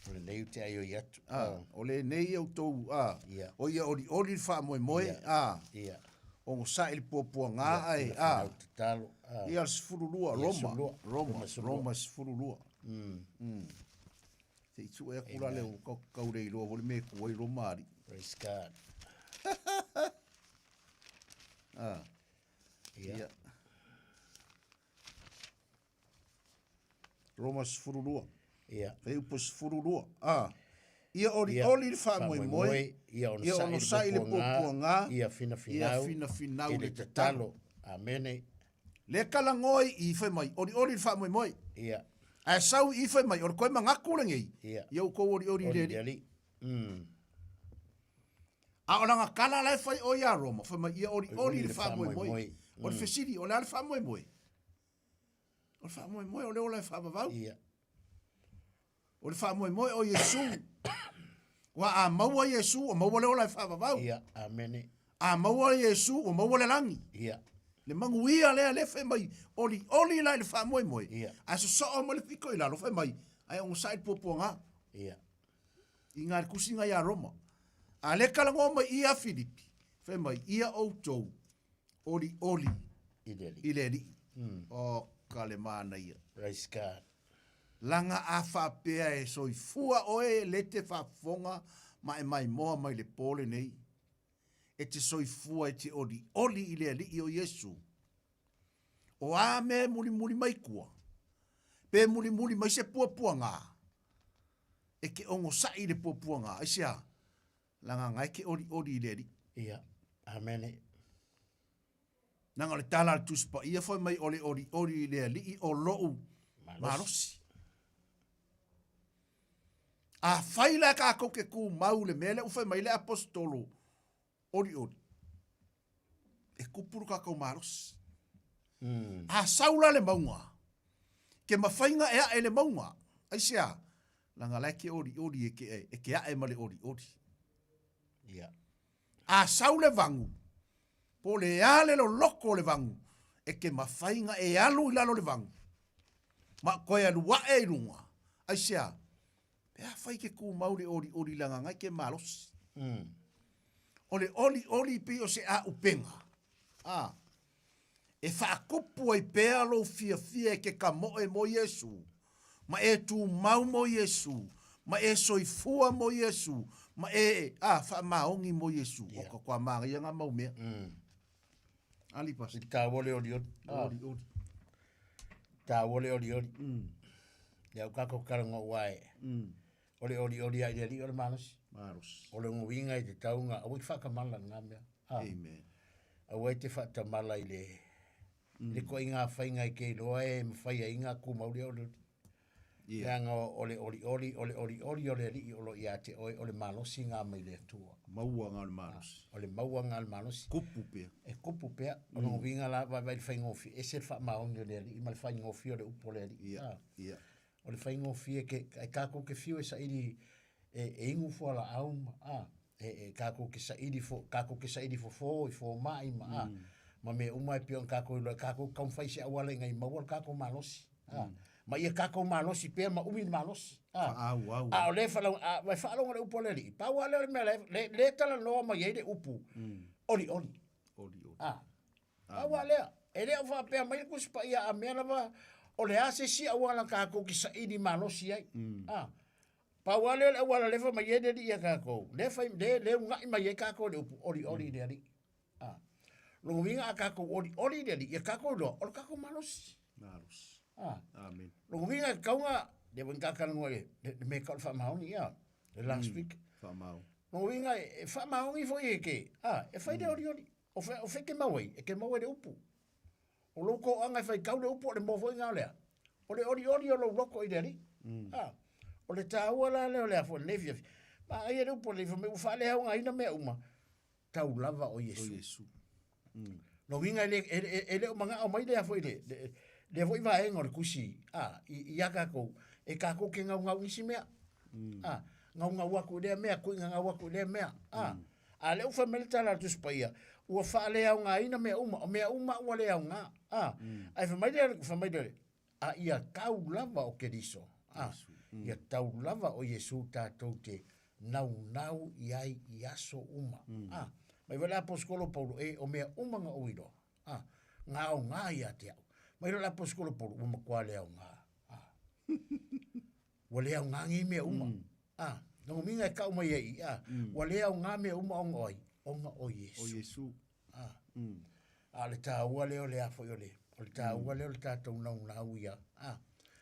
O lenei ou te aioi atu. A, o lenei outou, a. Ia. O ia olioli le faamoemoe, Ia. a. Ia. Ogosa'i le puapuaga ae, Ia, a. lau tatalo. A. Ia le 12, Ia, Roma. 12. Roma, Roma 12. Roma 12. Mm. Mm. Se i sue aku la le o kau, kau le iloa foi le mea e tu ai Roma alii. Praise God. Ah. Ia. Ia. Roma 12. Ia. Fuaiupu 12. Ah. Ia olioli le faamoemoe, ia ia onosai le puapuaga, ia finafinau, ia finafinau i le le tatalo. tatalo. Amene. Le talanoa i fai mai, olioli le faamoemoe. Ia. Ae sau i fai mai, o le koe manatu lenei, Ia. ia outou olioli i le Oli Alii. le Alii. Mm. A o lana tala la e fai o ia Roma, fai mai, ia olioli Olioli le le faamoemoe. faamoemoe. O le Mm. fesili, o le a le faamoemoe? O le faamoemoe o le ola e faavavau. Ia. O le faamoemoe o Iesu. Ua a maua Iesu, o maua le ola e faavavau. Ia, amene. A maua Iesu, o maua le lagi. Ia. Le manuia lea le fai mai, olioli la i le faamoemoe. Ia. Ae sosoo mai le pito i lalo, fai mai, ae ogasai le puapuaga. Ia. I ngā tusiga iā Roma. A le talanoa mai ia Filipi, fai mai, ia outou, olioli I le Alii. i le Alii. Mm. O ka le manaia. Praise God. Laga a faapea e soifua oe le te faafofoga ma e maimoa mai le po lenei. E te soifua e te olioli i le Alii o Iesu. O a mea e mulimuli mai tua, pe mulimuli mai se puapuaga, e ke ogosa'i i le puapuaga, aisea, laga gae ke olioli i le Alii. Ia. Amene. Leaga o le tala a le Tusi Paia fai mai o le olioli i le Alii o lou malosi. Afai la tatou te tumau i le mea lea ua fai mai ai le Aposetolo, olioli, e tupu lo tatou malosi. Mm. A sau la le mauga, ke mafaiga e ae le mauga, aisea, leaga la e ke olioli e ke, e ke ae ma le olioli. Ia. A sau le vagu, po o le a le loloko o le vagu, e ke mafaiga e alu i lalo o le vagu, ma toe alu ae i luga, aisea, pe afai ke tumau le olioli leaga na e ke malosi. Mm. O le olioli pei o se aupega, a, e faatupu ai pea lou fiafia e ke kamoe mo Iesu, ma e tumau mo Iesu, ma e soifua mo Iesu, ma e, a, faamaoni mo Iesu. Ia. O ka kua manaia ngā mau mea. Mm. Ali pasi. I tāua le olioli. Ah. Olioli. Tāua le olioli. Mm. Ia au kako karango ua e. Mm. O le olioli ai le alii o le malosi. Malosi. O le uiga i te tauga, aua i te whakamala ngā mea. Ah. Amen. Aua i te whaatamala i le Le ituaiga faiga e te iloa e mafai ai ona tumau le olioli. Leaga o le olioli, o le olioli o le Alii o lo o ia te oe, o le malosi lena mai le Atua. Maua lena o le malosi. O le maua lena o le malosi. Kupu pea. E kupu pea. O lona uiga la, vaavaai i le faigofie, ese le faamaoni o le Alii ma le faigofie o le upu a le Alii. Ia, ia. O le faigofie ke, e tatou te fiu e saili e, e inu fualaau ma, a, e, e tatou te saili fo, tatou te saili fofo i fomai ma, a, ma mea uma e pei ona tatou iloa, tatou te taumafai i se auala ina ia maua le tatou malosi. A, ma ia tatou malosi pea ma umi le malosi. A, Faaauau. a o lea e faalogo, a, e faalogo i le upu a le Alii, pau lava lea o le mea la e, le, le talanoa mai ai le upu, olioli. Olioli. A, Pau lava lea, e le o faapea mai le Tusi Paia a mea lava o le a se isi auala tatou te saili malosi ai. A, pau lava lea o le auala lea e fai mai ai le Alii ia tatou, lea fai, lea, lea una'i mai ai tatou i le upu olioli i le Alii. A, lona uiga a tatou olioli i le Alii, ia tatou iloa, o le tatou malosi. Malosi. A. Amen. Lona uiga e tatau ona, lea foi na ta talanoa i le, le mea e tau o le faamaoni, ia, le last week. Faamaoni. Lona uiga e faamaoni foi e ke, a, e fai le olioli. O fea, o fea e te mau ai? E te mau ai i le upu. O lou toaga e faitau le upu, o le moa foi lena o le a? O le olioli o lou loto i le Alii. A, o le taua la lea o le a foi lenei afiafi. Manaia le upu a le Alii, fai mai ua faaleaogaina mea uma, tau lava o Iesu. O Iesu. Lona uiga e le, e, e, e le o manao mai lea foi le, le, lea foi vaega o le tusi, a, i, ia tatou, e tatou te gaugau i nisi mea. A, gaugau atu i lea mea, tuuina gau atu i lea mea. A, a lea ua fai mai le tala a le Tusi Paia, ua faaleaogaina mea uma, o mea uma ua leaoga. A, ae fai mai lea, fai mai lea, a ia tau lava o Keriso, a, ia tau lava o Iesu tatou te naunau i ai i aso uma. A, mai foi le Aposetolo Paulo, e, o mea uma na ou iloa, a, na aoga ia te au. Mai loa le Aposetolo Paulo, ua matua leaoga. A, ua leaoga nei mea uma. A, lona uiga e tau mai ai i, a, ua leaoga mea uma ona o ai? Ona o Iesu. O Iesu. A, a o le taua lea o le a foi o le, o le taua lea o le tatou naunau ia, a.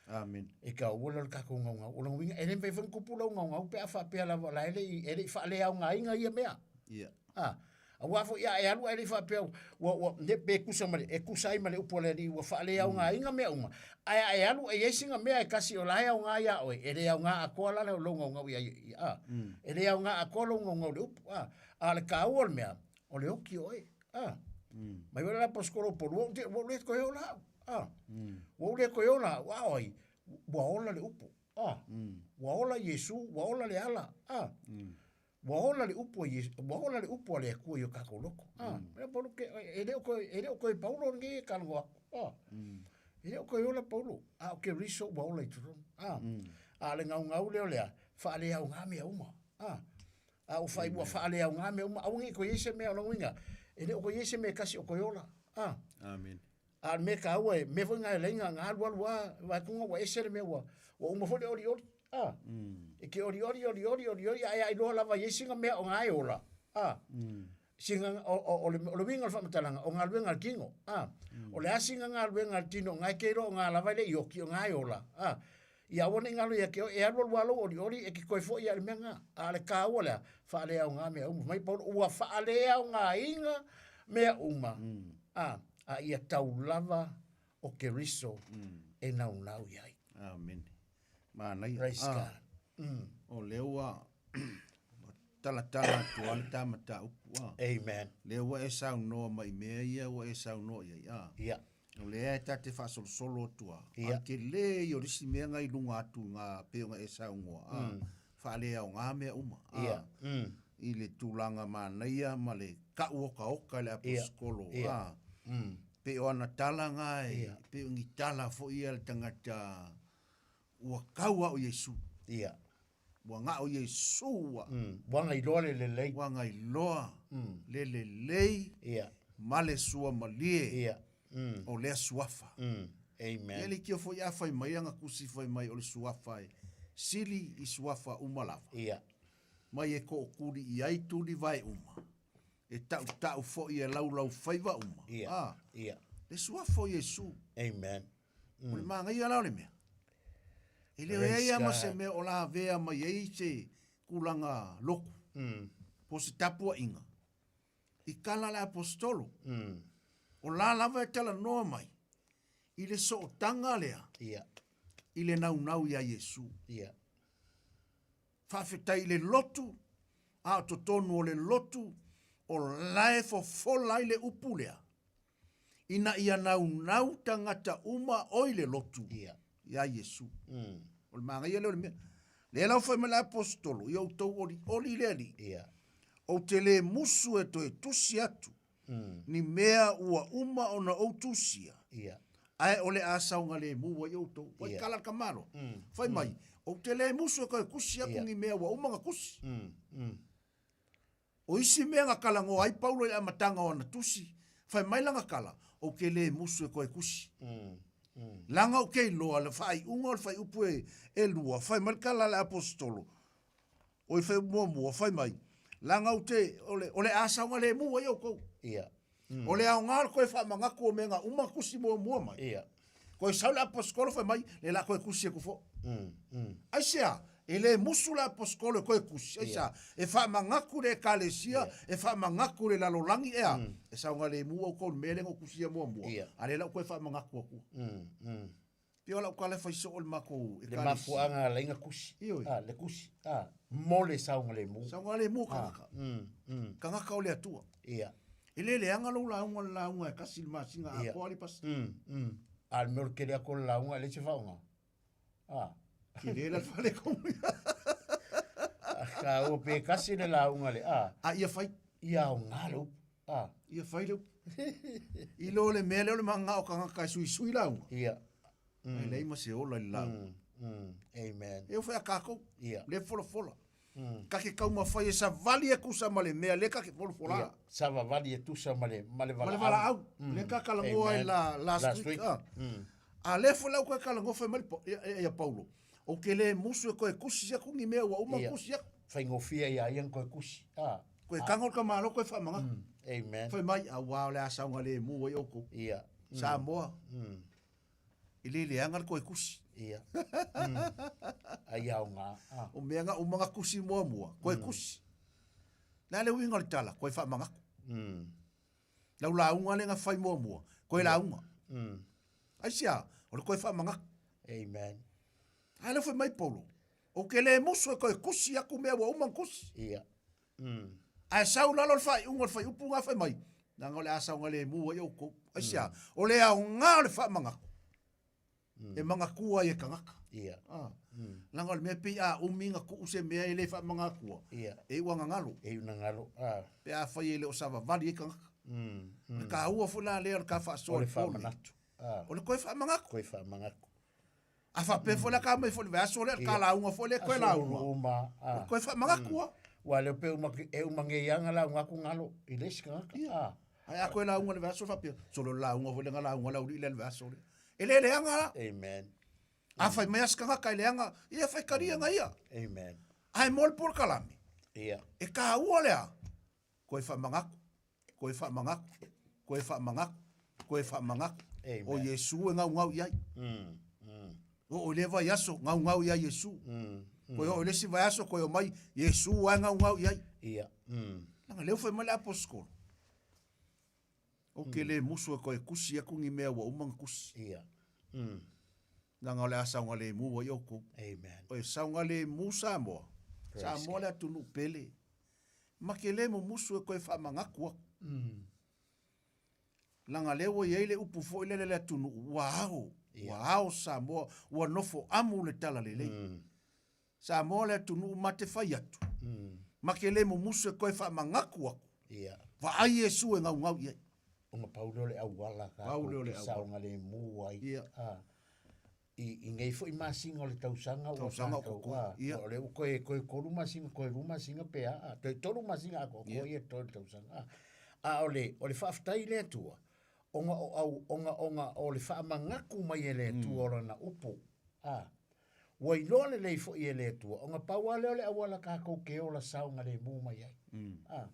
Amen. E taua lea o le tatou naunau. O lona uiga, e le mafai foi ona tupu lou naunau pe a faapea lava o la e le i, e le i faaleaogaina ia mea. Ia. A, aua foi a e alu ae le i faapea ua, ua, ne, pe tusa ma le, e tusa ai ma le upu a le Alii ua faaleaogaina mea uma, ae a e alu e i ai sina mea e tasi o la e aoga ia oe, e le aoga atoa la lou naunau i ai, a, e le aoga atoa lou naunau i le upu, a, a o le taua o le mea, o le oki oe, a. Mai foi le aposetolo o Paulo, ua ou te, ua ou le toe ola au, a. Ua ou le toe ola au, a o ai? Ua ola le upu, a. Ua ola Iesu, ua ola le ala, a. Ua ola le upu a Iesu, ua ola le upu a le Atua i o tatou loto, a. Mea Paulo ke, e le o toe, e le o toe Paulo lenei e talanoa atu, a. E le o toe ola Paulo, a o Keriso ua ola i totonu, a. A o le gaugau lea o le a? Faaleaoga mea uma, a. A ua fai, ua faaleaoga mea uma, aua ne i toe i ai se mea o lona uiga, e le o toe i ai se mea e tasi o toe ola. A. Amen. A o le mea taua e, mea foi na e laina, na alualu lava, vaai atu ua ese le mea ua, ua uma foi le olioli. A. E te olioli, olioli, olioli, ae a iloa lava e i ai sina mea o na e ola. A. Sina, o, o, o, le, o le uiga o le faamatalaga, o galuega a le tino. A. O le a sina galuega a le tino, na e te iloa o na lava e le i oti, o na e ola. A. Ia aua ne i galo ia te oe, e alualu lava lou olioli, e te toe foi lava i le mea lena. A o le taua lea, faaleaoga mea uma. Fai mai Paulo, ua faaleaogaina mea uma, a, a ia tau lava o Keriso e naunau i ai. Amene. Manaia. Praise Ah, God. O lea ua ua talatala atu lava le ta mataupu. Ah. Amen. Lea ua e saunoa mai i mea ia ua e saunoa i ai. Ah. Ia. O lea e ta te faasolosolo atu a, Ia. a tele ia o le isi mea na i luga atu i pei ona e saunoa, a, faaleaoga mea uma, a, Ia. i le tulaga manaia ma le kau okaoka i le aposetolo, Ia. a, pei o ana tala na e, pei o ni tala foi ia a le tagata ua kau au i Iesu. Ia. Ua gao Iesu ua. Ua gailoa le lelei. Ua gailoa le lelei. Ia. Ma le suamalie. Ia. O lea suafa. Amen. Ia le kio foi a fai mai ana kusi fai mai o le suafa e sili i suafa uma lava. Ia. Mai e tookuli i ai tuli vae uma. E tautau foi e laulau faiva uma. Ia. A. Ia. Le suafa o Iesu. Amen. O le magaia la o le mea. E le o i ai lava ma se mea o lavea mai ai se tulaga lotu, po o se tapuaiga, i tala a le aposetolo. O la lava e talanoa mai i le sootaga lea Ia. i le naunau iā Iesu. Ia. Faafetai i le lotu, a o totonu o le lotu, o la e fofola ai le upu lea, ina ia naunau tagata uma o i le lotu Ia. iā Iesu. O le manaia lea o le mea. Lea la ua fai mai le Aposetolo, ia outou olioli i le Alii. Ia. Ou te le musu e toe tusi atu ni mea ua uma ona ou tusia, Ia. ae o le a saogalemu ai outou. Ua Ia. kala le tamaloa. Fai mai, ou te le musu e toe tusi atu ni mea ua uma ona tusi. O isi mea na talanoa ai Paulo i le amataga o ana tusi, fai mai lana tala, ou te le musu e toe tusi. Leaga ou te iloa le faaiuga o le fuaiupu e lua, fai mai le tala a le Aposetolo, o i le fuaiupu muamua, fai mai, leaga ou te, o le, o le a saogalemu ai outou. Ia. O le aoga o le toe faamanatu o mea na uma tusi muamua mai. Ia. Toe sau le Aposetolo fai mai, le la toe tusi atu foi. Aisea? E le musu le Aposetolo e toe tusi. Aisea? E faamanatu le Ekalesia, e faamanatu le lalolagi ea, e saogalemu outou i le mea lea na ou tusia muamua, Ia. a lea la ua toe faamanatu atu. Pei o lau tala e fai soo i le matou Le Ekalesia. mafuaaga ala ai na tusi. Ioe. Ah, le tusi. Ah, mo le saogalemu. Saogalemu o tagata. Tagata o le Atua. Ia. E le leaga lou lauga i le lauga e kasi i le masina Ia. atoa le pasi. A o le mea o le tele atu o le lauga e leai se faaaoga. Ah. Tele la le fale Taua pe kasi le lauga le a. A ia fai. Ia aoga le upu. Ah. Ia fai le upu. I lo le mea lea o le manao tagata e suisui lauga. Ia. E leai ma se ola i le lauga. Amen. E o fai a kākou. Ia. Le folafola. Ka ke taumafai e savali e tusa ma le mea lea ka ke folafola. Ia. Savavali e tusa ma le ma le Ma le valaau. valaau. Le ka talanoa ai Amen. la last week. Ah. A lea foi la ua toe talanoa fai mai le ia ia Paulo. Ou te le musu e toe tusi atu ni mea ua uma Ia. tusi atu. Faigofie ia ia na toe tusi. Ah. Koe kago le tamaloa koe faamanatu. Amen. Fai mai, auā o le a saogalemu ai outou. Ia. Samoa. E le leaga le toe tusi. Ia. Ai aoga. Ah. O mea na uma na tusi muamua, toe tusi. Le a le uiga o le tala, toe faamanatu. Lau lauga lea na fai muamua, toe lauga. Aisea, o le toe faamanatu. Amen. A lea fai mai Paulo, ou te le musu e toe tusi atu mea ua uma na tusi. Ia. Ae sau lalo le faaiuga o le fuaiupu na fai mai, leaga o le a saogalemu ai outou. Aisea, o le aoga o le faamanatu, e manatua ai e tagata. Ia. Ah. Leaga o le mea pei a umi na tuu se mea e le faamangatua, Ia. e iu ana galo. E iu ana galo. Ah. Pe afai e le o savavali ai tagata. Le taua foi la lea o le ka faasoa O le i le pole. faamanatu. Ah. O le toe faamanatu. Toe faamanatu. A faapea foi la ka aumai foi le vaiaso lea, le ka lauga foi lea, toe Aso lauga. uma. Ah. O le toe faamanatu lava. Ua leo pe uma, e uma nei anga lauga atu galo i le isi tagata. Ah. Ae a toe lauga i le vaiaso faapea, solo le lauga foi lea na lauga le aualii lea i le vaiaso lea. E le leaga la. Amen. A fai mai lava se tagata e leaga, ia fai kaliaga ia. Amen. Ae mo le polokalame. Ia. E taua lea, koe faamanatu, koe faamanatu, koe faamanatu, koe faamanatu. Amen. O Iesu e gaugau i ai. Oo i lea vaiaso, gaugau ia Iesu. Koe oo i le isi vaiaso, koe omai, Iesu lava e gaugau i ai. Ia. Leaga lea ua fai mai le Aposetolo, ou te le musu e toe tusi atu ni mea ua uma ona tusi. Ia. Leaga o le a saogalemu ai outou. Amen. O e saogalemu Samoa. Praise Samoa le atunuu pele. Ma ke le mumusu e toe faamanatu atu. Leaga lea ua i ai le upu foi lele i le atunuu, ua ao, ua ao Samoa, ua nofo amu le talalelei. Samoa le atunuu ma te fai atu, ma ke le mumusu e toe faamanatu atu. Ia. Vaai Iesu e gaugau i ai. Ona pau lea o le auala Pau lea o le te auala. saogalemu ai. Ia. Ah. I, i nei foi masina o le tausaga ua Tausaga o tatou, kokoe. ah, Ia. O lea ua toe, toe tolu masina, toe lua masina pe a, ah, toe tolu masina atoatoa Ia. ia toe le tausaga. Ah. A o le, o le faafetai i le Atua, ona o au, ona, ona o le faamanatu mai e le Atua o lana upu. Ah. Ua iloa lelei foi e le Atua, ona pau lava lea o le auala kākou ke ola saogalemu mai ai. Ah.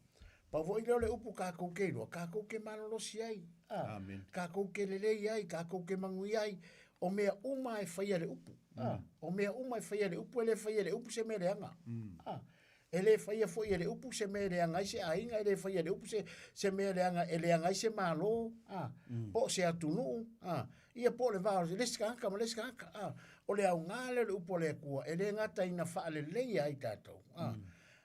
Pau foi lea o le upu kākou ke iloa, kākou ke malolosi ai. Ah. Amen. Kākou ke lelei ai, kākou ke manuia ai, o mea uma e faia le upu. Ah. O mea uma e faia le upu, e le faia le upu se mea leaga. Ah. E le faia foi e le upu se mea e leaga ai se aiga, e le faia e le upu se, se mea e leaga, e leaga ai se Malo, a, po o se atunuu, a, ia po o le va o le isi tagata ma le isi tagata, a. O le aoga lea o le upu a le Atua, e le gata ina faaleleia ai tatou, a,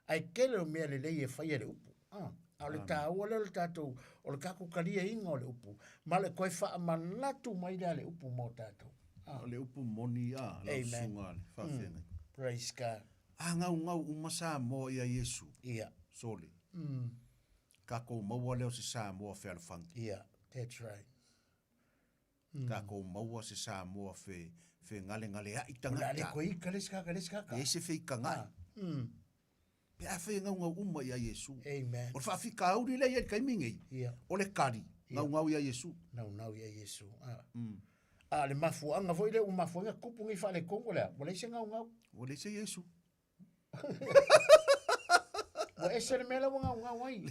ae tele o mea lelei e faia e le upu, a. A o le taua lea o le tatou, o le tatou taliaina o le upu, ma le toe faamanatu mai lea a le upu mo tatou. A. O le upu moni a lau susuga le faafeagai. Praise God. A gaugau uma Samoa ia Iesu. Ia. Sole. Takou maua lea o se Samoa fealofani. Ia, that's right. Takou maua se Samoa fe fegalegaleaʻi tagata. O le a le koe ika le isi kaka le isi kaka. E ese feikagaʻi. Pe afai e gaugau uma ia Iesu. Amen. O le faafitauli lea i ai i le taimi nei. Ia. O le kali, gaugau ia Iesu. Naunau ia Iesu. A. A o le mafuaaga foi lea ua mafua ai ona tupu nei faaletonu o le a? Ua leai se gaugau. Ua leai se Iesu. Ua ese le mea la ua gaugau ai.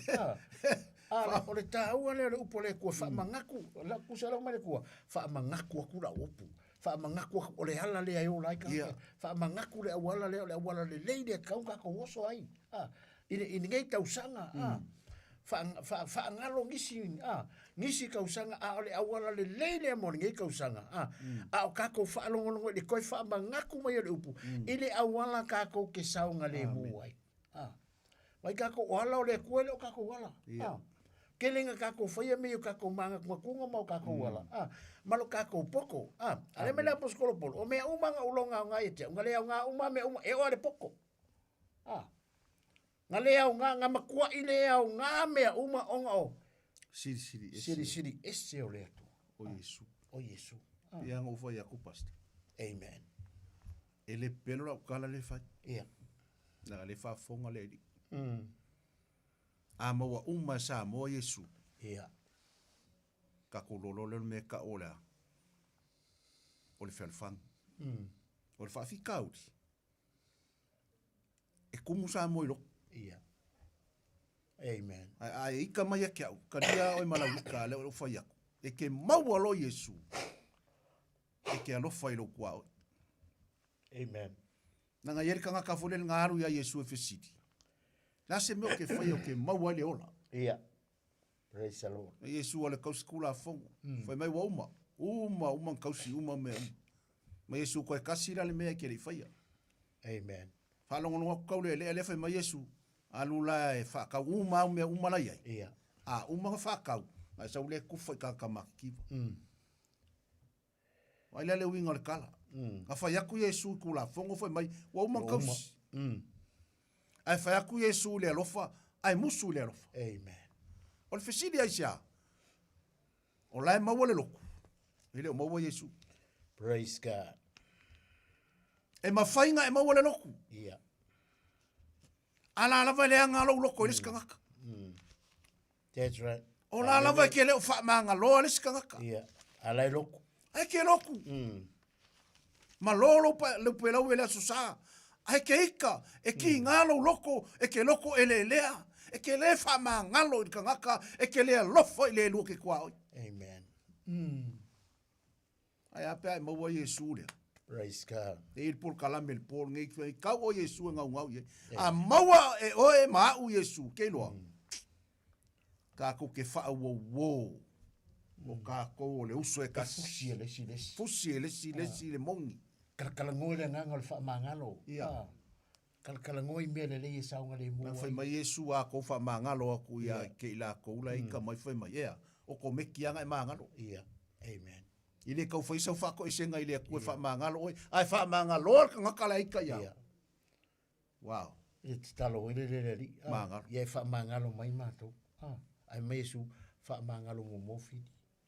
A, o le taua lea o le upu a le Atua, faamanatu, la tusa lau mai le Atua, faamanatu atu lau upu. Faamanatu atu, o le ala lea e ola ai tagata. Faamanatu le auala lea, o le auala lelei lea e tatau ona tatou oso ai. A, i, le, i lenei tausaga, a, faagalo nisi, a, nisi tausaga, a o le auala lelei lea mo lenei tausaga, a, a o tatou faalogologo i le toe faamanatu mai o le upu, i le auala tatou te saogalemu ai. A, vai tatou, o ala o le Atua e le o tatou ala. A, tele ina tatou faia mea i o tatou manatunatuga ma o tatou ala, a, ma lo tatou poto, a, a lea mea le aposetolo Paulo, o mea uma na ou loga aoga ia te au, na le aoga uma mea uma, e oo lava i le poto. A, Na le aoga, na matuai le aoga mea uma ona o Silisili ese. Silisili ese o le Atua. O Iesu. O Iesu. Ia na ou fai atu, Pastor. Amen. E le pelo lau tala le fai. Ia. Leaga le faafofoga le Alii. A maua uma e Samoa Iesu. Ia. Tatou lolo lea o le mea e tau o le a? O le fealofani. O le faafitauli. E kumu Samoa i loko. Ia. Amen. Ae a e ika mai ia te au, talia oe ma lau ika, lea o lou fai atu. E ke maua loa Iesu, e ke alofa i lou tuaoi. Amen. Leaga e i ai le tagata foi lele na alu ia Iesu e fesili, Le a se mea o ke faia o ke maua ai le ola? Ia. Praise the Lord. E Iesu a le kausi Tulafono. Fai mai ua uma. Uma, uma na kausi uma mea uma. Ma Iesu koe kasi la le mea e ke le i faia. Amen. Faalogologo atu kau le lea lea fai mai Iesu, alu la e faakau uma au mea uma la i ai. Ia. A uma na faakau, na e sau lea e kufa i tagata matitiva. Ai lea le uiga o le tala. Na fai atu Iesu i Tulafono fai mai, ua uma na kausi. Ae fai atu Iesu i le alofa, ae musu i le alofa. Amen. O le fesili aisea? O la e maua le lotu, e le o maua Iesu. Praise God. E mafai ona e maua le lotu. Ia. A la lava e leaga lou loto i le isi tagata. That's right. O la lava e ke le o faamagaloa le isi tagata. Ia. A la e lotu. Ae ke lotu. Ma lo lou pa, lou pelau e le aso sa. Ae ke ika, e ki ngā lou loko, e ke loko e le lea. E ke le faamagalo i le tagata, e ke le alofa i le lua ke tuaoi. Amen. Ae a pe a e maua Iesu lea. Praise God. E i le polokalame le po lenei, i kau o Iesu e gaugau i ai. A maua e oe ma a'u Iesu, ke iloa. Takou ke faauauō o kakou o le uso e kasi. E fusi e le isi le isi. Fusi e le isi le isi le moni. Kalakalagoi le agaga o le faamagalo. Ia. Kalakalagoi i mea lelei e saogalemu ai. Fai mai Iesu a kou faamagalo atu ia ke i lakou la ika mai fai mai, ea, o ko meki aga e magalo. Ia. Amen. I le tau fai sau faatoesega i le Atua e faamagalo oe, ae faamagaloa le tagata la ika ia. Ia. Wow. E tatalo ai le le Alii. Magalo. Ia e faamagalo mai matou. Ae mai Iesu, faamagalo muamua fili.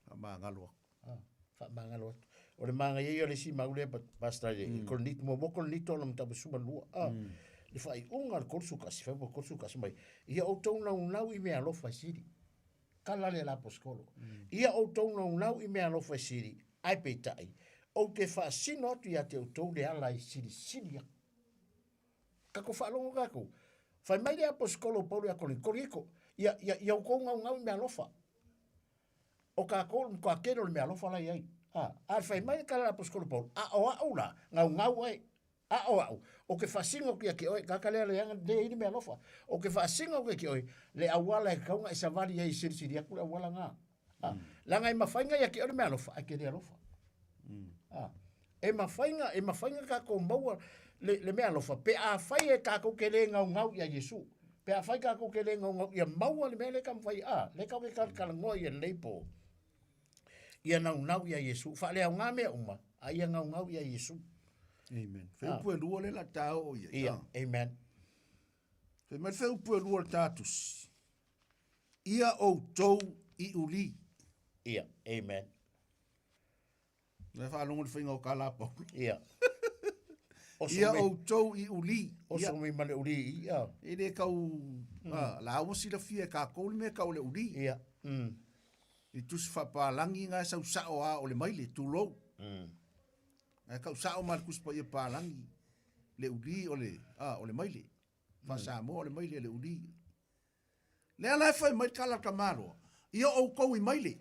Faamagalo atu. Faamagalo atu. O le manaia ia o le isi mau lea, Pastor, i le Korinito, muamua Korinito ona mataupu 12, le faaiuga o le 31, fuaiupu 31 mai, ia outou naunau i mea alofa e sili. Tala lea a le aposetolo. Ia outou naunau i mea alofa e sili, ae peitai, ou te faasino atu ia te outou le ala e silisili atu. Tatou faalogo tatou. Fai mai le aposetolo o Paulo ia Korinito, Korinito, ia, ia, ia outou naunau i mea alofa. O tatou o le matua tele o le mea alofa la e i ai. A, a fai mai le tala a le aposetolo Paulo, a o au la, naunau oe. A o a'u, o ke faasino atu ia te oe, tagata lea leaga le i le mealofa. O ke faasino atu ia te oe, le auala e tatau ona e savali ai e silisili atu le auala na. A, leaga e mafai ona ia te oe le mealofa, ae te le alofa. A, e mafai ona, e mafai ona tatou maua le, le mealofa pe afai e tatou te le gaugau ia Iesu. Pe afai tatou te le gaugau ia maua le mea lea e taumafai, a, lea tatou te talatalanoa i lenei po. Ia naunau ia Iesu. Faaleaoga mea uma, a ia naunau ia Iesu. Amen. Fe upu e lua le la ta o ia. Ia, amen. Fe mai fe upu e lua le tatusi. Ia outou i uli. Ia, amen. Na whaalongo le whainga o ka la pau. Ia. Ia outou i uli. Oso mai ma le uli, ia. E le kau, mm. la ua silafia e kākou le mea kau le uli. Ia. Mm. I tusi whapālangi ngā sau sao a o le maile, tūlou. Mm. Ngā kau sao ma le kusi pa ia pālangi, le uli o le, a, o le maile. Mm. Whasamoa o le maile le uli. Lea la e fai mai le tala a le tamaloa, ia outou i maile.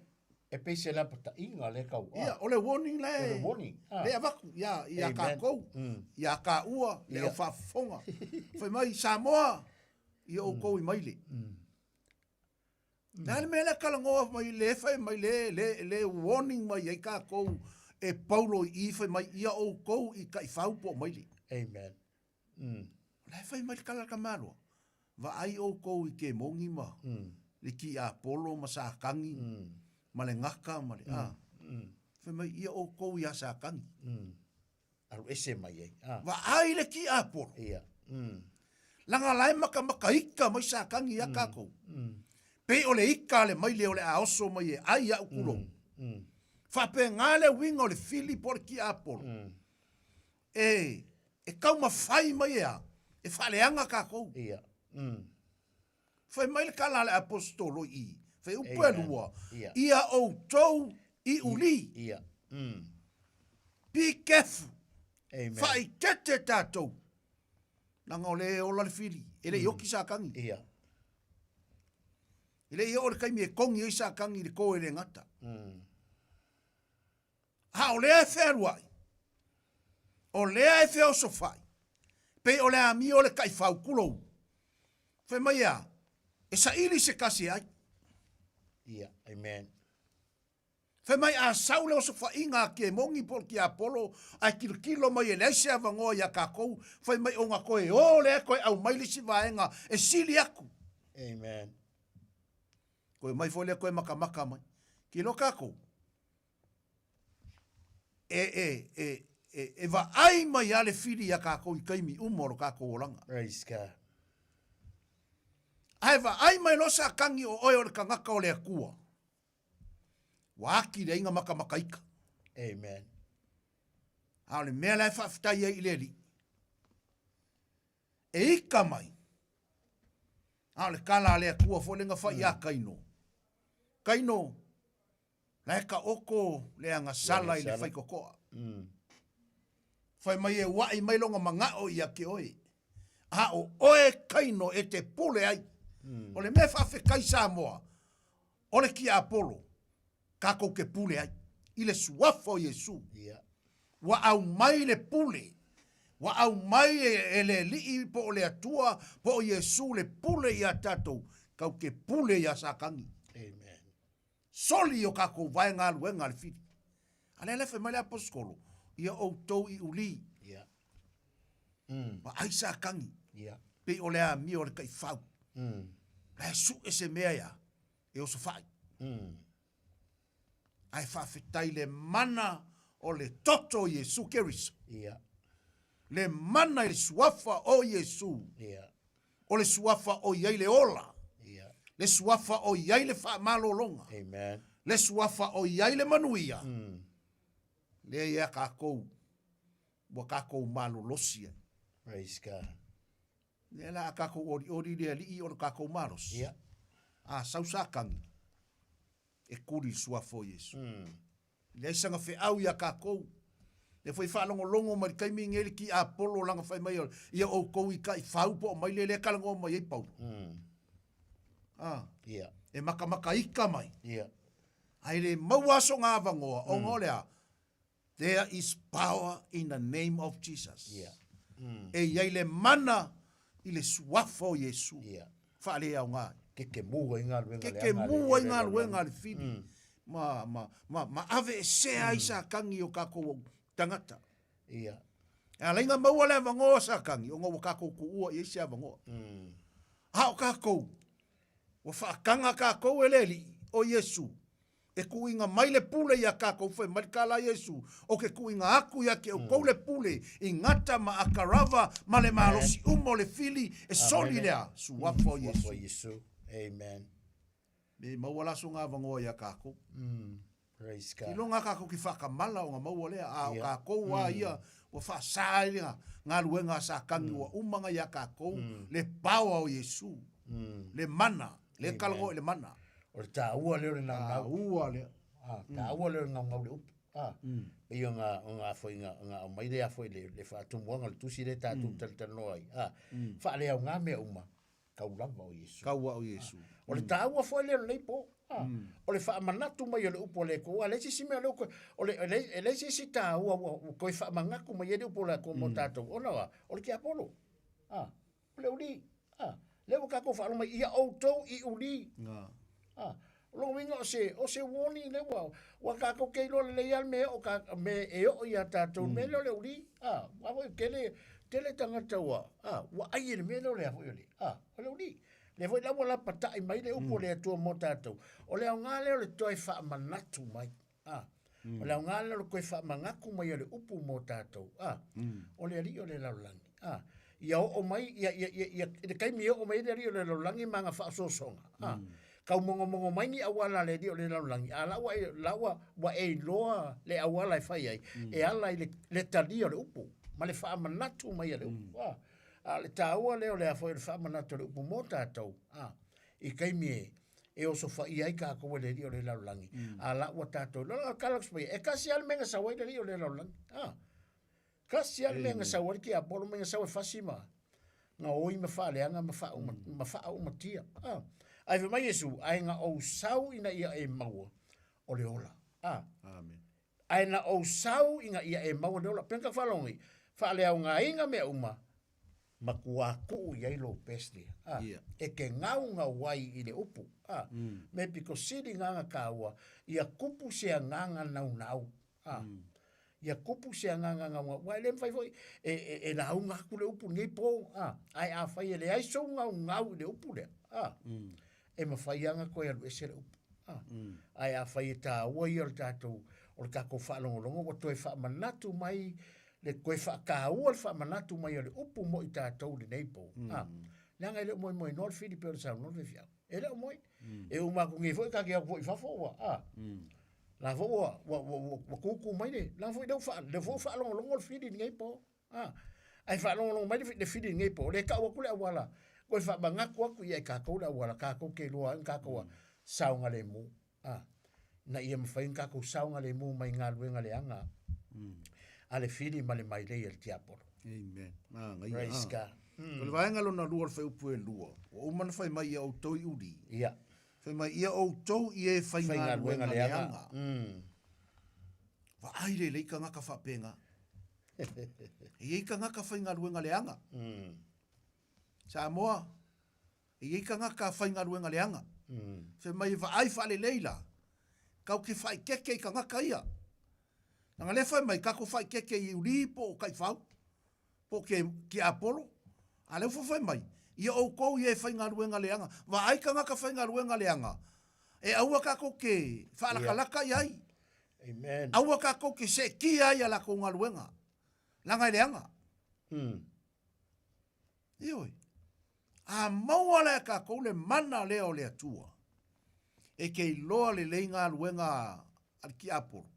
E pei se lapataiga lea tau a. Ia, o le warning la e. O le warning. Lea e avatu ia, ia kākou, ia kāua, le au faafofoga. Fai mai, Samoa, ia outou i maile. Le a le mea lea talanoa mai, le fai mai, le, le, le warning mai ai kākou e Paulo i i fai mai, ia outou i taifau po o maile. Amen. Mm. O la e fai mai le tala a le tamaloa, vaai outou i kemogi ma mm. le tiapolo ma Satani mm. ma le gata ma le mm. a. Mm. Fai mai ia outou iā Satani. Mm. Alu ese mai ai. Ah. Vaai le tiapolo. Ia. Mm. Langa la e makamaka ika mai Satani iā mm. kākou. Mm. Pei o le ika a le maile o le a oso mai e ai au kulou. Mm. Mm. Faapena le uiga o le fili po o le tiapolo. Mm. E, e taumafai mai e a? E faaleaga kākou. Ia. Mm. Fai mai le kala a le aposetolo i i, fai upu e lua, ia, ia outou i uli. Ia. Mm. Be careful. Amen. Faaitete tātou. Leaga o le e ola le fili, e le i oki Satani. Ia. E le i oo le taimi e kogi ai Satani i le kō e le gata. Mm. A o lea e fealuai, o lea e feosofai, pei o le amio o le taifau, kulou. Fai mai e a? E saili se tasi e ai. Ia, amen. Fai mai a sau le osofaiga a Kemogi po o le Tiapolo ae tilotilo mai e leai se avanoa iā kākou, fai mai ona toe o lea toe aumai le isi vaega e sili atu. Amen. Toe mai foi lea toe makamaka mai. Kilo kākou. E, e, e, e, e vaai mai a le fili iā kākou i taimi uma o lo kākou olaga. Praise God. Ae vaai mai loa Satani o oe o le tagata o le Atua. Ua aki le aiga makamakaika. Amen. A o le mea la e faafetai ai i le Alii, e ika mai, a o le tala a le Atua foi lea na fai iā Kaino. Kaino, La e taoto le agasala i le faitotoa. Fai mai e uaʻi mai lona manaʻo ia te oe. A o oe kaino e te pule ai. O le mea faafetai Samoa, o le tiapolo, kākou te pule ai. I le suafa o Iesu. Ua aumai le pule. Ua aumai e le Alii po o le Atua po o Iesu le pule iā tatou, kau te pule iā Satani. Amen. Soli i o kākou vae galuega a le fili. A lea la e fai mai le aposetolo, ia outou i uli. Ia. Mm. Vaai Satani. Ia. Pei o le amio o le taifau. Mm. La e suʻe se mea ia, e osofai. Mm. Ae faafetai le mana o le toto o Iesu Keriso. Ia. Le mana i le suafa o Iesu. Ia. O le suafa o i ai le ola. Ia. Le suafa o i ai le faamalologa. Amen. Le suafa o i ai le manuia. Mm. Lea ia kākou, ua kākou malolosi ai. Praise God. Lea la a kākou olioli le alii o le kākou malosi. Ia. A sau Satani, e kuli i le suafa o Iesu. Mm. Leai sana feau iā kākou. Lea foi faalogologo mai le taimi nei le tiapolo lana fai mai ia outou i taifau po o maile lea e talanoa mai ai Paulo. Mm. Ah. Yeah. E makamaka ika mai. Yeah. Ae le maua aso ngā avanoa, mm. ona o le a, there is power in the name of Jesus. Yeah. E i ai le mana i le suafa o Iesu. Faaleaoga ai. Kekemū ai galuega leaga a le Kekemū ai galuega a le fili. Ma, ma, ma, ma aveesea ai Satani i o tatou tagata. Ia. E ala ai ona maua le avanoa o Satani, ona ua tatou tuua i ai se avanoa. A o tatou, ua faataga tatou e le Alii, o Iesu, e tuuina mai le pule iā tatou, fai mai le tala a Iesu, Ou te tuuina atu ia te outou le pule i gata ma atarava ma le malosi uma o le fili e soli lea suafa o Iesu. Amen. Me maua la sona avanoa iā tatou. Praise God. Iloga tatou ke whakamala o nga maua lea, a o tatou a ia, ua whaasa ai le galuega a Satani ua uma nga ia tatou, le power o Iesu, le mana, le talanoa i le mana. O le taua lea o le naunau. Taua lea. Ah, taua lea o le naunau le upu. Ah, pei o nga, o nga foi nga, nga aumai lea foi le, le faatumuaga o le tusi lea tatou talatalanoa ai. Ah, faaleaoga mea uma, kau lava o Iesu. Kau lava o Iesu. O le taua foi lea o lenei po. O le faamanatu mai o le upu a le Atua. A leai se isi mea o lea ua o le, e leai, e leai se isi taua ua, ua toe faamanatu mai ai le upu a le Atua mo tatou, ona o a? O le tiapolo. A, o le uli. A, lea ua tatou faalogo mai, ia outou i uli. A, o lona uiga o se, o se warning lea ua, ua tatou te iloa lelei lava le mea e oo ta, mea e oo ia tatou, le mea lea o le uli. A, aua foi e tele, tele tagata ua, a, ua ai i le mea lea o le a foi o le, a, o le uli. Lea foi la ua lapatai mai le upu a le Atua mo tatou. O le aoga lea o le toe faamanatu mai. A, o le aoga lea o le toe faamanatu mai o le upu mo tatou. A, o le Alii o le lalolagi. A, ia oo mai, ia, ia, ia, ia, i le taimi e oo mai ai le Alii o le lalolagi ma ana faaosoosoga. A, tau mogomogo mai ni auala a le Alii o le lalolagi, a la ua e, la ua, ua e iloa le auala e fai ai, e ala i le, le talia o le upu, ma le faamanatu mai a le upu. A, a o le taua lea o le a foi o le faamanatu o le upu mo tatou, a, i taimi e, e osofaia ai tatou e le Alii o le lalolagi, a la ua tatou iloa. O le tala atu paia, e tasi lava le mea na sau ai le Alii o le lalolagi. A, tasi lava le mea na sau ai le tiapolo ma na sau e fasi ma gaoi ma faaleaga ma faauma, ma faaaumatia. A, ae fai mai Iesu, ae na ou sau ina ia e maua o le ola. A, Amen. Ae na ou sau ina ia e maua le ola. Pei ona faalogo nei, faaleaogaina mea uma, matua tuu i ai lou pese, a, e te gaugau ai i le upu, a, me pito sili na ona taua, ia tupu se agaga naunau, a, ia tupu se agaga naunau, aua e le mafai foi e, e, e lauga atu le upu i lenei po, a, ae afai e leai sou gaugau i le upu lea, a, e mafai lava ona toe alu ese le upu. Ah. Ae afai e taua ia o le tatou, o le tatou faalogologo ua toe faamanatu mai le toe faataua le faamanatu mai o le upu mo i tatou i lenei po. Ah. Leaga e le o moemoenoa le fili pei ona saunoa le faifeau. E le o moe. E uma atu nei foi ta te o atu foi i fafo ua, ah. La foi ua, ua, ua, ua, ua tutu mai le, la foi lea ua faa, lea foi ua faalogologo le fili i lenei po. A, ae faalogologo mai le fili i lenei po, o lea e tau atu le auala, toe faamanatu atu ia i tatou le auala, tatou te iloa ai ona tatou saogalemu, a, ina ia mafai ona tatou saogalemu mai galuega leaga a le fili ma le mailei a le tiapolo. Amen. Manaia. Praise God. O le vaega lona lua o le fuaiupu e lua, ua uma ona fai mai ia outou i uli. Ia. Fai mai ia outou i e faigaluega leaga. Vaai lelei tagata faapena. E i ai tagata faigaluega leaga. Samoa, e i ai tagata faigaluega leaga. Fai mai e vaai faalelei la, kau ke faaeteete i tagata ia. Leaga lea fai mai, tatou faaeteete i uli po o taifau, po o ke tiapolo, a lea ua fai mai, ia outou ia e faigaluega leaga. Vaai tagata faigaluega leaga, e aua tatou te faalakalaka i ai. Amen. Aua tatou te seetia ai a latou galuega, leaga e leaga. Ioe. A maua la e tatou le mana lea o le Atua, e te iloa lelei galuega a le tiapolo,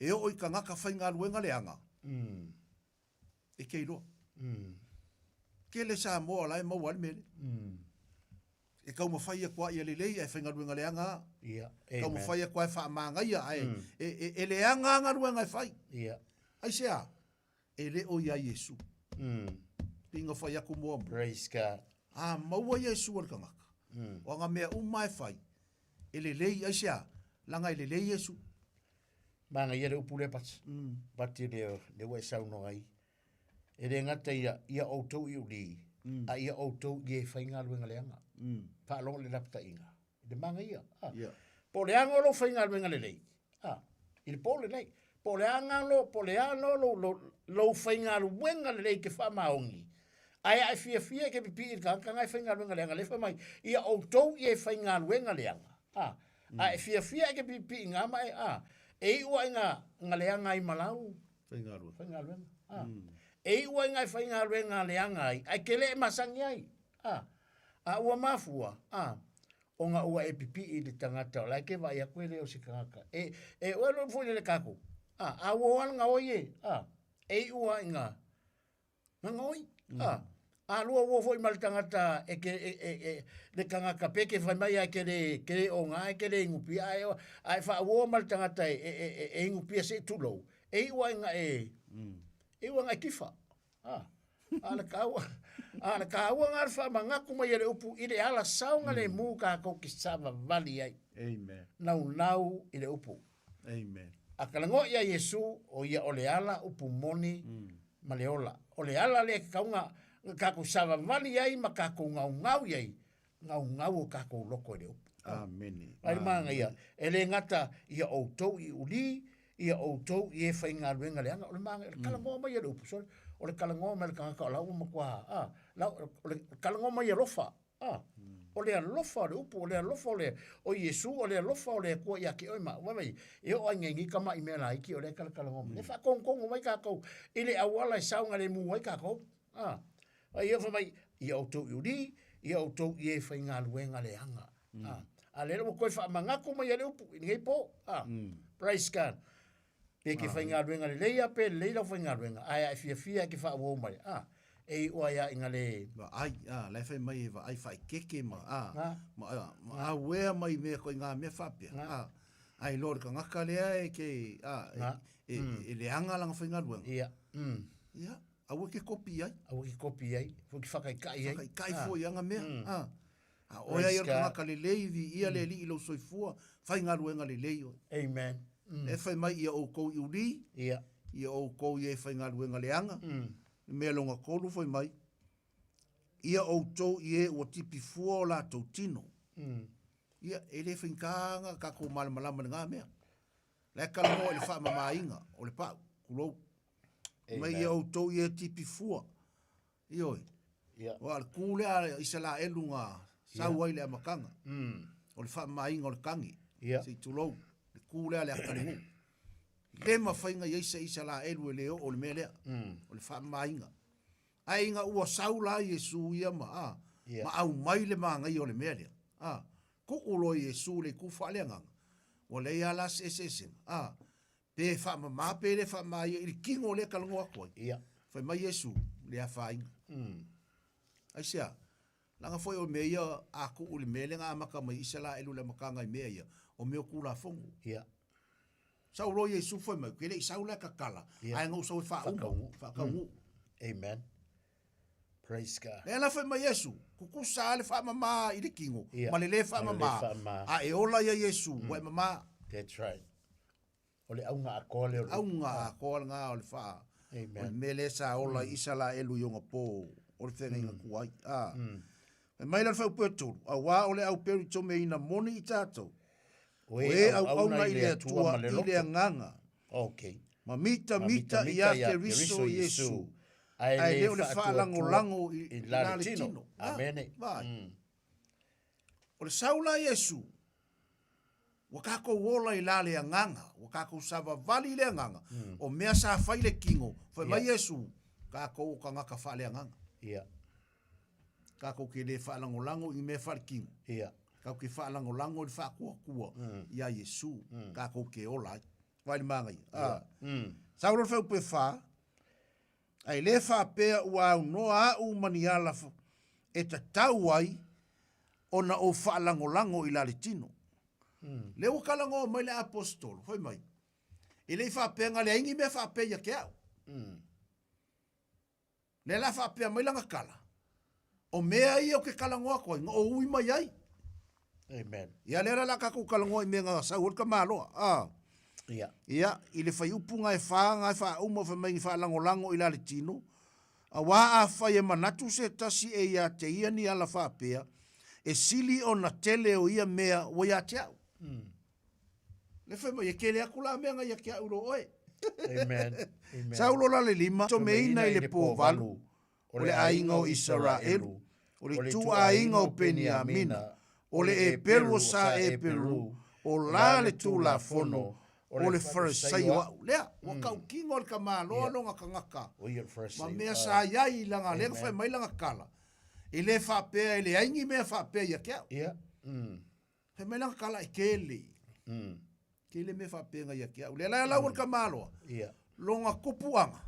e oo i tagata faigaluega leaga, e te iloa. Tele Samoa la e maua ai le mea lea. E taumafai atu lava ia lelei ae faigaluega leaga lava. Ia, Taumafai atu lava e faamagaia ae e, e leaga lava galuega e fai. Ia. Aisea? E le o ia Iesu. Pei ona fai atu muamua. Praise God. A maua Iesu e le tagata, o ana mea uma e fai, e lelei, aisea? Leaga e lelei Iesu. Manaia le upu lea Pati. Pati lea, lea ua e saunoa ai. E le gata ia, ia outou i uli, a ia outou i e faigaluega leaga. Faalogo i le lapataiga, i le magaia. A. Ia. Po o le a lou faigaluega lelei, a, i le po lenei. Po o le a lou, po o le a lou, lou, lou faigaluega lelei e te faamaoni, ae a e fiafia e te pipii i le tagata na e faigaluega leaga, lea e fai mai, ia outou i e faigaluega leaga, a, a e fiafia e te pipii i na ma e, a, e iu lava ina, ina leaga ai ma lau Faigaluega. Faigaluega. A. E iu ai ngai faigaluega leaga ai, ae ke le e masani ai. A. A ua mafua, a, ona ua e pipii i le tagata o la e ke vaai atu e le o se tagata. E, e oe loa foi le kākou. A, a ua o ala gaoi e, a, e iu lava ina, na gaoi. A, a lua uo foi ma le tagata e ke, e, e, e, le tagata pe ke fai mai ae ke le, ke le oga ae ke le inupia, ae, ae faauo ma le tagata e, e, e, e inupia se i tulou, e iu lava ina e, e iu lava ina e tifa. A, a le kāua, a le kāua ngā le whaamangaku mai e le upu i le ala saunga le mū kākou ki savavali ai. Amen. Naunau i le upu. Amen. A kalagoa ia Iesu, o ia o le ala upu moni ma le ola. O le ala lea e tatau ona kākou savavali ai ma kākou gaugau i ai, gaugau o kākou loko i le upu. Amene. Ai le mānaia, e le gata ia outou i uli, ia outou i e faigaluega leaga, o le mānaia, o le talanoa mai a le upu, sorry, o le talanoa mai a le tagata o la ua matua, a, la, o le talanoa mai alofa, a, o le alofa o le upu, o le alofa o le, o Iesu, o le alofa o le Atua ia te oe ma au. Vaai, e oo lava ina nei tamai mea laiti o lea e talatalanoa mai. E faatonutonu mai tatou i le auala e saogalemu ai tatou. A, a ia fai mai, ia outou i uli, ia outou i e faigaluega leaga. A, a lea ua toe faamanatu mai e le upu i lenei po. A, praise God. Pe ke faigaluega lelei a pe lelei lau faigaluega, ae a e fiafia e ke faauau mai, a, e iu ai a ina le... Vaai, a, la e fai mai e vaai faaikeke ma, a, ma, a, ma auea mai mea koe ngā mea faapea, a, ae loa le tagata lea e ke, a, e, e, e leaga lana faigaluega. Ia, Ia, aua ke kopi ai. Aua ke kopi ai, foi ke whakaikai ai. Whakaikai foi anga mea, a. A oe ai o le tagata lelei, viia le Alii i lou soifua, faigaluega lelei oe. Amen. E fai mai ia outou i uli, Ia. ia outou ia e faigaluega leaga, le mea lona tolu fai mai, ia outou i e ua tipi fua o latou tino. Ia, e le faigata ona tatou malamalama i lena mea. La e talanoa i le faamamaina o le pau, tulou. Mai ia outou i e tipi fua. Ioe. Ia. Aua o le kū lea a Isaraelu na sau ai i le amataga, o le faamamaina o le tane, Ia. se i tulou, le kū lea a le atalehū. Le mafai ona i ai se Isaraelu e le oo i le mea lea, o le faamamaina. Ae ina ua sau la Iesu ia ma, a, Ia. ma aumai le manaia o le mea lea, a, tuu loa Iesu i le itu faaleagaga, ua leai lava la se eseesega, a, Pe faamama pe le faamama ia i le tino lea e talanoa atu ai. Ia. Fai mai Iesu, le afaina. Aisea? Leaga foi o mea ia a tuu i le mea lea na amata mai Isaraelu i le amataga i mea ia, o mea o Tulafono. Ia. Sau loa Iesu fai mai, ou te le i sau la e tatala, Ia. ae na ou sau e faauma, Faataunuu. faataunuu. Amen. Praise God. Lea la fai mai Iesu, tutusa lava le faamama i le tino, Ia. ma le le Ma le le faamama, faamama. a e ola ia Iesu, ua e mama. That's right. O le auga atoa lea o le Auga atoa lena o le faa, Amen. o le mea lea sa ola i Isaraelu i ona po o le feagaiga tuai. A. Fai mai la le faaupu e tolu, auā o le auperitomeina moni i tatou, O o e auauna i le Atua i le agaga, Okay. ma mitamita ia Keriso Iesu, ae le o le faalagolago i la le tino. Amene. Vaai. O le sau la Iesu, Ua tatou ola i la le agaga, ua tatou savavali i le agaga, o mea sa fai le tino, fai mai Iesu, tatou o tagata faaleagaga. Ia. Tatou te le faalagolago i mea faaletino. Ia. Tatou te faalagolago i le faatuatua ia Iesu, tatou te ola ai. Vaai i le manaia. Ia. Sau loa le fuaiupu e fa, Ae le faapea ua aunoa au ma ni ala e tatau ai ona ou faalagolago i la le tino. Lea ua talanoa mai le Aposetolo, fai mai, e le i faapea na leai ni mea faapea ia te au. Lea la faapea mai lana tala, o mea ia ou te talanoa atu ai, na ou ui mai ai. Amen. Ia lea la o le a tatou talanoa i mea na sau ai le tamaloa. A. Ia. Ia, i le fuaiupu na e fa na e faauma fai mai ni faalagolago i la le tino. Auā afai e manatu se tasi e iā te ia ni ala faapea, e sili ona tele o ia mea ua iā te a'u. Le fai mai, e kele aku la mea nga ia ke a'u lo oe. Amen. Amen. Saulo la le lima, tomeina i le pōvalu, o le aiga o Isaraelu, o le ituaiga o Peniamina, o le Eperu o sa Eperu, o la le Tulafono, o le Farisaio a'u. Lea, ua kaukino le tamaloa lona tagata, ma mea sa i ai i lana, lea na fai mai lana tala, e le faapea e leai ni mea faapea ia te a'u. Fai mai lana tala e tele. Tele mea faapea ia te a'u. Lea la e lau o le tamaloa, lona tupuaga,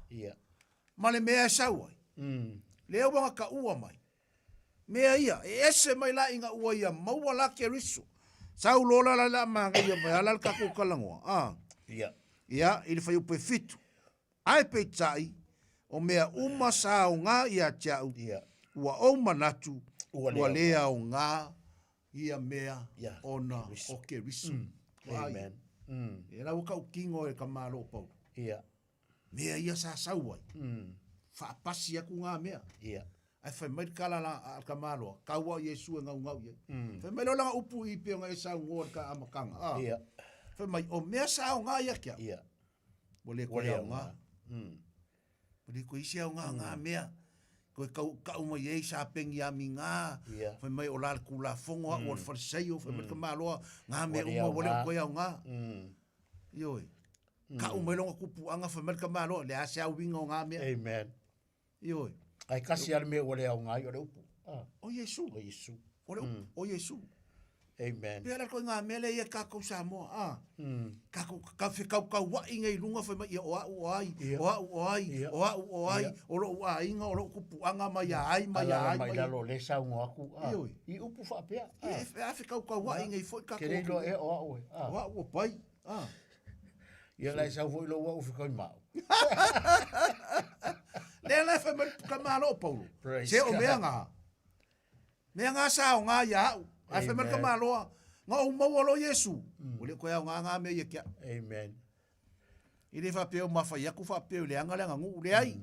ma le mea e sau ai. Lea ua na taua mai. Mea ia, e ese mai la ina ua ia maua la Keriso. Sau loa la la la manaia mai ala le tatou talanoa. A. Ia, i le fuaiupu e 7. Ae peitai, o mea uma sa aoga ia te au, ua ou manatu, ua le aoga ia mea ona o Keriso. Amen. Ia la ua tautino e ka Malo o Paulo. Mea ia sa sau ai. Faapasi aku ngā mea. Ae fai mai le tala la a le tamaloa, kaua o Iesu e gaugau i ai. Fai mai loa lana upu i pei ona e saunoa i le ka amataga, a. Fai mai, o mea sa aoga ia te au. Ua le toe aoga. Ua le toe i se aoga ngā mea. Toe kau, kau mai ai sa Peniamina, fai mai o la le Tulafono a'u o le Farisaio, fai mai le tamaloa, ngā mea uma ua le o toe aoga. Ioe. Kau mai lona tupuaga fai mai le tamaloa, le a se auiga o ngā mea. Amen. Ioe. Ae kasi lava le mea ua le aoga ai o le upu. Ah. O Iesu. O Iesu. O le upu, o Iesu. Amen. Pea la koe ngā mea lea ia kākou Samoa. Ah. Kākou ka whekaukaua'i nei lunga whai mai ia o a'u o ai, o a'u o ai, o a'u o ai, o lo'u aiga, o lo'u kupu'aga mai a ai, mai a ai, mai. Alala mai lalo le saunoa aku. Ah. Ioe. I upu faapea. Ah. Ia, e a whekaukaua'i nei foi kākou. Ke le iloa ea o a'u e. Ah. O a'u o pai. Ah. Ia la e sau foi lou a'u fekoi ma a'u. Lea la e fai mai ka malo o Paulo. Praise Se o God. mea ngā. Mea ngā sa o ngā ia a'u. Ae fai mai ka Amen. maloa. Ngā o maua lo Iesu. Ua le koe au ngā ngā mea ia kia. Amen. I le whapea o mawhai aku whapea o le anga le anga nguu le ai.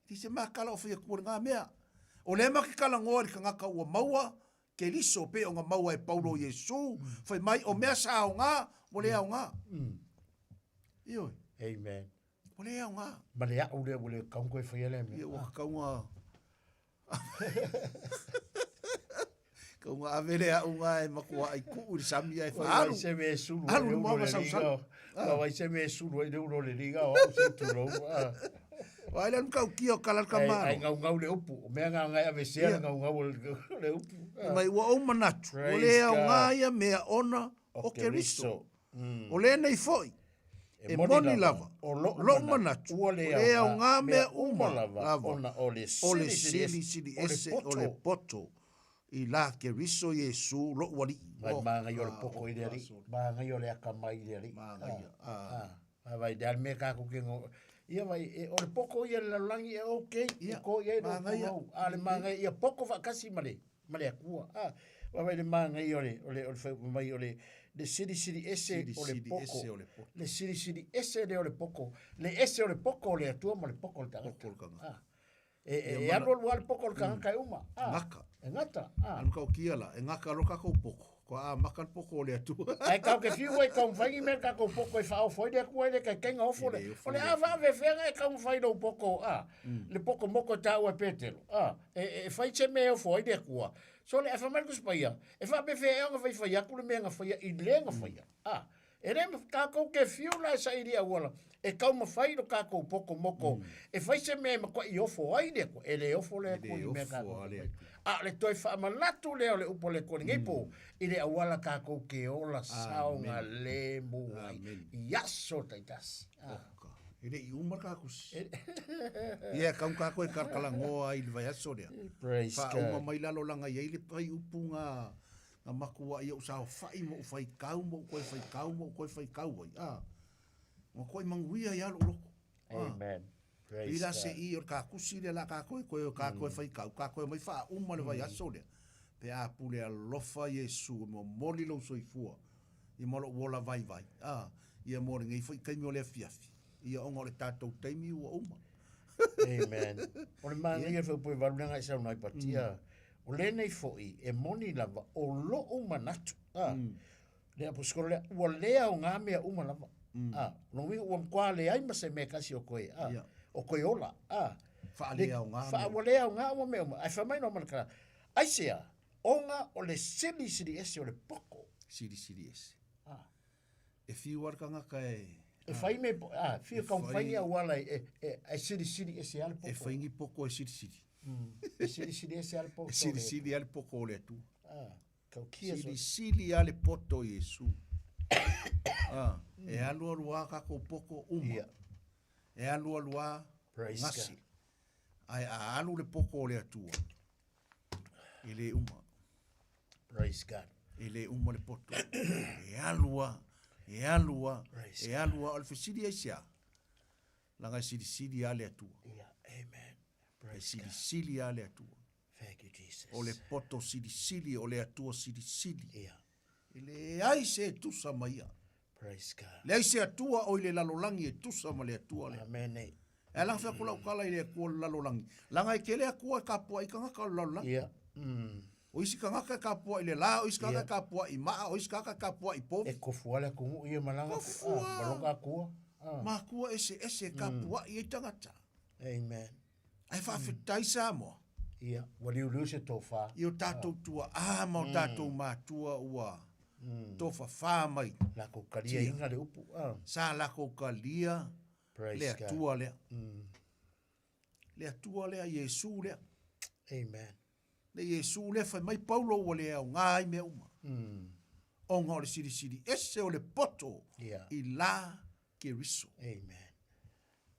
Ti se makala o whai aku o le ngā mea. O le ma ke kala ngoa i kangaka ua maua, ke liso pe o ngā maua e Paulo Iesu, whai mai o mea sa o ngā, o le au ngā. Ioe. Amen. O le au ngā. Ma le a'u lea ua le kaunga koe whaia lea mea. Ia ua kaunga. Kaunga ave le a'u ngā e matua ai kuu i le sami ai whaalu. Wai se me sulu Alu ai le le moa ulo ma le sau liga. sau. Ah. Wai se me sulu ai le ulo le liga o au se tulou. Ah. Wai le kau kia o kalal ka Ai, maro. ai ngau ngau le upu. O mea ngā ngai ave sea Ia. ngau ngau o le upu. Ah. Mai ua ou manatu, o Praise le au God. ngā ia mea ona o O Keriso. Keriso. O le nei foi, e moni lava, O lo'u lo'u manatu, ua le o le au ngā mea uma lava, lava, ona o le o le sili sili sili o le ese o le poto i la Keriso Iesu lo'u alii. Vai O, maangai o le ah, poko o i le alii. aso. Maangai o le akamai i le alii. Maangai, Ah, ah. Ah, vai, le mea kākou ke ngo. Ia vai, e, o le poko ia le lalolagi e okay, e ko ia i lo Maangai ia. pulou. A le maangai ia poko faakasi ma le, ma le Atua. Ah, vai vai le maangai o le, o le, o le whai mai o le, le sili sili ese Sili o le sili poko. ese o le poto. Le sili sili ese le o le poko. Le ese o le poko o le Atua ma le poko o le tagata. Poko o le tagata. Ah. E, e, Ia e mana- alu alu a le poko o le tagata e uma. Ah. Ngaka. E ngata. Ah. Anu kau kia la, e ngaka lo kākou poko. Ko a maka le poko o le Atua. Ai kau ke fiu ai kau whaingi mea kākou poko e whaofo i le akua i le kai kenga ofo le. E le ofo O le le a wha whenga e kau whai lou poko, a. Le poko moko tāu e Petero, a. E, e whai se mea ofo ai le akua. So le a whamai kuspaia, e wha me whea nga whai whai aku le mea nga whaia i le nga whaia. A. E le kākou ke fiu la e sa i auala. E kau mawhai lo kākou poko moko. E whai se mea ma koa i ofo ai le akua. E le ofo le akua le i mea ofo kākou. a le Atua. A le toe whaamanatu lea o le upo le kore ngei po, i le auala kākou ke ola saonga le mu ai. Amen. I aso taitasi. Ah. E le i uma kākusi. Ia, kau kākou e karakalangoa i le vai aso lea. Praise Wha uma God. mai lalo langa iai le pai upu ngā ngā makua ia u sao whai mo u whai kau mo u koe whai kau mo u koe whai kau ai. Ah. Ngā koe manguia ia lo loko. Ah. Amen. Praise I la se God. i o kākusi le la kākoe, koe o kākoe whai kau, kākoe mai wha uma le vai aso lea. Pe a pule alofa Iesu, mo moli lou soifua, i mo lou ola vai vai. Ah, ia mo le ngei foi kaimi o le afiafi. Ia onga o le tātou taimi ua uma. Amen. O le manaia foi po e valu lenga i saunoa ai Patia. O lenei foi e moni lava o lo'u manatu. Ah. Le aposikolo lea, ua le aoga mea uma lava. Ah, o lona uiga ua matua leai ma se mea e tasi o koe, ah, o koe ola. Ah. Faaleaoga mea. Ua le aoga uma mea uma. Ae fai mai loa ma le tala, aisea, ona o le silisili ese o le poto. Silisili ese. Ah. E fiu lava le tagata e... E fai me, ah, fiu taumafai ni auala e, e, e silisili ese lava le poto. E fai ni poto e silisili. E silisili ese lava le poto. E silisili lava le poto o le Atua. Ah, taukia so. Silisili lava le poto o Iesu. Ah, e alualu lava tatou poto uma. Ia. E alualu lava Praise gasi. God. Ae a alu le poto o le Atua, e le uma. Praise God. E le uma le poto. E alu lava, e alu lava, Praise e alu lava. O le fesili aisea? Leaga e silisili lava le Atua. Ia, amen. E Praise God. silisili lava le Atua. Thank you, Jesus. O le poto silisili, o le Atua silisili. Ia. E leai se e tusa ma ia. Praise God. Leai se Atua o i le lalolagi e tusa ma le Atua lea. Amen. E ala fea ku lau tala i le Atua o le lalolagi. Leaga e tele Atua e kapua'i tagata o le lalolagi. Ia. O isi tagata e kapua'i i le la, o isi tagata Ia. e kapua'i i maa, o isi tagata e kapua'i i povi. E kofu lava le atunuu ia ma lana Kofu ah, lava. ma lona Atua. Ah. Makua eseese e kapua'i ai tagata. Amen. Ae faafetai Samoa. Ia, ua liuliu se tofa. I o tatou tuaa ma o tatou matua ua tofafā mai. Lakou taliaina le upu. Ah. Sa lakou talia Praise le God. Atua lea. Le Atua lea, Iesu lea. Amen. Le Iesu lea fai mai Paulo ua le aoga ai mea uma. Ona o le silisili ese o le poto Ia. i la Keriso. Amen.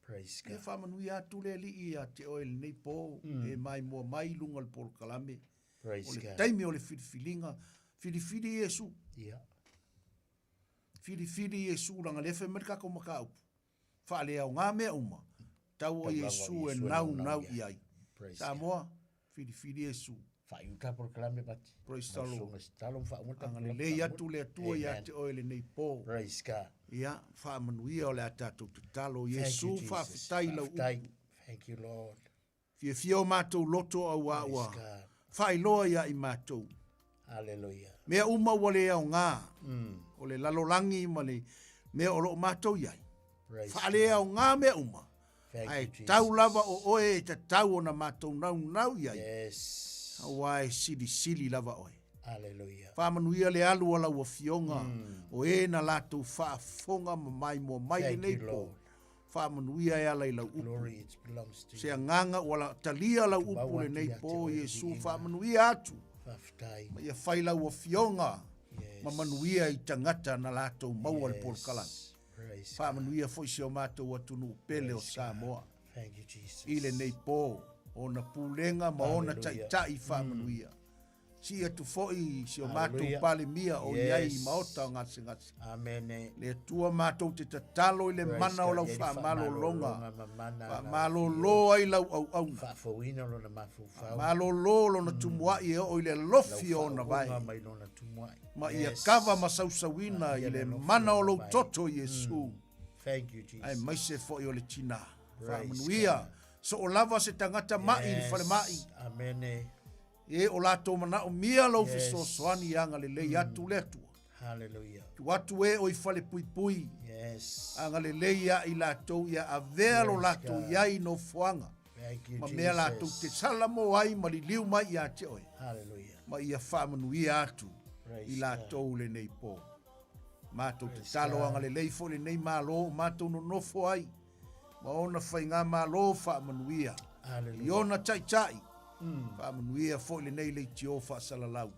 Praise E God. faamanuia atu le Alii ia te oe lenei po, e maimoa mai i luga o le polokalame. Praise O le God. taimi o le filifiliga, filifili Iesu. Ia. Filifili Iesu leaga lea fai mai le tatou mataupu. Faaleaoga mea uma, tau o Tau lava o Iesu e Iesu e naunau naunau i ai. Praise Samoa, filifili Iesu. Faaiu ta polokalame Pati. Praise the Lord. Lau susuga i se talo ma faauma le ta Agalelei polokalame. atu le Atua ia Amen. te oe lenei po. Praise God. Ia, faamanuia o le a tatou tatalo. Thank Iesu, you, Jesus. faafetai lau upu. Faafetai. Thank you, Lord. Fiafia o matou loto auā ua Praise God. faailoa ia i matou. Hallelujah. Mea uma ua le aoga, o le lalolagi ma le mea o loo matou i ai. Praise Faaleaoga mea uma. Thank Ae you, Jesus. tau lava o oe e tatau ona matou naunau i ai. Yes. Auā e silisili lava oe. Hallelujah. Faamanuia le alu o lau afioga, o e na latou faafofoga ma maimoa mai Thank lenei you, po. Lord. Faamanuia e ala i lau upu. Glory it belongs to Se you. agaga ua talia lau upu Tumau atu lenei ia te po, oe le Iesu viiga. faamanuia atu. Faafetai. Ma ia fai lau afioga Yes. ma manuia i tagata na latou maua le polokalame. Praise God. Faamanuia foi si o matou atunuu pele o Samoa. Thank you, Jesus. I lenei po, ona pulega ma ona Hallelujah. taitai faamanuia. Si atu foi si o matou Hallelujah. palemia o i ai i Yes. maota o gasegase. Amen. Le Atua matou te tatalo i le Praise mana o God. lau Ia i le faamalologa. faamalologa ma mana lau Faamalolo ai lau auauna. Faafouina lona mafaufau. Malolo lona tumuai e oo i le alofi o ona vae. Lau faauuga mai lona tumuai. Ma ia Yes. kava ma sausauina Ma ia i le le alofi mana o o ona lou vae. toto Iesu. Thank you, Jesus. Aemaise foi o le tinā. Praise Faamanuia. Soo lava se tagata ma'i i le falemai. Amen. E o latou manaomia lou Yes. fesoasoani ia agalelei atu le Atua. Hallelujah. Tuu atu e o i falepuipui. Yes. Agalelei ia i latou ia avea lo Praise latou God. i ai nofoaga. Thank you, Ma mea latou te Jesus. salamo ai ma liliu mai ia te oe. Hallelujah. Ma ia faamanuia atu Praise i latou lenei po. Matou Praise tatalo God. agalelei foi lenei malo o matou nonofo ai. Ma ona faigamalo faamanuia. Hallelujah. I ona taitai. Faamanuia foi lenei leitio faasalalau.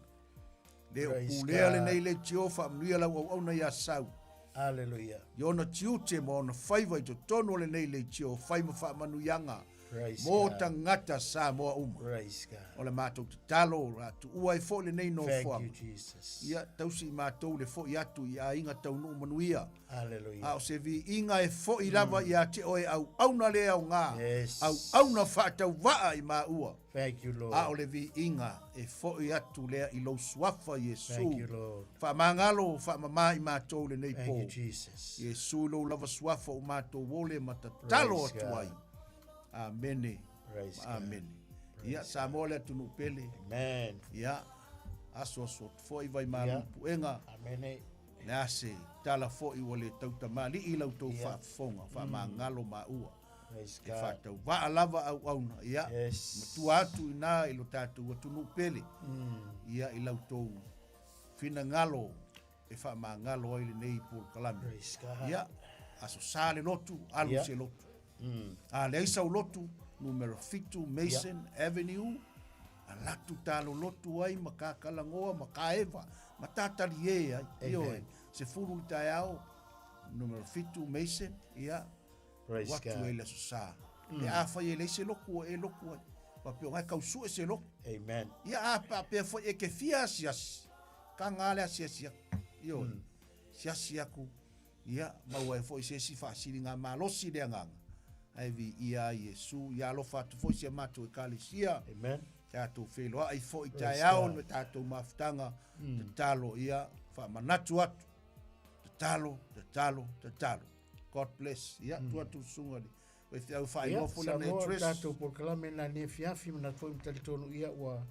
Le o Praise pulea God. lenei leitio faamanuia lau auauna ia Sau. Hallelujah. I ona tiute ma ona faiva i totonu o lenei leitio fai ma faamanuiaga Praise mo God. tagata Samoa uma. Praise God. O le matou tatalo la tuua ai foi lenei Thank nofoaga. you, Jesus. Ia tausi i matou le foi atu i aiga taunuu manuia. Hallelujah. A o se viiga e foi lava ia te oe auauna le aoga. Yes. Auauna faatauvaa i maua. Thank you, Lord. A o le viiga e foi atu lea i lou suafa Iesu. Thank you, Lord. Faamagalo faamamā i matou lenei Thank po. you, Jesus. Iesu i lou lava suafa o matou ole ma tatalo Praise atu God. ai. Amene ma amene. Ia, Samoa le atunuu pele. Amen. Ia, asoaso atu foi vaimalu puega. Amene. Le a se tala foi ua le tautamalii i la outou faafofoga, faamagalo maua. E faatauvaa lava auauna, ia, matua atu i ina i lo tatou atunuu pele, ia, i la outou finagalo e faamagalo ai lenei polokalame. Ia, aso sa le lotu, alu se lotu. A leai sau lotu, numera 7 Mason Avenue, alatu talolotu ai ma kakalagoa ma kaeva ma tatalie ai. Ioe, 10 i le taeao, numera 7 Mason, ia, Praise atu God. ai le aso sa. Pe afai e leai se lotu ua e lotu ai. Faapea o na e tau sue se lotu. Amen. Ia, a faapea foi e te fia asiasi, taga le asiasi atu. Ioe, asiasi atu, ia, maua ai foi se isi faasiligamalosi i le agaga, ae viia ai Iesu. Ia alofa atu foi si a matou Ekalesia. Amen. Tatou feiloai foi Praise taeao God. le tatou mafutaga, tatalo ia, faamanatu atu, tatalo, tatalo, tatalo. God bless. Ia, tuu atu le susuga i le faifeau faailoa foi lana Samoa, address. tatou polokalame na nei afiafi, manatu foi ma talitonu ia ua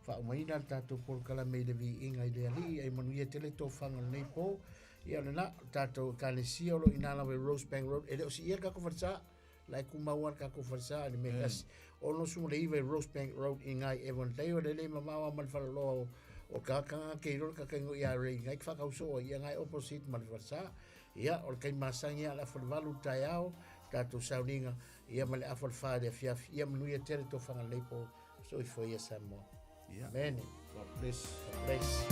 faaumaina le tatou polokalame i le viiga i le Alii, ai manuia tele tofaga o lenei po. Ia o lena, o le tatou ekalesia o lo o i ina lava i Rosebank Road, e le o siia le tatou falesa, la e tumau lava le tatou falesa i le mea e tasi. 69 i Rosebank Road i ina i Avondale, o lele e mamao lava ma le faleoloa o o tagata ke iloa le tagata ia Ray ngai te whakauso o ia ngai opposite ma le falesa. Ia, o le taimi masani ia o le afa o le 8 i le taeao, tatou sauniga, ia ma le afa o le 4 i le afiafi. Ia manuia tele tofaga lenei po. Soifua ia Samoa. Yeah. Amen. God bless. God bless.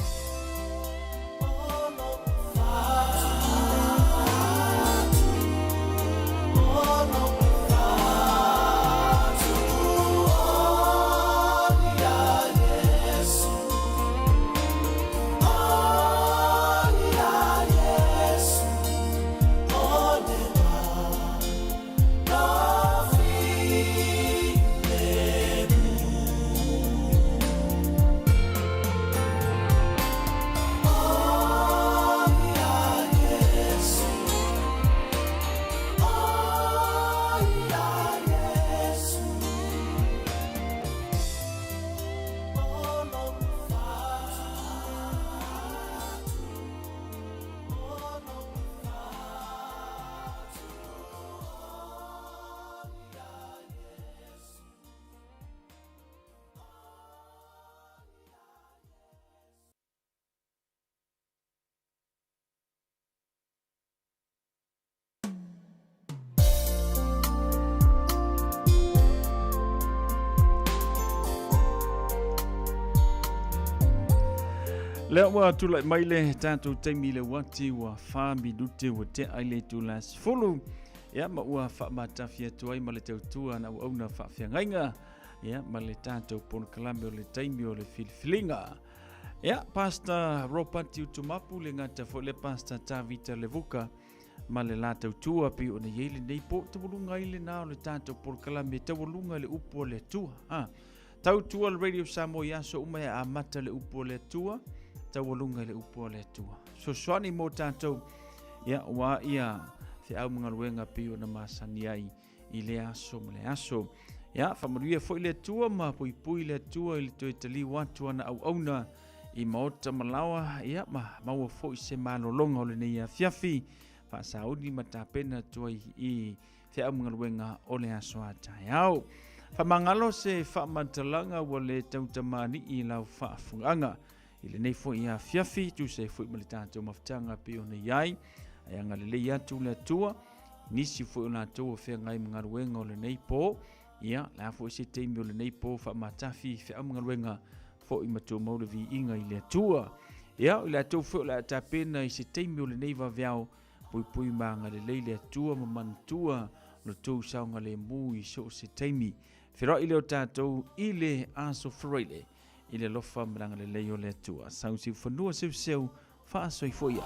Lea ua tulai mai le tatou taimi i le uati ua 4 minute ua tea i le itula 10. Ia ma ua faamatafi atu ai ma le tautua na auauna faafeagaiga ia ma le tatou polokalame o le taimi o le filifiliga. Ia, Pastor Robert Utumapu le gata foi le Pastor Tavita Levuka ma le la tautua pei ona i ai lenei po taualuga ai lena o le tatou polokalame taualuga i le upu a le Atua. Ha. Tautua le Radio Samoa i aso uma e amata le upu a le Atua, taualuga i le upu a le Atua. Fesoasoani mo tatou, ia, ua ia feau ma galuega pei ona masani ai i le aso ma le aso. Ia, faamanuia foi le Atua ma puipui le Atua i le toe taliu atu ana auauna i maota ma laoa, ia, ma maua foi se malologa o lenei afiafi, faasauni ma tapena atu ai i feau ma galuega o le aso a taeao. Faamagalo se faamatalaga ua le tautamalii i lau faafofogaaga i lenei foi afiafi, tusa ai foi ma le tatou mafutaga pei ona i ai, ae agalelei atu le Atua nisi foi o latou o feagai ma galuega o lenei po, ia, le a foi se taimi o lenei po faamatafi feau ma galuega foi ma tumau le viiga i le Atua. Ia, o i latou foi o le a tapena i se taimi o lenei vaveao, puipui ma agalelei le Atua ma manatua lo tou saogalemu i so o se taimi. Feiloai lea o tatou i le aso Faraile i le alofa ma le agalelei o le Atua. Sau siufanua seuseu faasoifua ia.